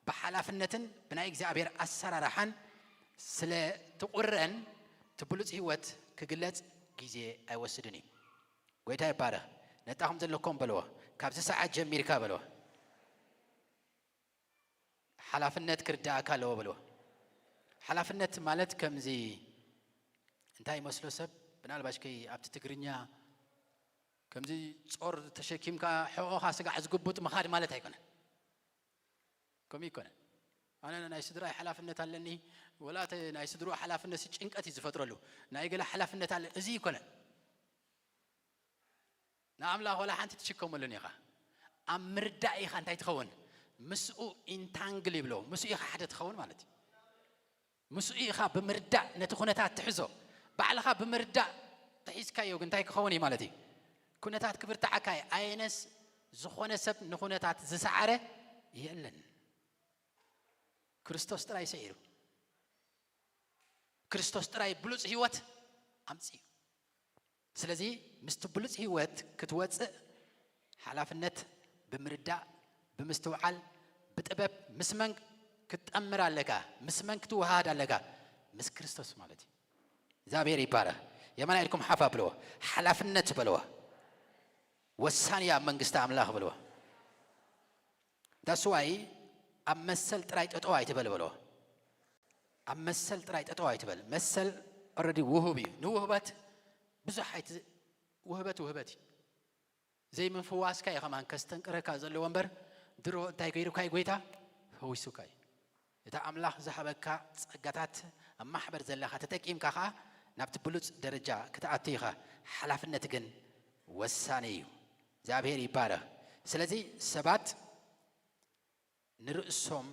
ብሓላፍነትን ብናይ እግዚኣብሔር ኣሰራርሓን ስለ ትቑረን እቲ ብሉፅ ህይወት ክግለፅ ግዜ ኣይወስድን እዩ። ጎይታ ይባረኽ። ነጣኹም ዘለኩም በልዎ፣ ካብዚ ሰዓት ጀሚርካ በልዎ። ሓላፍነት ክርዳእካ ኣለዎ በልዎ። ሓላፍነት ማለት ከምዚ እንታይ ይመስሎ ሰብ ብናልባሽ ከይ ኣብቲ ትግርኛ ከምዚ ጾር ተሸኪምካ ሕቖኻ ስጋዕ ዝግቡጥ ምኻድ ማለት ኣይኮነን። ከምኡ ይኮነ ኣነ ናይ ስድራይ ሓላፍነት ኣለኒ ወላ ናይ ስድሮ ሓላፍነት ጭንቀት እዩ ዝፈጥረሉ ናይ ገለ ሓላፍነት ኣለ እዚ ይኮነ ንኣምላኽ ዋላ ሓንቲ ትሽከመሉን ኢኻ። ኣብ ምርዳእ ኢኻ እንታይ ትኸውን? ምስኡ ኢንታንግል ይብሎ። ምስኡ ኢኻ ሓደ ትኸውን ማለት እዩ። ምስኡ ኢኻ ብምርዳእ ነቲ ኩነታት ትሕዞ። ባዕልኻ ብምርዳእ ተሒዝካዮ ግን እንታይ ክኸውን እዩ ማለት እዩ? ኩነታት ክብርትዓካ እዩ። ኣየነስ ዝኾነ ሰብ ንኩነታት ዝሰዓረ የለን። ክርስቶስ ጥራይ ስዒሩ። ክርስቶስ ጥራይ ብሉፅ ህይወት ኣምፅኡ። ስለዚ ምስቲ ብሉፅ ህይወት ክትወፅእ ሓላፍነት ብምርዳእ ብምስትውዓል ብጥበብ ምስ መን ክትጠምር ኣለካ? ምስ መን ክትወሃሃድ ኣለካ? ምስ ክርስቶስ ማለት እዩ። እግዚኣብሔር ይባረኽ። የመና ኢልኩም ሓፍ ኣብልዎ። ሓላፍነት በልዎ። ወሳኒ ኣብ መንግስቲ ኣምላኽ በልዎ። ዳስዋይ ኣብ መሰል ጥራይ ጠጠው ኣይትበል በልዎ። ኣብ መሰል ጥራይ ጠጠው ኣይትበል። መሰል ኦረዲ ውሁብ እዩ። ንውህበት ብዙሕ ኣይቲ ውህበት ውህበት እዩ። ዘይምፍዋስካ እዩ ከማን ከስተንቅረካ ዘለዎ እምበር ድሮ እንታይ ገይሩካ እዩ ጎይታ ፈዊሱካ እዩ። እቲ ኣምላኽ ዝሃበካ ጸጋታት ኣብ ማሕበር ዘለኻ ተጠቂምካ ኸኣ ናብቲ ብሉጽ ደረጃ ክትኣቱ ኢኻ። ሓላፍነት ግን ወሳኒ እዩ። እግዚኣብሔር ይባረኽ። ስለዚ ሰባት ንርእሶም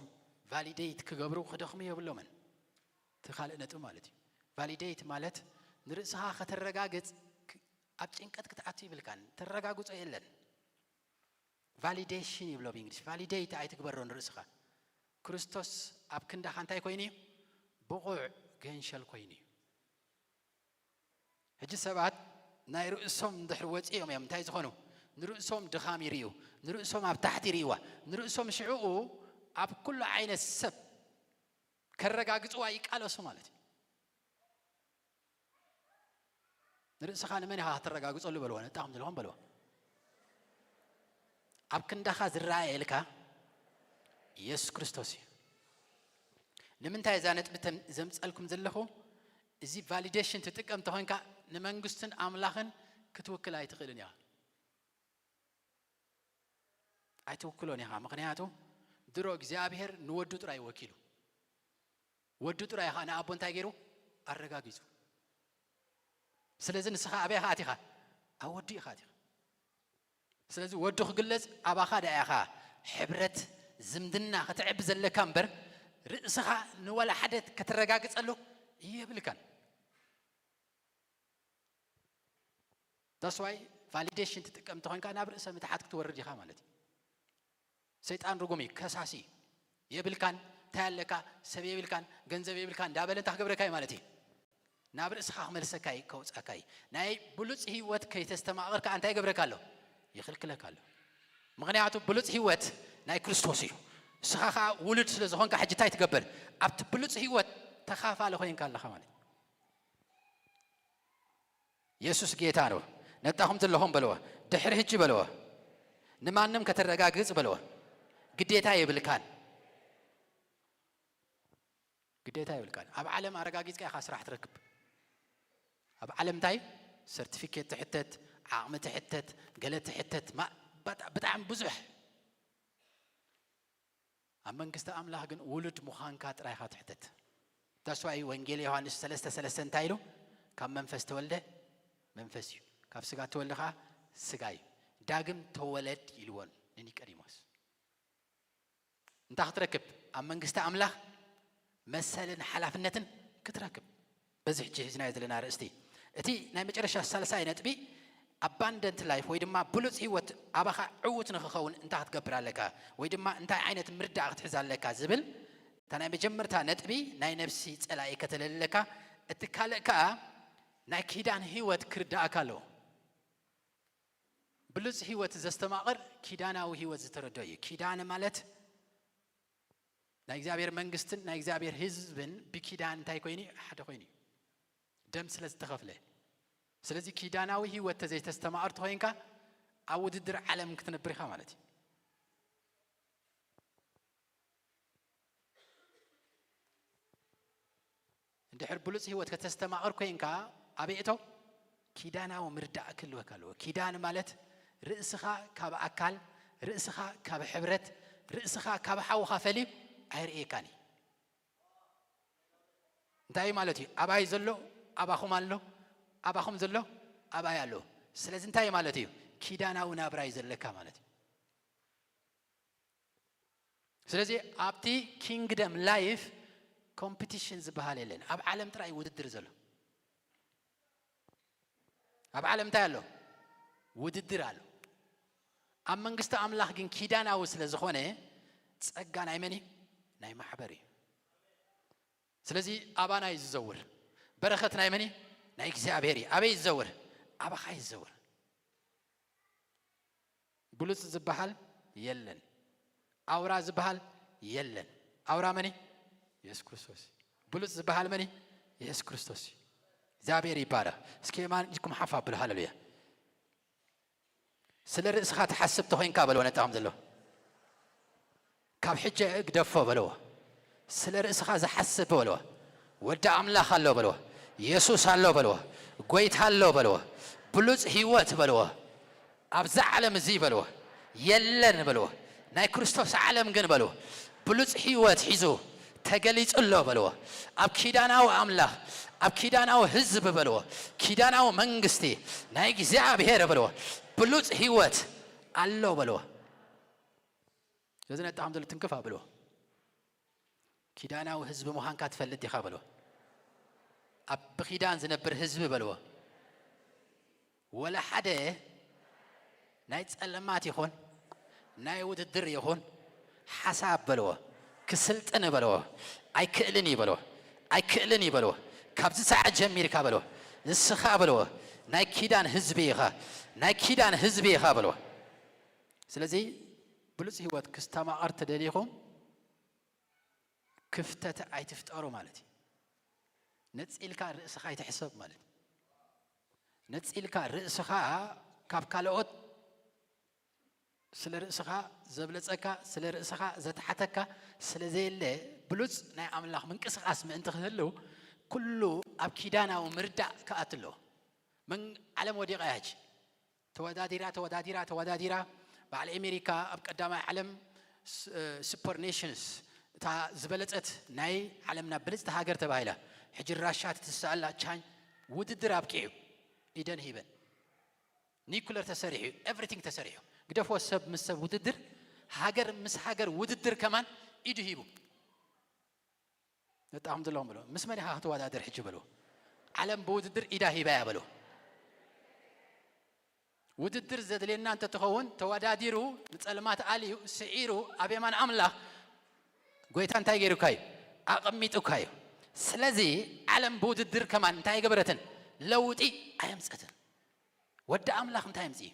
ቫሊደይት ክገብሩ ክደኽሙ የብሎምን። እቲ ካልእ ነጥቢ ማለት እዩ። ቫሊደይት ማለት ንርእስኻ ከተረጋግጽ ኣብ ጭንቀት ክትኣቱ ይብልካን ተረጋግጾ የለን። ቫሊዴሽን ይብሎ ብእንግሊሽ። ቫሊደይት ኣይትግበሮ ንርእስኻ። ክርስቶስ ኣብ ክንዳኻ እንታይ ኮይኑ እዩ? ብቑዕ ገንሸል ኮይኑ እዩ። ሕጂ ሰባት ናይ ርእሶም እንድሕር ወፂኦም እዮም እንታይ ዝኾኑ? ንርእሶም ድኻም ይርእዩ፣ ንርእሶም ኣብ ታሕቲ ይርእይዋ፣ ንርእሶም ሽዕኡ ኣብ ኩሉ ዓይነት ሰብ ከረጋግፅዋ ይቃለሱ ማለት እዩ። ንርእስኻ ንመን ኢኻ ከተረጋግፀሉ በልዎ፣ ነጣኹም ዘለኹም በልዎ። ኣብ ክንዳኻ ዝረኣየልካ ኢየሱስ ክርስቶስ እዩ። ንምንታይ እዛ ነጥቢ ተም- ዘምፀልኩም ዘለኹ? እዚ ቫሊዴሽን ትጥቀም ተኾንካ ንመንግስትን ኣምላኽን ክትውክል ኣይትኽእልን ኢኻ። ኣይትውክሎን ኢኻ። ምኽንያቱ ድሮ እግዚኣብሔር ንወዱ ጥራይ ወኪሉ ወዱ ጥራይ ኸዓ ንኣቦ እንታይ ገይሩ ኣረጋጊጹ። ስለዚ ንስኻ ኣበይ ኢኻ ኣቲኻ? ኣብ ወዱ ኢኻ ኣቲኻ። ስለዚ ወዱ ክግለጽ ኣባኻ ደኣ ኢኻ ሕብረት ዝምድና ክትዕብ ዘለካ እምበር ርእስኻ ንወላ ሓደ ከተረጋግጸሉ የብልካን። That's why validation ትጥቀም ተኾንካ ናብ ርእሰ ምትሓት ክትወርድ ኢኻ ማለት እዩ። ሰይጣን ርጉም እዩ፣ ከሳሲ እዩ። የብልካን፣ እንታይ ኣለካ፣ ሰብ የብልካን፣ ገንዘብ የብልካን እንዳበለ እንታይ ክገብረካ እዩ ማለት እዩ? ናብ ርእስኻ ክመልሰካ እዩ፣ ከውፃካ እዩ። ናይ ብሉፅ ህይወት ከይተስተማቐርካ እንታይ ይገብረካ ኣሎ? ይኽልክለካ ኣሎ። ምኽንያቱ ብሉፅ ህይወት ናይ ክርስቶስ እዩ። ንስኻ ከዓ ውሉድ ስለ ዝኾንካ ሕጂ እንታይ ትገብር? ኣብቲ ብሉፅ ህይወት ተኻፋሊ ኮይንካ ኣለኻ ማለት እዩ። የሱስ ጌታ ነው። ነጣኹም ዘለኹም በልዎ። ድሕሪ ሕጂ በልዎ። ንማንም ከተረጋግጽ በልዎ። ግዴታ የብልካን። ግዴታ የብልካን። ኣብ ዓለም ኣረጋጊጽካ ኢኻ ስራሕ ትረክብ። ኣብ ዓለም እንታይ ሰርቲፊኬት ትሕተት፣ ዓቕሚ ትሕተት፣ ገለ ትሕተት፣ ማ- በጣ- ብጣዕሚ ብዙሕ ኣብ መንግስቲ ኣምላኽ ግን ውሉድ ምዃንካ ጥራይ ኢኻ ትሕተት። That's why ወንጌል ዮሃንስ ሰለስተ ሰለስተ እንታይ ኢሉ? ካብ መንፈስ ተወልደ መንፈስ እዩ፣ ካብ ስጋ ተወልደ ኸዓ ስጋ እዩ። ዳግም ተወለድ ኢልዎ ንኒቀዲሞስ። እንታይ ክትረክብ? ኣብ መንግስቲ ኣምላኽ መሰልን ሓላፍነትን ክትረክብ። በዚ ሕጂ ሒዝናዮ ዘለና ኣርእስቲ እቲ ናይ መጨረሻ ሳልሳይ ነጥቢ ኣባንደንት ላይፍ ወይ ድማ ብሉፅ ህይወት ኣባኻ ዕዉት ንክኸውን እንታይ ክትገብር ኣለካ ወይ ድማ እንታይ ዓይነት ምርዳእ ክትሕዝ ኣለካ ዝብል እታ ናይ መጀመርታ ነጥቢ ናይ ነፍሲ ፀላኢ ከተለለካ፣ እቲ ካልእ ከዓ ናይ ኪዳን ህይወት ክርዳእካ ኣለዎ። ብሉፅ ህይወት ዘስተማቕር ኪዳናዊ ህይወት ዝተረዶ እዩ። ኪዳን ማለት ናይ እግዚኣብሔር መንግስትን ናይ እግዚኣብሔር ህዝብን ብኪዳን እንታይ ኮይኑ እዩ? ሓደ ኮይኑ እዩ። ደም ስለ ዝተኸፍለ። ስለዚ ኪዳናዊ ህይወት ተዘይተስተማቕር ተኮይንካ ኣብ ውድድር ዓለም ክትነብር ኢኻ ማለት እዩ። እንድሕር ብሉፅ ህይወት ከተስተማቕር ኮይንካ ኣበይ እቶ ኪዳናዊ ምርዳእ ክህልወካ ኣለዎ። ኪዳን ማለት ርእስኻ ካብ ኣካል፣ ርእስኻ ካብ ሕብረት፣ ርእስኻ ካብ ሓውኻ ፈልዩ ኣይርእየካን እዩ። እንታይ ማለት እዩ? ኣባይ ዘሎ ኣባኹም ኣሎ፣ ኣባኹም ዘሎ ኣባይ ኣሎ። ስለዚ እንታይ ማለት እዩ? ኪዳናዊ ናብራ እዩ ዘለካ ማለት እዩ። ስለዚ ኣብቲ ኪንግደም ላይፍ ኮምፒቲሽን ዝበሃል የለን። ኣብ ዓለም ጥራይ ውድድር ዘሎ። ኣብ ዓለም እንታይ ኣሎ? ውድድር ኣሎ። ኣብ መንግስቲ ኣምላኽ ግን ኪዳናዊ ስለ ዝኾነ ጸጋ ናይ መን እዩ? ናይ ማሕበር እዩ። ስለዚ ኣባና እዩ ዝዘውር። በረኸት ናይ መን እዩ? ናይ እግዚኣብሔር እዩ። ኣበይ ዝዘውር? ኣባኻ እዩ ዝዘውር። ብሉፅ ዝበሃል የለን። ኣውራ ዝበሃል የለን። ኣውራ መን እዩ? የሱስ ክርስቶስ እዩ። ብሉፅ ዝበሃል መን እዩ? የሱስ ክርስቶስ እዩ። እግዚኣብሔር ይባረኽ። እስኪ የማን ኢድኩም ሓፍ ኣብሉ። ሃሌሉያ። ስለ ርእስኻ ትሓስብ ተኾይንካ በልዎ ነጣኹም ዘሎ። ካብ ሕጂ ግደፎ በልዎ። ስለ ርእስኻ ዝሓስብ በልዎ። ወዲ ኣምላኽ ኣሎ በልዎ። የሱስ ኣሎ በልዎ። ጎይታ ኣሎ በልዎ። ብሉጽ ህይወት በልዎ። ኣብዛ ዓለም እዚ በልዎ። የለን በልዎ። ናይ ክርስቶስ ዓለም ግን በልዎ። ብሉጽ ህይወት ሒዙ ተገሊጹ ኣሎ በልዎ። ኣብ ኪዳናዊ ኣምላኽ፣ ኣብ ኪዳናዊ ህዝቢ በልዎ። ኪዳናዊ መንግስቲ ናይ እግዚኣብሔር በልዎ። ብሉጽ ህይወት ኣሎ በልዎ። ስለዚ ነጣኹም ዘሎ ትንክፍ ኣብልዎ። ኪዳናዊ ህዝቢ ምዃንካ ትፈልጥ ዲኻ በልዎ። ኣብ ብኪዳን ዝነብር ህዝቢ በልዎ። ወላ ሓደ ናይ ጸለማት ይኹን ናይ ውድድር ይኹን ሓሳብ በልዎ። ክስልጥን በልዎ። ኣይክእልን እዩ በልዎ። ኣይክእልን እዩ በልዎ። ካብዚ ሰዓት ጀሚርካ በልዎ። ንስኻ በልዎ። ናይ ኪዳን ህዝቢ ኢኻ። ናይ ኪዳን ህዝቢ ኢኻ በልዎ። ስለዚ ብሉጽ ህይወት ክስተማቐር ተደሊኹም ክፍተት ኣይትፍጠሩ ማለት እዩ። ነጺልካ ርእስኻ ኣይትሕሰብ ማለት እዩ። ነጺልካ ርእስኻ ካብ ካልኦት ስለ ርእስኻ ዘብለጸካ፣ ስለ ርእስኻ ዘትሓተካ ስለ ዘየለ ብሉጽ ናይ ኣምላኽ ምንቅስቓስ ምእንቲ ክህልው ኩሉ ኣብ ኪዳናዊ ምርዳእ ክኣት ኣለዎ። መን ዓለም ወዲቓ እያ ሕጂ። ተወዳዲራ ተወዳዲራ ተወዳዲራ በዓል ኣሜሪካ ኣብ ቀዳማይ ዓለም ሱፐር ኔሽንስ እታ ዝበለጸት ናይ ዓለምና ብልጽቲ ሃገር ተባሂላ ሕጂ ራሻ ትትስኣላ ቻይና ውድድር ኣብቂዑ ኢደን ሂበን ኒኩለር ተሰሪሑ እዩ ኤቭሪቲንግ ተሰሪሑ ግደፎ ሰብ ምስ ሰብ ውድድር ሃገር ምስ ሃገር ውድድር ከማን ኢዱ ሂቡ ነጣኹም ዘለኹም ብሎ ምስ መን ኢኻ ክትወዳደር ሕጂ በልዎ። ዓለም ብውድድር ኢዳ ሂባ እያ በልዎ። ውድድር ዘድልየና እንተትኸውን ተወዳዲሩ ንጸልማት ኣልዩ ስዒሩ ኣብ የማን ኣምላኽ ጎይታ እንታይ ገይሩካ እዩ? ኣቐሚጡካ እዩ። ስለዚ ዓለም ብውድድር ከማን እንታይ ገበረትን? ለውጢ ኣየምጸትን። ወዲ ኣምላኽ እንታይ ኣምጽእ እዩ?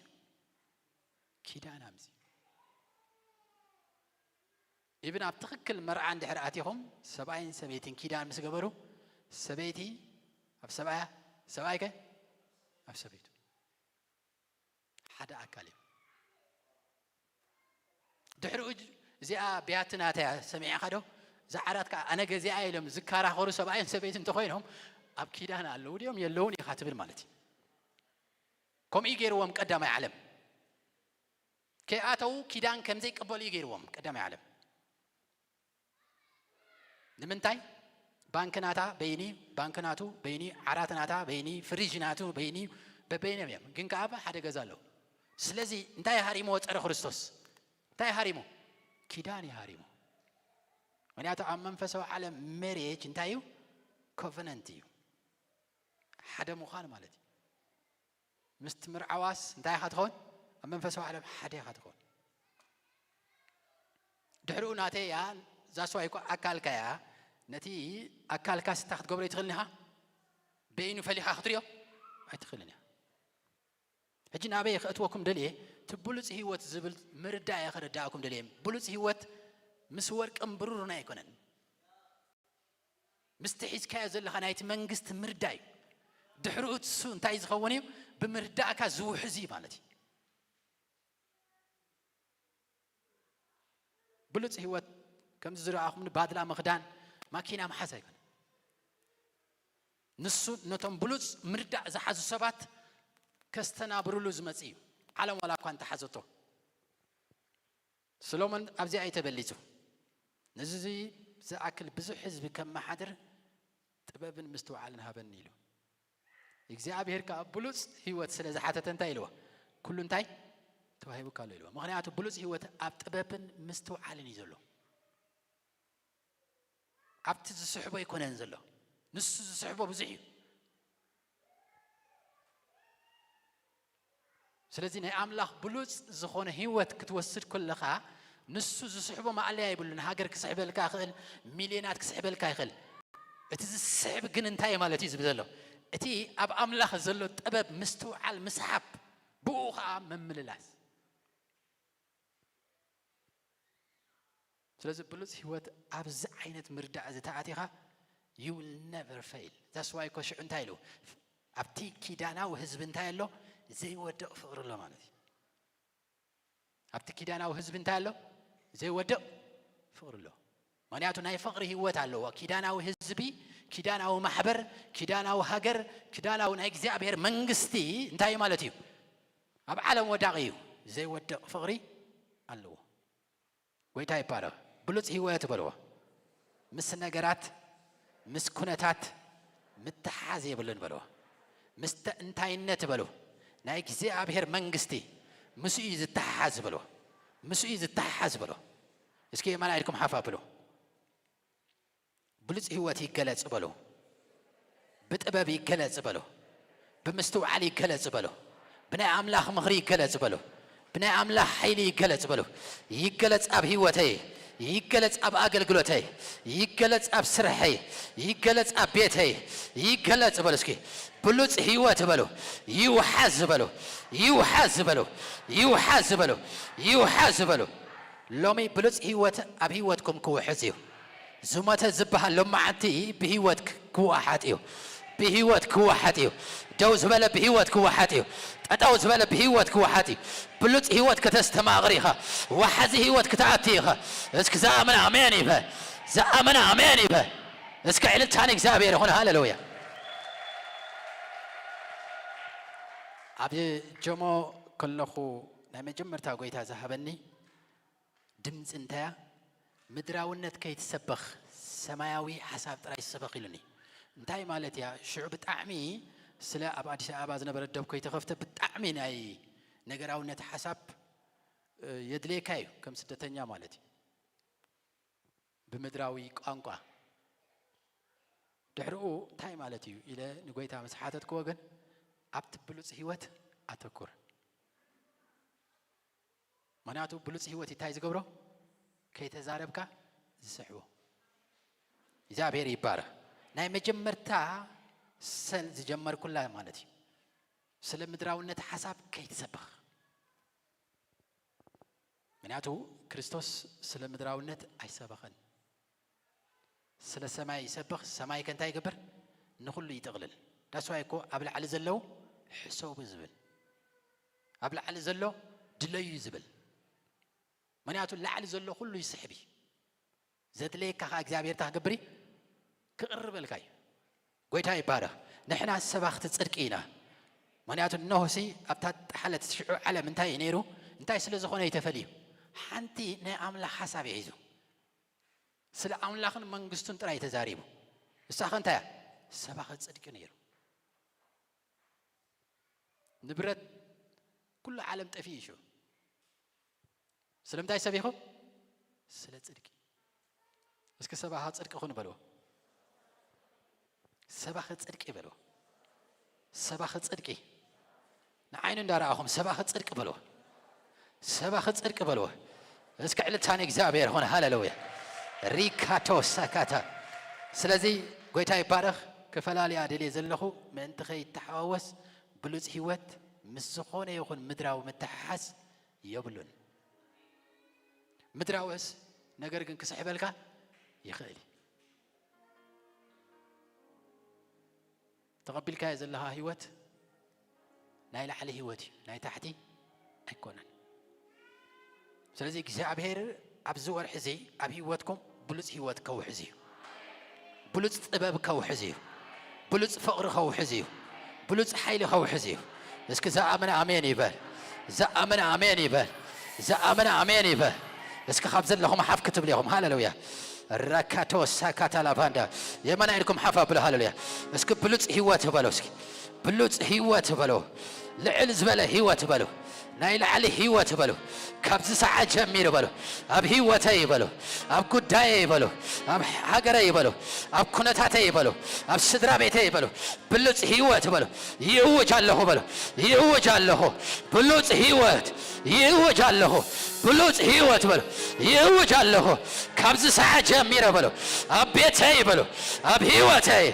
ኪዳን ኣምጽእ እዩ። ኢብን ኣብ ትኽክል መርዓ እንድሕር ኣቲኹም ሰብኣይን ሰበይትን ኪዳን ምስ ገበሩ ሰበይቲ ኣብ ሰብኣያ ሰብኣይከ ኣብ ሰበይቱ ሓደ ኣካል እዩ። ድሕሪኡ እዚኣ ብያቲ ናተያ ሰሚዕኻ ዶ? እዛ ዓራት ከዓ ኣነ ገዚኣ ኢሎም ዝከራኸሩ ሰብኣይን ሰበይትን እንተኾይኖም ኣብ ኪዳን ኣለዉ ድዮም የለውን ኢኻ ትብል ማለት እዩ። ከምኡ እዩ ገይርዎም ቀዳማይ ዓለም ከይኣተዉ ኪዳን ከምዘይቀበሉ እዩ ገይርዎም ቀዳማይ ዓለም። ንምንታይ? ባንክ ናታ በይኒ፣ ባንክ ናቱ በይኒ፣ ዓራት ናታ በይኒ፣ ፍሪጅ ናቱ በይኒ፣ በበይኖም እዮም ግን ከኣ ሓደ ገዛ ኣለዉ። ስለዚ እንታይ ሃሪምዎ ጸረ ክርስቶስ? እንታይ ሃሪሙ? ኪዳን እዩ ሃሪሙ። ምክንያቱ ኣብ መንፈሳዊ ዓለም ሜሬጅ እንታይ እዩ? ኮቨነንት እዩ። ሓደ ምዃን ማለት እዩ። ምስቲ ምርዓዋስ እንታይ ኢኻ ትኸውን? ኣብ መንፈሳዊ ዓለም ሓደ ኢኻ ትኸውን። ድሕሪኡ ናተይ እያ፣ ዛስዋ ይኮ ኣካልካ እያ። ነቲ ኣካልካ ስታ ክትገብሮ ይትኽእልን ኢኻ። በይኑ ፈሊኻ ክትሪኦ ኣይትኽእልን እያ። ሕጂ ናበይ ከእትወኩም ደልየ፣ እቲ ብሉጽ ህይወት ዝብል ምርዳእ እየ ከረዳእኩም ደልየ። ብሉጽ ህይወት ምስ ወርቅን ብሩርን ኣይኮነን። ምስቲ ሒዝካዮ ዘለኻ ናይቲ መንግስቲ ምርዳእ እዩ። ድሕሪኡ እሱ እንታይ ዝኸውን እዩ? ብምርዳእካ ዝውሕዝ እዩ ማለት እዩ። ብሉጽ ህይወት ከምዚ ዝረኣኹምኒ ባድላ ምኽዳን፣ ማኪና ምሓዝ ኣይኮነን። ንሱ ነቶም ብሉጽ ምርዳእ ዝሓዙ ሰባት ከስተናብርሉ ዝመጽእ እዩ። ዓለም ዋላ እኳ እንተሓዘቶ። ሰሎሞን ኣብዚኣ እዩ ተበሊጹ። ነዚ ዝኣክል ብዙሕ ህዝቢ ከመሓድር ጥበብን ምስትውዓልን ሃበኒ ኢሉ። እግዚኣብሔር ከኣ ብሉጽ ህይወት ስለ ዝሓተተ እንታይ ኢልዎ? ኩሉ እንታይ ተዋሂቡካ ኣሎ ኢልዎ። ምኽንያቱ ብሉጽ ህይወት ኣብ ጥበብን ምስትውዓልን እዩ ዘሎ። ኣብቲ ዝስሕቦ ኣይኮነን ዘሎ። ንሱ ዝስሕቦ ብዙሕ እዩ። ስለዚ ናይ ኣምላኽ ብሉጽ ዝኾነ ህይወት ክትወስድ ከለኻ፣ ንሱ ዝስሕቦ ማእለያ የብሉን። ሃገር ክስሕበልካ ይኽእል፣ ሚልዮናት ክስሕበልካ ይኽእል። እቲ ዝስሕብ ግን እንታይ ማለት እዩ ዝብል ዘሎ? እቲ ኣብ ኣምላኽ ዘሎ ጥበብ፣ ምስትውዓል፣ ምስሓብ፣ ብኡ ኸዓ ምምልላስ። ስለዚ ብሉጽ ህይወት ኣብዚ ዓይነት ምርዳእ እዚ ተኣቲኻ፣ you will never fail። That's why እኮ ሽዑ እንታይ ኢሉ? ኣብቲ ኪዳናዊ ህዝቢ እንታይ ኣሎ? ዘይወድቕ ፍቕሪ ኣሎ ማለት እዩ። ኣብቲ ኪዳናዊ ህዝቢ እንታይ ኣሎ? ዘይወድቕ ፍቕሪ ኣሎ። ምኽንያቱ ናይ ፍቕሪ ህይወት ኣለዎ። ኪዳናዊ ህዝቢ፣ ኪዳናዊ ማሕበር፣ ኪዳናዊ ሃገር፣ ኪዳናዊ ናይ እግዚኣብሔር መንግስቲ እንታይ እዩ ማለት እዩ? ኣብ ዓለም ወዳቒ እዩ። ዘይወድቕ ፍቕሪ ኣለዎ። ጎይታ ይባረኽ። ብሉጽ ህይወት በልዎ። ምስ ነገራት፣ ምስ ኩነታት ምትሓዝ የብሉን በልዎ። ምስ ተ-፣ እንታይነት በሉ። ናይ እግዚኣብሔር መንግስቲ ምስኡ እዩ ዝተሓሓዝ በልዎ። ምስኡ እዩ ዝተሓሓዝ በልዎ። እስኪ የማና ኢድኩም ሓፍ ኣብሉ። ብሉጽ ህይወት ይገለጽ በሉ። ብጥበብ ይገለጽ በሉ። ብምስትውዓል ይገለጽ በሉ። ብናይ ኣምላኽ ምኽሪ ይገለጽ በሉ። ብናይ ኣምላኽ ሓይሊ ይገለጽ በሉ። ይገለጽ ኣብ ህይወተይ፣ ይገለጽ ኣብ ኣገልግሎተይ፣ ይገለጽ ኣብ ስርሐይ፣ ይገለጽ ኣብ ቤተይ፣ ይገለጽ በሉ። እስኪ ብሉጽ ህይወት በሉ። ይውሓዝ በሉ። ይውሓዝ በሉ። ይውሓዝ በሉ። ይውሓዝ በሉ። ሎሚ ብሉጽ ህይወት ኣብ ህይወትኩም ክውሕዝ እዩ። ዝሞተ ዝበሃል ሎማዓንቲ ብህይወት ክ-፣ ክወሓጥ እዩ። ብህይወት ክወሓጥ እዩ። ደው ዝበለ ብህይወት ክወሓጥ እዩ። ጠጠው ዝበለ ብህይወት ክወሓጥ እዩ። ብሉጽ ህይወት ከተስተማቕር ኢኻ። ወሓዚ ህይወት ክትኣቲ ኢኻ። እስኪ ዝኣምን ኣሜን ይበ-፣ ዝኣምን ኣሜን ይበ-። እስከ ዕልልታ ንእግዚኣብሔር ይኹን። ሃሌሉያ። ኣብ ጀሞ ከለኹ ናይ መጀመርታ ጎይታ ዝሃበኒ ድምፂ እንታያ? ምድራውነት ከይትሰበኽ ሰማያዊ ሓሳብ ጥራይ ስበኽ ኢሉኒ። እንታይ ማለት እያ? ሽዑ ብጣዕሚ ስለ ኣብ ኣዲስ ኣበባ ዝነበረ ደብ ከይተኸፍተ ብጣዕሚ ናይ ነገራውነት ሓሳብ፣ እ፣ የድልየካ እዩ ከም ስደተኛ ማለት እዩ። ብምድራዊ ቋንቋ። ድሕሪኡ እንታይ ማለት እዩ ኢለ ንጎይታ ምስ ሓተትክዎ ግን ኣብቲ ብሉጽ ህይወት ኣተኩር። ምኽንያቱ ብሉጽ ህይወት እንታይ ዝገብሮ? ከይተዛረብካ ዝስሕቦ። እግዚኣብሔር ይባረኽ። ናይ መጀመርታ ሰል ዝጀመርኩላ ማለት እዩ። ስለ ምድራውነት ሓሳብ ከይትሰብኽ። ምክንያቱ ክርስቶስ ስለ ምድራውነት ኣይሰበኸን። ስለ ሰማይ ይሰብኽ፣ ሰማይ ከ እንታይ ይገብር? ንኹሉ ይጥቕልል። ዳስዋይ እኮ ኣብ ላዕሊ ዘለዉ ሕሰቡ ዝብል፣ ኣብ ላዕሊ ዘሎ ድለዩ ዝብል። ምክንያቱ ላዕሊ ዘሎ ኩሉ ይስሕብ እዩ። ዘድለየካ ኸዓ እግዚኣብሔር እንታይ ክገብር እዩ? ክቕርበልካ እዩ። ጎይታ ይባረኽ። ንሕና ሰባኽቲ ጽድቂ ኢና። ምክንያቱ እነሆሲ ኣብታ ጠሓለት ሽዑ ዓለም እንታይ እዩ ነይሩ? እንታይ ስለ ዝኾነ እዩ ተፈልዩ? ሓንቲ ናይ ኣምላኽ ሓሳብ እዩ ሒዙ። ስለ ኣምላኽን መንግስቱን ጥራይ ተዛሪቡ። እሳ ኸ እንታይ እያ? ሰባኺ ጽድቂ ነይሩ። ንብረት ኩሉ ዓለም ጠፊኡ እዩ ሽዑ። ስለምንታይ ሰቢኹም? ስለ ጽድቂ። እስኪ ሰባኺ ጽድቂ ኩን በልዎ። ሰባኺ ጽድቂ በልዎ። ሰባኺ ጽድቂ። ንዓይኑ እንዳረኣኹም ሰባኺ ጽድቂ በልዎ። ሰባኺ ጽድቂ በልዎ። እስኪ ዕልልታ ንእግዚኣብሔር ኾነ። ሃሌሉያ። ሪካቶ ሳካታ። ስለዚ ጎይታ ይባረኽ። ክፈላልያ ደልየ ዘለኹ ምእንቲ ከይተሓዋወስ ብሉጽ ህይወት ምስ ዝኾነ ይኹን ምድራዊ ምትሓሓዝ የብሉን። ምድራውስ ነገር ግን ክስሕበልካ ይኽእል እዩ። ተቐቢልካዮ ዘለኻ ህይወት ናይ ላዕሊ ህይወት እዩ፣ ናይ ታሕቲ ኣይኮነን። ስለዚ እግዚኣብሔር ኣብዚ ወርሒ እዚ ኣብ ህይወትኩም ብሉጽ ህይወት ከውሕዝ እዩ። ብሉጽ ጥበብ ከውሕዝ እዩ። ብሉጽ ፍቕሪ ከውሕዝ እዩ። ብሉጽ ሓይሊ ከውሕዝ እዩ። እስኪ ዝኣመነ ኣሜን ይበል። ዝኣመነ ኣሜን ይበል። ዝኣመነ ኣሜን ይበል። እስኪ ካብ ዘለኹም ሓፍ ክትብሉ ኢኹም። ሃሌሉያ። ራካቶ ሳካታ ላቫንዳ። የማና ኢድኩም ሓፍ ኣብሉ። ሃሌሉያ። እስኪ ብሉጽ ህይወት በሎ። እስኪ ብሉጽ ህይወት በሎ። ልዕል ዝበለ ህይወት በሎ። ናይ ላዕሊ ህይወት በሎ። ካብዚ ሰዓት ጀሚሩ በሎ። ኣብ ህይወተይ በሎ። ኣብ ጉዳየይ በሎ። ኣብ ሃገረይ በሎ። ኣብ ኩነታተይ በሎ። ኣብ ስድራ ቤተይ በሎ። ብሉጽ ህይወት በሎ። ይእውጅ ኣለኹ በሎ። ይእውጅ ኣለኹ። ብሉጽ ህይወት ይእውጅ ኣለኹ። ብሉጽ ህይወት በሎ። ይእውጅ ኣለኹ። ካብዚ ሰዓት ጀሚረ በሎ። ኣብ ቤተይ በሎ። ኣብ ህይወተይ፣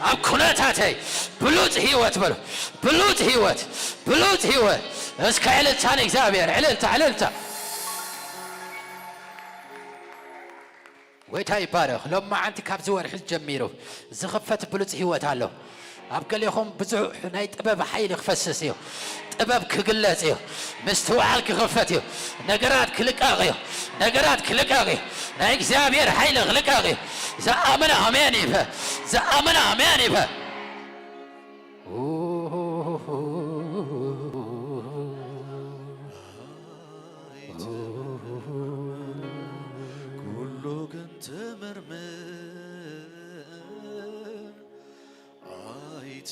ኣብ ኩነታተይ ብሉጽ ህይወት በሎ። ብሉጽ ህይወት፣ ብሉጽ ህይወት። እስከ ዕልልታ ንእግዚኣብሔር፣ ዕልልታ፣ ዕልልታ። ጎይታ ይባረኽ። ሎማዓንቲ ካብዚ ወርሒ ጀሚሩ ዝኽፈት ብሉጽ ህይወት ኣሎ። ኣብ ገሌኹም ብዙሕ ናይ ጥበብ ሓይሊ ክፈስስ እዩ። ጥበብ ክግለጽ እዩ። ምስትውዓል ክኽፈት እዩ። ነገራት ክልቀቕ እዩ። ነገራት ክልቀቕ እዩ። ናይ እግዚኣብሔር ሓይሊ ክልቀቕ እዩ። ዝኣምን ኣሜን ይበል። ዝኣምን ኣሜን ይበል። ኩሉ ግን ትምርምር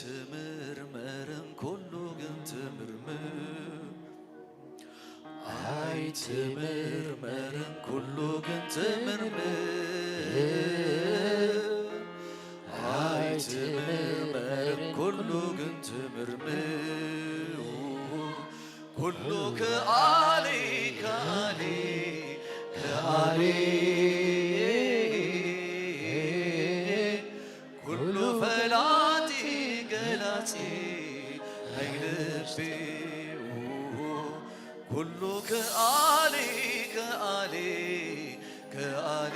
ኣይትምርመርን ኩሉ ግን ትምርምር ኣይትምርመርን ኩሉ ግን ትምርምር ኣይትምርመርን ኩሉ ግን ትምርምር ኩሉ ከኣሊ ከኣሊ ከኣሊ ኩሉ ፈላጢ ገላጺ ናይ ልቢ ኩሉ ከኣሊ ከኣሊ ከኣሊ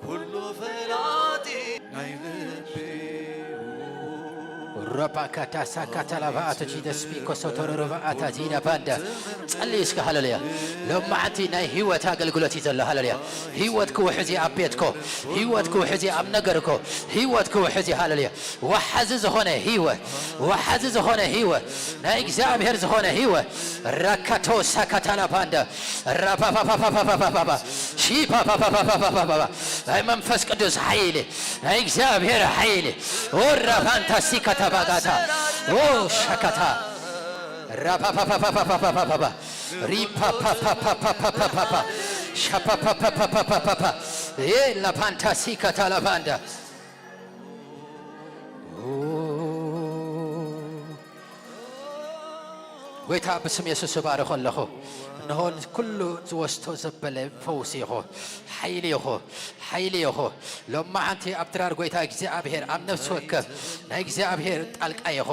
ኩሉ ፈላጢ ናይ ልቢ ረባካታ ሳካታ ላባኣቶ ቺደስፒ ኮሶቶሮ ረባኣታ ዚዳ ባንዳ ጸልይ እስከ ሃለሉያ። ሎማዓንቲ ናይ ህይወት ኣገልግሎት እዩ ዘሎ። ሃለሉያ። ህይወት ክውሕዝ እዩ ኣብ ቤትኮ። ህይወት ክውሕዝ እዩ ኣብ ነገርኮ። ህይወት ክውሕዝ እዩ። ሃለሉያ። ወሓዚ ዝኾነ ህይወት፣ ወሓዚ ዝኾነ ህይወት፣ ናይ እግዚኣብሔር ዝኾነ ህይወት። ራካቶ ሳካታላ ባንዳ ራፓፓፓፓፓፓፓፓ ሺፓፓፓፓፓፓፓ ናይ መንፈስ ቅዱስ ሓይሊ ናይ እግዚኣብሔር ሓይሊ ኦራ ፋንታሲካ ተባጋታ ኦ ሻካታ ራፓፓፓፓፓፓፓፓ ሪፓፓፓፓፓፓፓ ሻፓፓፓፓፓፓፓ ኤ ላፓንታሲካ ታላባንዳ ጎይታ ብስም የሱስ እባርኾ ኣለኹ። እንሆ ኩሉ ዝወስቶ ዘበለ ፈውሲ ኢኹ፣ ሓይሊ ኢኹ፣ ሓይሊ ኢኹ። ሎማዓንቲ ኣብ ድራር ጎይታ እግዚኣብሔር ኣብ ነፍሲ ወከፍ ናይ እግዚኣብሔር ጣልቃ ኢኹ፣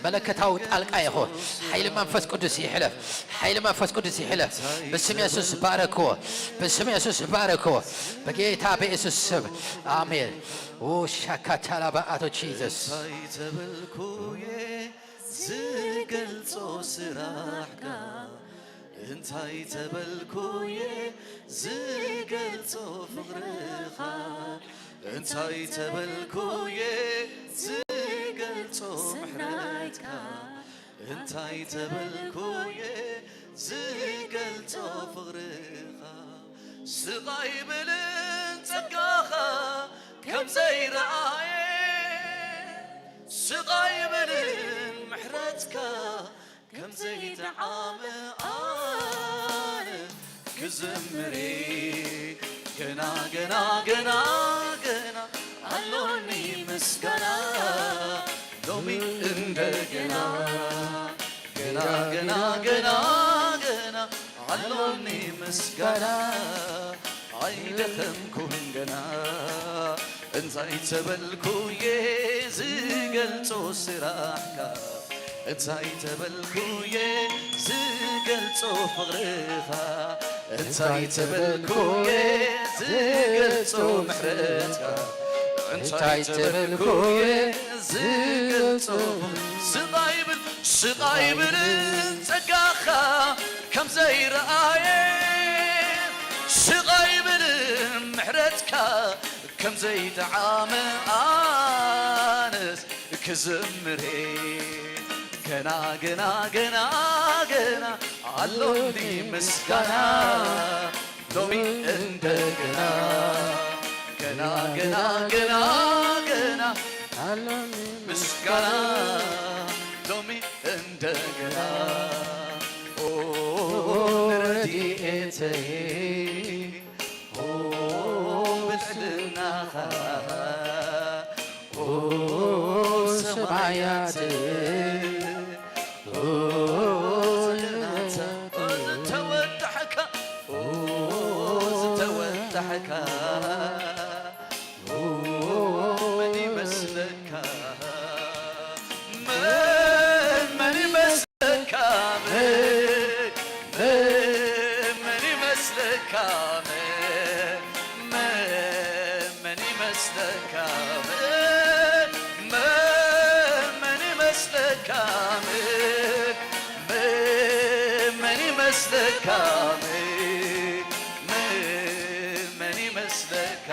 መለከታዊ ጣልቃ ኢኹ። ሓይሊ መንፈስ ቅዱስ ይሕለፍ፣ ሓይሊ መንፈስ ቅዱስ ይሕለፍ። ብስም የሱስ ባረክዎ፣ ብስም የሱስ ባረክዎ፣ በጌታ በየሱስ ስም ኣሜን። ኦ ሻካታላ በኣቶ ጂዘስ። እንታይ ተበልኩ እየ ዝገልጾ ስራሕካ? እንታይ ተበልኩ እየ ዝገልጾ ፍቕርኻ? እንታይ ተበልኩ እየ ዝገልጾ ምሕረትካ? እንታይ ተበልኩ እየ ዝገልጾ ፍቕርኻ? ስቓይ ብልን ጸጋኻ ከም ዘይረኣየ፣ ስቓይ ብልን ምሕረትካ ከም ዘይጠዓመ ኣነ ክዝምር እየ። ገና፣ ገና፣ ገና፣ ገና ኣሎኒ ምስጋና። እንደገና ገና ገና ገና ገና ኣሎኒ ምስጋና ኣይደኸምኩን ገና እንታይ ተበልኩ እየ ዝገልጾ ስራሕካ እንታይ ተበልኩ እየ ዝገልጾ ፍቕርኻ እንታይ ተበልኩ እየ ዝገልጾ ምሕረትካ እንታይ ተበልኩ እየ ዝገልጾ ስቓይ ብል ስቓይ ብል ጸጋኻ ከም ዘይረኣየ ስቓይ ብል ምሕረትካ ከም ዘይጠዓመ ኣነስ ክዝምር ገና ገና ገና ገና ኣሎኒ ምስጋና ሎሚ እንደገና ገና ገና ገና ገና ኣሎኒ ምስጋና ሎሚ እንደገና ኦ ረድኤተይ ኦ ብልዕልናኻ ኦ ሰማያት ኦ ዝተወዳሕካ ኦ ዝተወዳሕካ ኦ መን ይመስለካ መን መን ይመስለካ መን መን መን ይመስለካ መን መን መን ይመስለካ መን መን መን ይመስለካ መን መን መን ይመስለካ መን መን መን ይመስለካ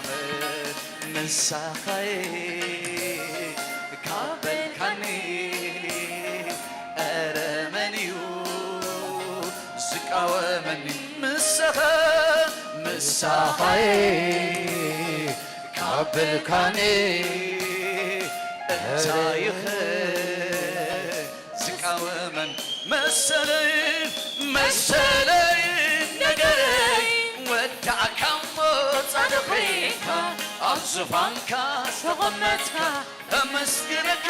መን ንስኻይ ካብ በልካኒ ኧረ መን እዩ ዝቃወመኒ ምሳኻ ምሳኻይ ካብ በልካኒ እንታይ ይኸ ዝቃወመን መሰለይ መሰለይ ነገረይ ወዳእካ እሞ ጻድቕ ኮይንካ ኣብ ዙፋንካ ዝተቐመጥካ ኣመስግነካ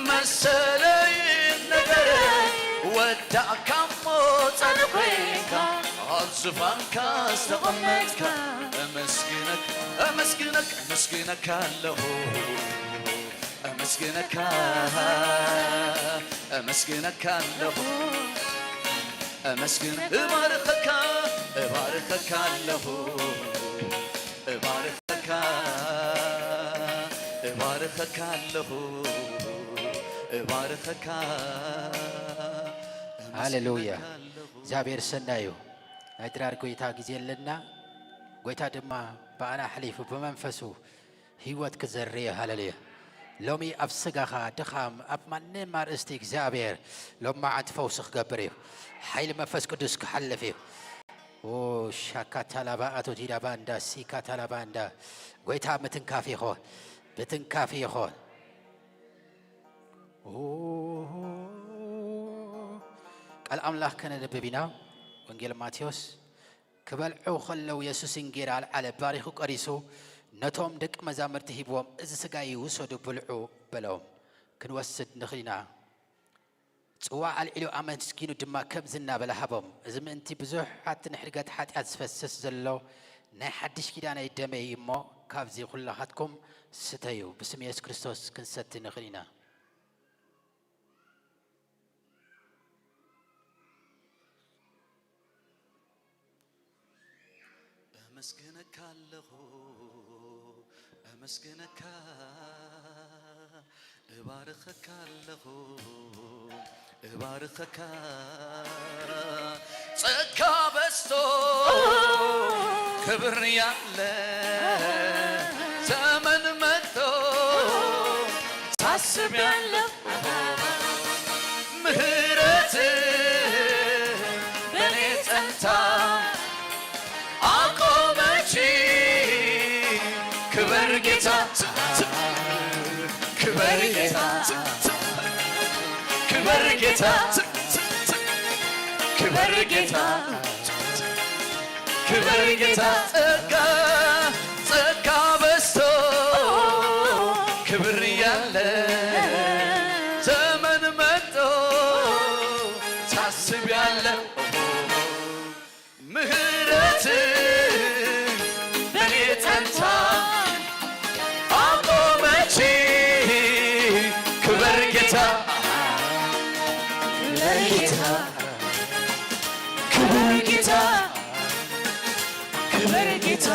መሰለይ ነገረይ ወዳእካ እሞ ጻድቕ ኮይንካ ኣብ ዙፋንካ ዝተቐመጥካ ኣመስግነካ ኣመስግነካ ኣመስግነካ ኣለኹ ኣመስግነካ ኣመስግነካ ኣለኹ ኣመስግነ እባርኸካ እባርኸካ ኣለኹ እባርኸካ እባርኸካ ኣለኹ እባርኸካ ሃሌሉያ። እግዚኣብሔር ሰናይ እዩ። ናይ ድራር ጎይታ ግዜ ኣለና። ጎይታ ድማ ብኣና ኣሕሊፉ ብመንፈሱ ህይወት ክዘርእ እዩ። ሃሌሉያ። ሎሚ ኣብ ስጋኻ ድኻም ኣብ ማንም ኣርእስቲ እግዚኣብሔር ሎማዓንቲ ፈውሲ ክገብር እዩ። ሓይሊ መንፈስ ቅዱስ ክሓልፍ እዩ። ኦ ሻካታላባ ኣቶ ዲዳባ እንዳ ሲካታላባ እንዳ ጎይታ ምትንካፍ ይኾን ብትንካፍ ይኾን። ኦ ቃል ኣምላኽ ከነንብብ ኢና። ወንጌል ማቴዎስ ክበልዑ ከለዉ የሱስ እንጌራ ኣልዓለ፣ ባሪኹ ቀሪሱ ነቶም ደቂ መዛሙርቲ ሂብዎም፣ እዚ ስጋይ ውሰዱ ብልዑ በሎም። ክንወስድ ንኽእል ኢና። ጽዋእ ኣልዒሉ ኣመስጊኑ ድማ ከምዚ እናበለ ሃቦም፣ እዚ ምእንቲ ብዙሓት ንሕድገት ሓጢኣት ዝፈስስ ዘሎ ናይ ሓድሽ ኪዳነይ ደመይ እሞ ካብዚ ኩላኻትኩም ስተዩ። ብስም የሱስ ክርስቶስ ክንሰቲ ንኽእል ኢና። ኣመስግነካ ኣለኹ ኣመስግነካ እባርኸካ ኣለኹ እባርኸካ ጸጋ በዝቶ ክብር ያለ ዘመን መጥቶ ሳስብ ያለ ምህረት በኔ ጸንታ አቆመች ክበር ጌታ ክበር ጌታ ክበር ጌታ ክበር ጌታ ክበር ጌታ ጸጋ ጸጋ በዝቶ ክብር ያለ ምህረት በኔ ጸንታ አቆመች። ክበር ጌታ፣ ክበር ጌታ፣ ክበር ጌታ፣ ክበር ጌታ፣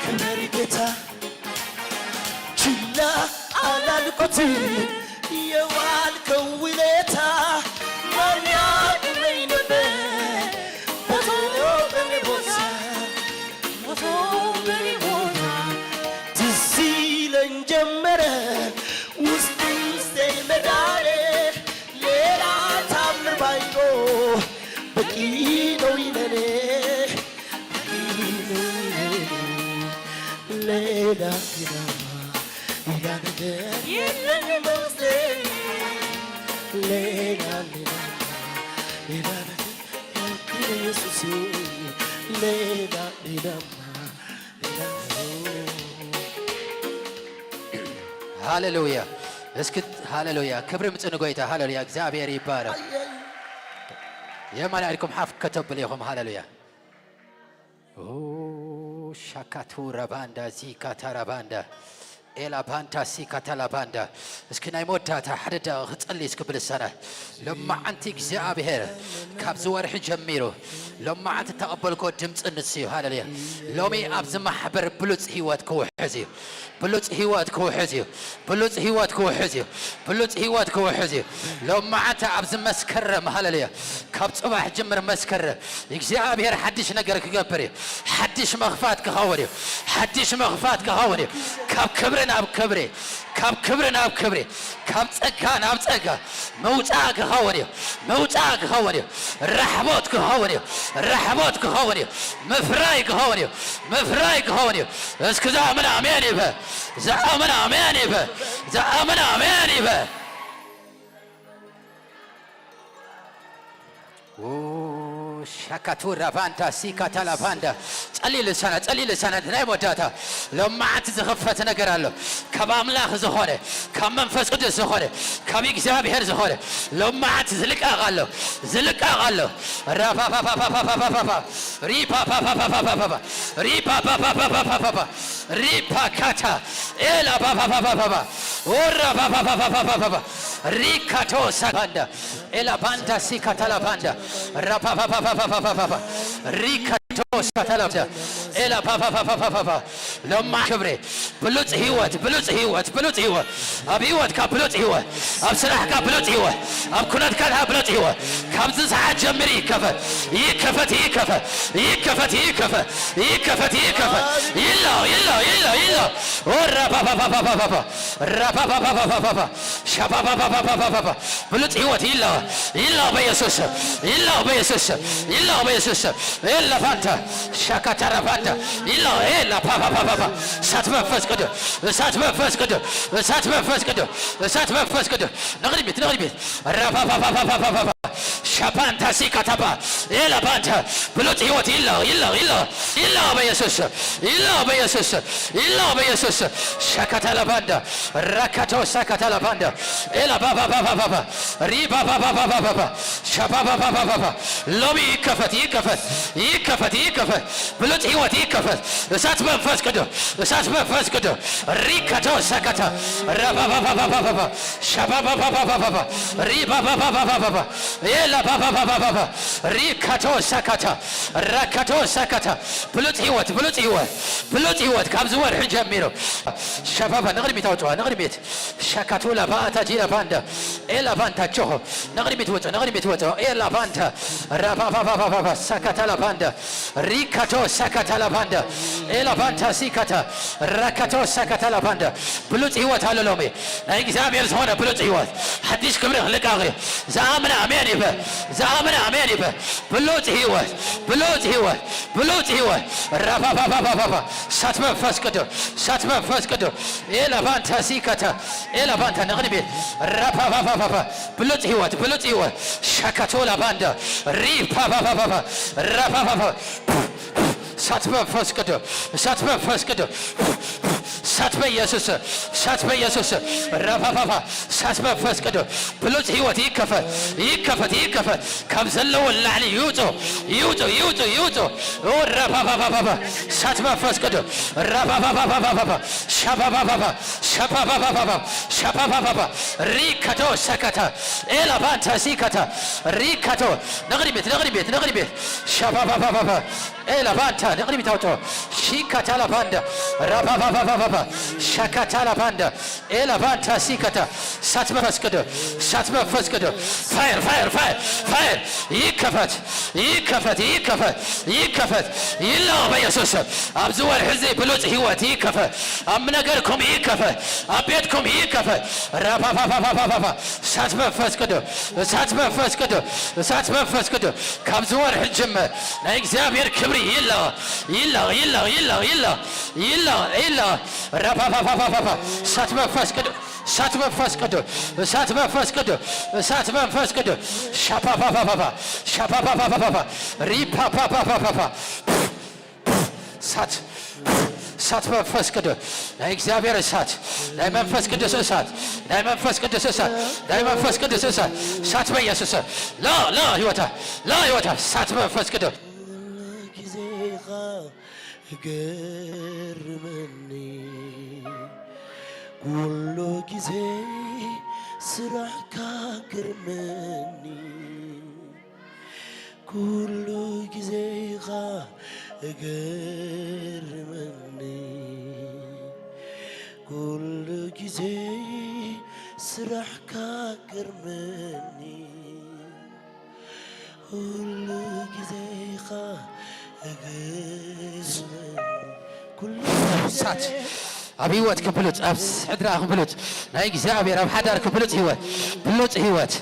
ክበር ጌታ። ችላ አላልኩት የዋልከው ውለታ ማን ያቁመኝ ነበር? ሞቶ በኔ ቦታ፣ ሞቶ በኔ ቦታ ትዝ ይለኝ ጀመረ ውስጥ ውስጤ መዳኔ። ሌላ ታምር ባይኖር በቂ ነው ይለኔ። ሌላ ሌላ ሌላ ነገር የለኝም በውስጤ። ሌላ ሌላ ሌላ ነገር የለኝም ኢየሱስ። ሌላ ሌላ ሌላ ሃሌሉያ። እስኪ ሃሌሉያ፣ ክብሪ ምጽእ ንጎይታ። ሃሌሉያ፣ እግዚኣብሔር ይባረክ። የማን ኢድኩም ሓፍ ከተብል ኢኹም። ሃሌሉያ። ኦ፣ ሻካቱ ረባንዳ ዚካታ ረባንዳ ኤላ ባንታ ሲካታ ላባንዳ። እስኪ ናይ መወዳእታ ሓደ ደቂቕ ክጸሊ እስኪ ብልሳና። ሎማዓንቲ እግዚኣብሔር ካብዚ ወርሒ ጀሚሩ ሎማዓንቲ እተቐበልኮ ድምፂ ንሱ እዩ። ሃሌሉያ። ሎሚ ኣብዚ ማሕበር ብሉፅ ህይወት ክውሕዝ እዩ። ብሉፅ ህይወት ክውሕዝ እዩ። ብሉፅ ህይወት ክውሕዝ እዩ። ብሉፅ ህይወት ክውሕዝ እዩ። ሎማዓንቲ ኣብዚ መስከረም፣ ሃሌሉያ፣ ካብ ጽባሕ ጅምር መስከረም እግዚኣብሔር ሓድሽ ነገር ክገብር እዩ። ሓድሽ መኽፋት ክኸውን እዩ። ሓድሽ መኽፋት ክኸውን እዩ። ካብ ክብሪ ናብ ክብሪ፣ ካብ ክብሪ ናብ ክብሪ፣ ካብ ጸጋ ናብ ጸጋ ምውጻእ ክኸውን እዩ። ምውጻእ ክኸውን እዩ። ራሕቦት ክኸውን እዩ። ራሕቦት ክኸውን እዩ። ምፍራይ ክኸውን እዩ። ምፍራይ ክኸውን እዩ። እስኪ ዝኣምን ኣሜን ይበል። ዝኣምን ኣሜን ይበል። ዝኣምን ኣሜን ይበል። ኦ፣ ሻካቱ ራቫንዳ ሲካታ ላቫንዳ። ጸሊ ልሳና፣ ጸሊ ልሳና፣ ናይ መወዳእታ። ሎማዓንቲ ዝኽፈት ነገር ኣሎ። ካብ ኣምላኽ ዝኾነ፣ ካብ መንፈስ ቅዱስ ዝኾነ፣ ካብ እግዚኣብሔር ዝኾነ ሎማዓንቲ ዝልቀቕ ኣሎ። ዝልቀቕ ኣሎ። ራፓፓፓፓፓፓፓፓ፣ ሪፓፓፓፓፓፓፓ፣ ሪፓፓፓፓፓፓፓ፣ ሪፓካታ፣ ኤላ ፓፓፓፓፓፓ፣ ኦራ ፓፓፓፓፓፓፓ፣ ሪካቶ ሳካንዳ፣ ኤላ ባንዳ ሲካታ ላባንዳ፣ ራፓፓፓፓፓፓፓ፣ ሪካቶ ሳካታ ላባንዳ፣ ኤላ ፓፓፓፓፓፓፓ፣ ሎማ ክብሬ ብሉጽ ህይወት፣ ብሉጽ ህይወት፣ ብሉጽ ህይወት። ኣብ ህይወትካ ብሉጽ ህይወት፣ ኣብ ስራሕካ ብሉጽ ህይወት፣ ኣብ ኩነትካ ብሉጽ ህይወት። ካብዚ ሰዓት ጀምሪ ይከፈት፣ ይከፈት፣ ይከፈት፣ ይከፈት፣ ይከፈት፣ ይከፈት፣ ይከፈት። ይላው፣ ይላው፣ ይላው፣ ይላው። ኦራ ፓፓፓፓፓፓ፣ ራፓፓፓፓፓፓ፣ ሻፓፓፓፓፓፓ። ብሉጽ ህይወት ይላው፣ ይላው በኢየሱስ ስም፣ ይላው በኢየሱስ ስም፣ ይላው በኢየሱስ ስም። ኤላ ፋንታ፣ ሻካታራ ፋንታ፣ ይላው፣ ኤላ ፓፓፓፓፓ። እሳት መንፈስ ቅዱስ፣ እሳት መንፈስ ቅዱስ፣ እሳት መንፈስ ቅዱስ፣ እሳት መንፈስ ቅዱስ። ንቕድሚት፣ ንቕድሚት። ራፓፓፓፓፓፓ። ሻፓንታ ሲካታፓ። ኤላ ፋንታ። ብሉጽ ህይወት ይላው፣ ይላው፣ ይላው። ይላው በኢየሱስ ስም፣ ይላው በኢየሱስ ስም፣ ይላው በኢየሱስ ስም። ሻካታ ላባንዳ፣ ራካቶ ሳካታ ላባንዳ፣ ኤላ ባባባባባባ፣ ሪባባባባባባ፣ ሻባባባባባባ። ሎሚ ይከፈት፣ ይከፈት፣ ይከፈት፣ ይከፈት። ብሉጽ ህይወት ይከፈት። እሳት መንፈስ ቅዱስ፣ እሳት መንፈስ ቅዱስ። ሪካቶ ሳካታ፣ ራባባባባባባ፣ ሻባባባባባባ፣ ሪባባባባባባ፣ ኤላ ባባባባባባ፣ ሪካቶ ሳካታ፣ ራካቶ ሳካታ። ብሉጽ ህይወት፣ ብሉጽ ህይወት፣ ብሉጽ ህይወት ካብዚ ወርሒ ጀሚሩ። ሸፋፋ ንቕድሚት ኣውጽዋ፣ ንቕድሚት። ሻካቱላ ቫታ ጂላ ቫንዳ። ኤላ ቫንታ ቾሆ። ንቕድሚት ውጹ፣ ንቕድሚት ውጹ። ኤላ ቫንታ። ራፋፋፋፋፋፋ። ሳካታላ ቫንዳ። ሪካቶ ሳካታላ ቫንዳ። ኤላ ቫንታ ሲካታ። ራካቶ ሳካታላ ቫንዳ። ብሉጽ ህይወት ኣሎ ሎሚ። ናይ እግዚኣብሔር ዝኾነ ብሉጽ ህይወት። ሓድሽ ክብሪ ክልቃቕ እዩ። ዝኣምን ኣሜን ይበል። ዝኣምን ኣሜን ይበል። ብሉጽ ህይወት፣ ብሉጽ ህይወት፣ ብሉጽ ህይወት። ራፋፋፋፋፋፋ። እሳት መንፈስ ቅዱስ፣ እሳት መንፈስ ቅዱስ። ኤላ ቫንታ ሲካታ፣ ኤላ ቫንታ ንቕድሚት። ራፋፋፋፋፋ። ብሉጽ ህይወት፣ ብሉጽ ህይወት። ሻካቶላ ቫንዳ። ሪፋፋፋፋፋ። ራፋፋፋ። እሳት መንፈስ ቅዱስ፣ እሳት መንፈስ ቅዱስ። እሳት በኢየሱስ፣ እሳት በኢየሱስ። ራፋፋፋ፣ እሳት መንፈስ ቅዱስ። ብሉጽ ህይወት ይከፈት፣ ይከፈት፣ ይከፈት። ካብ ዘለዎ ላዕሊ ይውጡ፣ ይውጡ፣ ይውጡ፣ ይውጡ። ኦ ራፋፋፋፋፋ፣ እሳት መንፈስ ቅዱስ። ራፋፋፋፋፋፋ፣ ሻፋፋፋፋ፣ ሻፋፋፋፋፋ፣ ሻፋፋፋፋ። ሪከቶ ሰከታ፣ ኤላፋንታ ሲከታ፣ ሪከቶ። ንቕድሚት፣ ንቕድሚት፣ ንቕድሚት። ሻፋፋፋፋፋ። ኤላፋንታ ንቕድሚት ኣውጥኦ። ሺካታ ላፋንዳ። ራፋፋፋፋፋ። ሻካታ ላፋንዳ። ኤላፋንታ ሲካታ። እሳት መንፈስ ቅዱስ። እሳት መንፈስ ቅዱስ። ፋየር፣ ፋየር፣ ፋየር፣ ፋየር። ይከፈት፣ ይከፈት፣ ይከፈት፣ ይከፈት። ይለቐቕ በኢየሱስ ስም። ኣብዚ ወርሒ እዚ ብሉጽ ህይወት ይከፈት። ኣብ ነገርኩም ይከፈት። ኣብ ቤትኩም ይከፈት። ራፋፋፋፋፋፋ። እሳት መንፈስ ቅዱስ። እሳት መንፈስ ቅዱስ። እሳት መንፈስ ቅዱስ። ካብዚ ወርሒ ጅምር ናይ እግዚኣብሔር ክብሪ ይለቐቕ፣ ይለቐቕ፣ ይለቐቕ፣ ይለቐቕ፣ ይለቐቕ፣ ይለቐቕ። ራፋፋፋፋፋፋ። እሳት መንፈስ ቅዱስ፣ እሳት መንፈስ ቅዱስ፣ እሳት መንፈስ ቅዱስ፣ እሳት መንፈስ ቅዱስ። ሻፓፓፓፓፓ፣ ሻፓፓፓፓፓ፣ ሪፓፓፓፓፓ። እሳት፣ እሳት መንፈስ ቅዱስ፣ ናይ እግዚኣብሔር እሳት፣ ናይ መንፈስ ቅዱስ እሳት፣ ናይ መንፈስ ቅዱስ እሳት፣ ናይ መንፈስ ቅዱስ እሳት፣ እሳት በኢየሱስ ስም። ላ፣ ላ ህይወታ፣ ላ ህይወታ፣ እሳት መንፈስ ቅዱስ። ኩሉ ግዜኻ እገርመኒ፣ ኩሉ ግዜ ስራሕካ ግርመኒ። ኩሉ ግዜኻ እገርመኒ፣ ኩሉ ግዜ ስራሕካ ገርመኒ፣ ኩሉ ግዜኻ እገርመኒ። ኩሉ እሳት ኣብ ህይወት ክብሉጽ፣ ኣብ ስድራ ክብሉጽ፣ ናይ እግዚኣብሔር ኣብ ሓዳር ክብሉጽ ህይወት፣ ብሉጽ ህይወት።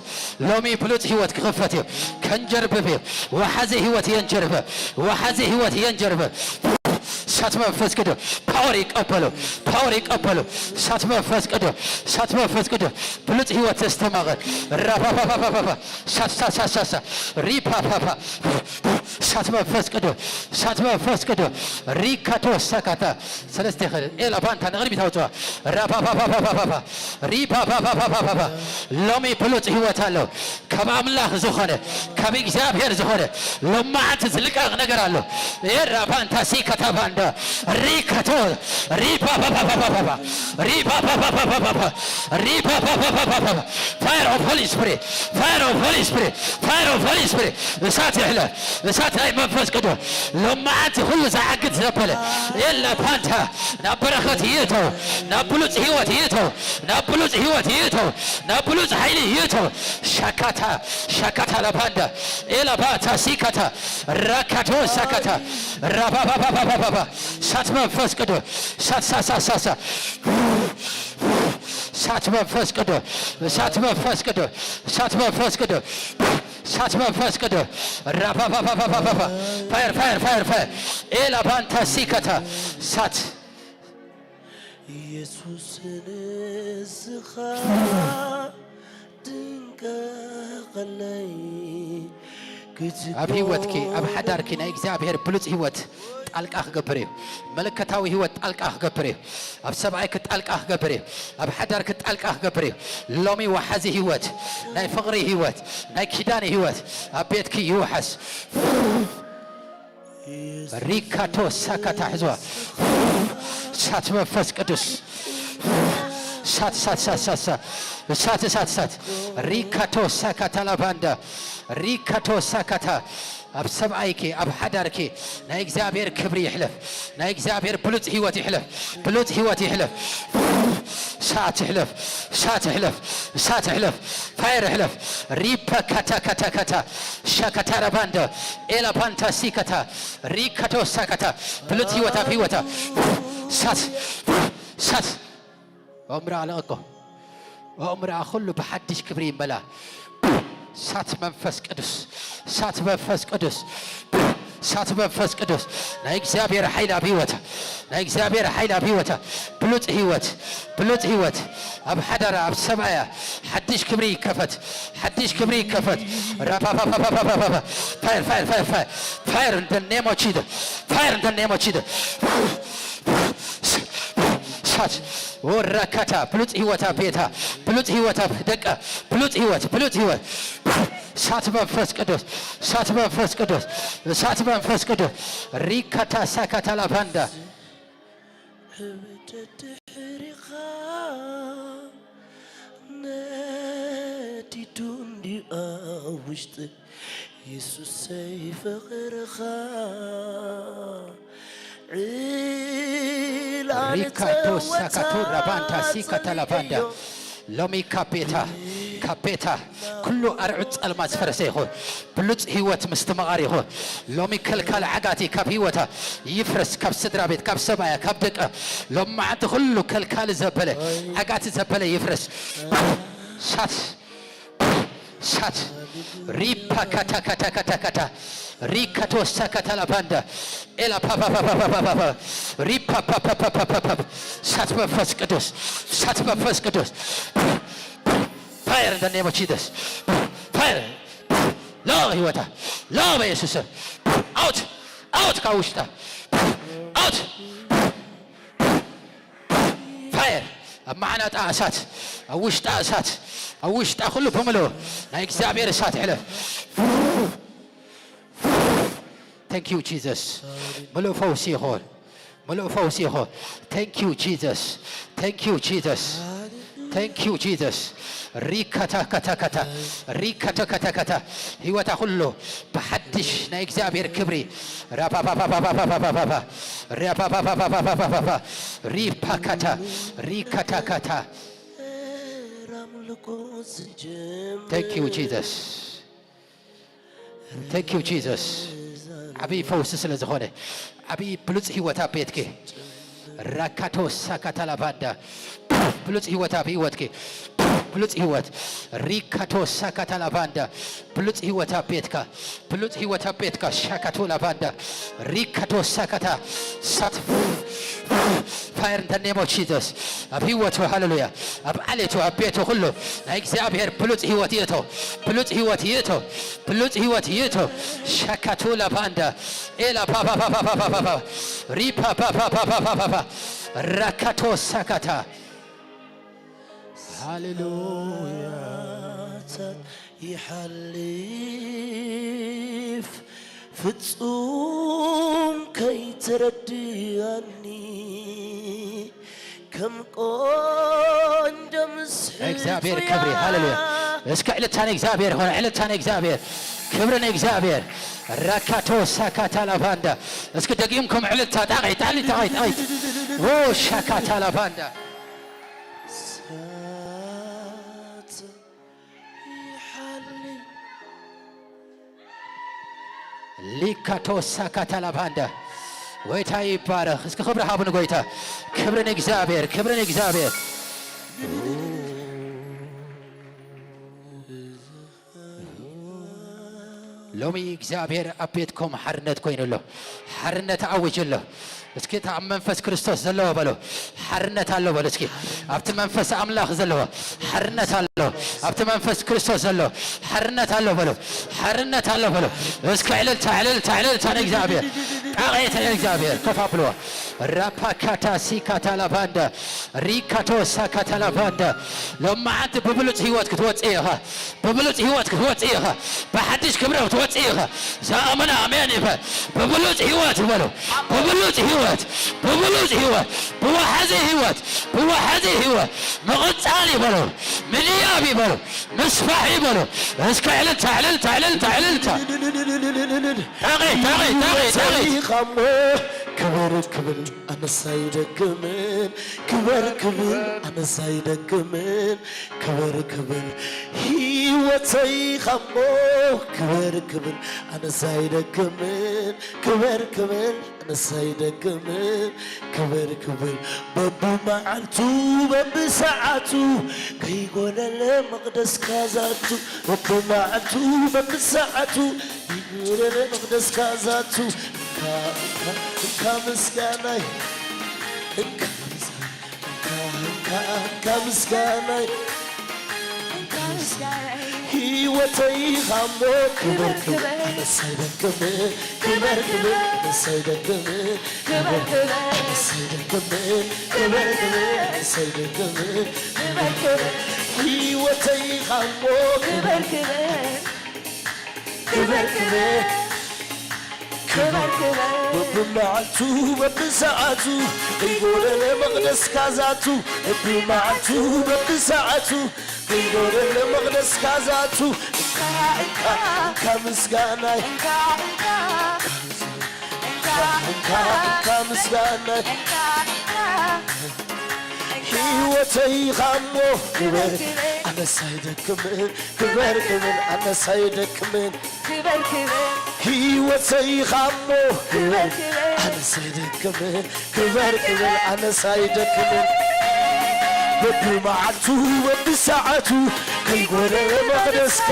ሎሚ ብሉጽ ህይወት ክኽፈት እዩ። ከንጀርብብ እዩ። ወሓዚ ህይወት የንጀርብብ። ወሓዚ ህይወት የንጀርብብ። እሳት መንፈስ ቅዱስ ፓወር ይቀበሉ፣ ፓወር ይቀበሉ። እሳት መንፈስ ቅዱስ፣ እሳት መንፈስ ቅዱስ ብሉጽ ህይወት ተስተማቐል። ራፓፓፓፓፓ፣ ሳሳሳሳሳ፣ ሪፓፓፓ። እሳት መንፈስ ቅዱስ፣ እሳት መንፈስ ቅዱስ። ሪካቶ ሰካታ። ሰለስተ ይኸደ። ኤላ ባንታ ንቕድሚት ኣውፅዋ። ራፓፓፓፓፓፓ። ሪፓፓፓፓፓፓ። ሎሚ ብሉጽ ህይወት ኣሎ። ካብ ኣምላኽ ዝኾነ፣ ካብ እግዚኣብሔር ዝኾነ፣ ሎማዓንቲ ዝልቀቕ ነገር ኣሎ። ኤራ ባንታ ሲካታ ባንዳ። ሪካቶ። ሪፓፓፓፓፓፓ። ሪፓፓፓፓፓፓ። ሪፓፓፓፓፓፓ። Fire of Holy Spirit. Fire of Holy Spirit. Fire of Holy Spirit. እሳት ይሕለፍ። እሳት ናይ መንፈስ ቅዱስ። ሎማዓንቲ ኩሉ ዝዓግት ዘበለ። ኤላ ፓንታ። ናብ በረኸት ይእተው። ናብ ብሉጽ ህይወት ይእተው። ናብ ብሉጽ ህይወት ይእተው። ናብ ብሉጽ ሓይሊ ይእተው። ሻካታ። ሻካታ ላፓንዳ። ኤላ ባታ ሲካታ። ራካቶ ሳካታ። ራባባባባባባ። እሳት መንፈስ ቅዱስ። እሳት ሳሳሳሳ። እሳት መንፈስ ቅዱስ፣ እሳት መንፈስ ቅዱስ፣ እሳት መንፈስ ቅዱስ፣ እሳት መንፈስ ቅዱስ። ራፋፋፋፋፋፋ። ፋየር፣ ፋየር፣ ፋየር፣ ፋየር። ኤላ ባንታ ሲከታ። እሳት። ኢየሱስ ንስኻ ድንቀቐለይ። ኣብ ህይወትኪ፣ ኣብ ሓዳርኪ ናይ እግዚኣብሔር ብሉጽ ህይወት ጣልቃ ክገብር እዩ። መለኮታዊ ህይወት ጣልቃ ክገብር እዩ። ኣብ ሰብኣይኪ ጣልቃ ክገብር እዩ። ኣብ ሓዳርኪ ጣልቃ ክገብር እዩ። ሎሚ ወሓዚ ህይወት፣ ናይ ፍቕሪ ህይወት፣ ናይ ኪዳን ህይወት ኣብ ቤትኪ ይውሓስ። ሪካቶ ሳካታ ሕዝዋ። እሳት መንፈስ ቅዱስ። እሳት፣ እሳት፣ እሳት፣ እሳት፣ እሳት። እሳት፣ እሳት፣ እሳት። ሪካቶ ሳካታ ላባንዳ። ሪካቶ ሳካታ። ኣብ ሰብኣይኪ፣ ኣብ ሓዳርኪ ናይ እግዚኣብሔር ክብሪ ይሕለፍ። ናይ እግዚኣብሔር ብሉጽ ህይወት ይሕለፍ። ብሉጽ ህይወት ይሕለፍ። እሳት ይሕለፍ። እሳት ይሕለፍ። እሳት ይሕለፍ። ፋየር ይሕለፍ። ሪፓ ካታ ካታ ካታ። ሻካታ ራባንዳ። ኤላ ፓንታ ሲካታ። ሪካቶ ሳካታ። ብሉጽ ህይወታ፣ ህይወታ። እሳት፣ እሳት። ኣእምሮኣ ለቐቆ። ኣእምሮኣ ኩሉ ብሓድሽ ክብሪ ይመላ። እሳት መንፈስ ቅዱስ፣ እሳት መንፈስ ቅዱስ፣ እሳት መንፈስ ቅዱስ። ናይ እግዚኣብሔር ሓይሊ ኣብ ህይወታ፣ ናይ እግዚኣብሔር ሓይሊ ኣብ ህይወታ። ብሉጽ ህይወት፣ ብሉጽ ህይወት። ኣብ ሓዳራ፣ ኣብ ሰብኣያ ሓድሽ ክብሪ ይከፈት። ሓድሽ ክብሪ ይከፈት። ራፓፓፓፓፓፓፓ። Fire, fire, fire, fire. Fire in the name of Jesus. Fire in the name of Jesus. እሳት ወራካታ ብሉጽ ህይወት ኣብ ቤታ፣ ብሉጽ ህይወት ኣብ ደቃ፣ ብሉጽ ህይወት፣ ብሉጽ ህይወት። እሳት መንፈስ ቅዱስ፣ እሳት መንፈስ ቅዱስ፣ እሳት መንፈስ ቅዱስ። ሪካታ ሳካታ ላባንዳ። ብደድሕሪኻ ነዲዱ እንዲኣ ውሽጢ የሱሰይ ፍቕርኻ። ሪካቶ ሳካቶ ራባንታ ሲካታ ላባንዳ። ሎሚ ካብ ቤታ፣ ካብ ቤታ ኩሉ ኣርዑት ጸልማት ዝፈረሰ ይኹን። ብሉጽ ህይወት ምስትምቓር ይኹን። ሎሚ ከልካሊ ዓጋቲ ካብ ህይወታ ይፍረስ፣ ካብ ስድራ ቤት፣ ካብ ሰብኣያ፣ ካብ ደቃ። ሎሚ መዓልቲ ኩሉ ከልካሊ ዘበለ፣ ዓጋቲ ዘበለ ይፍረስ። ሳት ሳት ሪፓ ካታ ካታ ካታ ካታ ሪካቶ ሳካታ ላባንዳ ኤላ ፓ ፓ ፓ ፓ ፓ ፓ ፓ ፓ ሪፓ ፓ ፓ ፓ ፓ ፓ ፓ ሳት መንፈስ ቅዱስ ሳት መንፈስ ቅዱስ fire in the name of Jesus fire ሎ ህይወታ ሎ በኢየሱስ out out ካብ ውሽጣ out fire ኣብ ማዕናጣ እሳት ኣብ ውሽጣ እሳት ኣብ ውሽጣ ኩሉ ብምልኡ ናይ እግዚኣብሔር እሳት ይሕለፍ Thank you Jesus ምሉእ ፈውሲ ይኹን ምሉእ ፈውሲ ይኹን Thank you Jesus Thank you Jesus Thank you Jesus ሪካታ ካታ ካታ ሪካታ ካታ ካታ ህይወታ ኩሉ ብሓድሽ ናይ እግዚኣብሔር ክብሪ ራፓፓፓፓፓፓፓፓፓ ራፓፓፓፓፓፓፓፓ ሪፓካታ ሪካታካታ Thank you Jesus Thank you Jesus ዓብዪ ፈውሲ ስለ ዝኾነ ዓብዪ ብሉፅ ህይወት ኣብ ቤትኪ ራካቶ ሳካታ ላባንዳ ብሉፅ ህይወት ኣብ ህይወትኪ ብሉፅ ህይወት ሪካቶ ሳካታ ላባንዳ ብሉፅ ህይወት ኣብ ቤትካ ብሉፅ ህይወት ኣብ ቤትካ ሻካቶ ላባንዳ ሪካቶ ሳካታ ሳት fire in the name of Jesus ኣብ ህይወቱ ሃሌሉያ ኣብ ዓሌቱ ኣብ ቤቱ ኩሉ ናይ እግዚኣብሔር ብሉፅ ህይወት ይእቶ ብሉፅ ህይወት ይእቶ ብሉፅ ህይወት ይእቶ ሻካቶ ላባንዳ ኤላ ፓፓፓፓፓፓፓ ሪፓፓፓፓፓፓፓ ራካቶ ሳካታ ሃሌሉያ ይሓልፍ ፍጹም ከይትረድኣኒ ከም ቆንጆ ምስ እግዚኣብሔር ክብሪ ሃሌሉያ እስከ ዕልታ ንእግዚኣብሔር ሆነ ዕልታ ንእግዚኣብሔር ክብሪ ንእግዚኣብሔር ራካቶ ሳካታ ላባንዳ እስኪ ደጊምኩም ዕልታ ጣቒ ጣሊ ጣቒ ጣቒ ዎ ሻካታ ላባንዳ እሳት ይሓልፍ ሊካቶ ሳካታ ላባንዳ ጎይታ ይባረኽ እስኪ ክብሪ ሃቡ ንጎይታ ክብሪ ንእግዚኣብሔር ክብሪ ንእግዚኣብሔር ሎሚ እግዚኣብሔር ኣብ ቤትኩም ሓርነት ኮይኑ ኣሎ ሓርነት ኣውጅ ኣሎ እስኪ እታ ኣብ መንፈስ ክርስቶስ ዘለዎ በሎ ሓርነት ኣሎ በሎ እስኪ ኣብቲ መንፈስ ኣምላኽ ዘለዎ ሓርነት ኣሎ ኣብቲ መንፈስ ክርስቶስ ዘሎ ሓርነት ኣሎ በሎ ሓርነት ኣሎ በሎ እስኪ ዕልልታ ዕልልታ ዕልልታ ንእግዚኣብሔር ጣቕዒት ንእግዚኣብሔር ኮፍ ኣብልዎ ራፓካታ ሲካታ ላባንዳ ሪካቶ ሳካታ ላባንዳ ሎማዓንቲ ብብሉፅ ህይወት ክትወፅእ ኢኻ ብብሉፅ ህይወት ክትወፅእ ኢኻ ብሓድሽ ክብሪ ክትወፅእ ኢኻ ዝኣመነ ኣሜን ይበል ብብሉፅ ህይወት ይበሉ ብብሉፅ ህይወት ብብሉፅ ህይወት ብወሓዚ ህይወት ብወሓዚ ህይወት ምቕፃል ይበሉ ምልያብ ይበሉ ምስፋሕ ይበሉ እስከ ዕልልታ ዕልልታ ዕልልታ ዕልልታ ታቒ ታቒ ታቒ ታቒ ክብር ክብር ኣነስ ኣይደግምን ክበር ክብር ኣነስ ኣይደግምን ክበር ክብር ህይወተይ ኻሞ ክበር ክብር ኣነስ ኣይደግምን ክበር ክብር ኣነስ ኣይደግምን ክበር ክብር በብመዓልቱ በብሰዓቱ ከይጎደለ መቕደስካ ዛቱ በብመዓልቱ በብሰዓቱ ከይጎደለ መቕደስካ ዛቱ እንካ ምስጋናይ እንካ ምስጋናይ እንካ ምስጋናይ ህይወተይ ኻሞ ክበር ክበር ኣነስ ኣይደክምን ክበር ክበር ኣነስ ኣይደክምን ክበር ክበር ኣነስ ኣይደክምን ክበር ክበር ኣነስ ኣይደክምን ክበር ክበር ህይወተይ ኻሞ ክበር ክበር ክበር ክበር ክበር ክበር በብመዓልቱ በብሰዓቱ ከይጎደለ መቕደስካ ዝኣቱ በብመዓልቱ በብሰዓቱ ከይጎደለ መቕደስካ ዝኣቱ እንካ እንካ እንካ ምስጋናይ እንካ እንካ እንካ እንካ ምስጋናይ ህይወተይ ኻሞ ክበር ኣነስ ኣይደክምን ክበር ክብል ኣነስ ኣይደክምን ክበር ክበር ህይወተይ ኻሞ ክበር ክበር ኣነስ ኣይደክምን ክበር ክብል ኣነስ ኣይደክምን በብመዓልቱ በብሰዓቱ ከይጎደለ መቕደስካ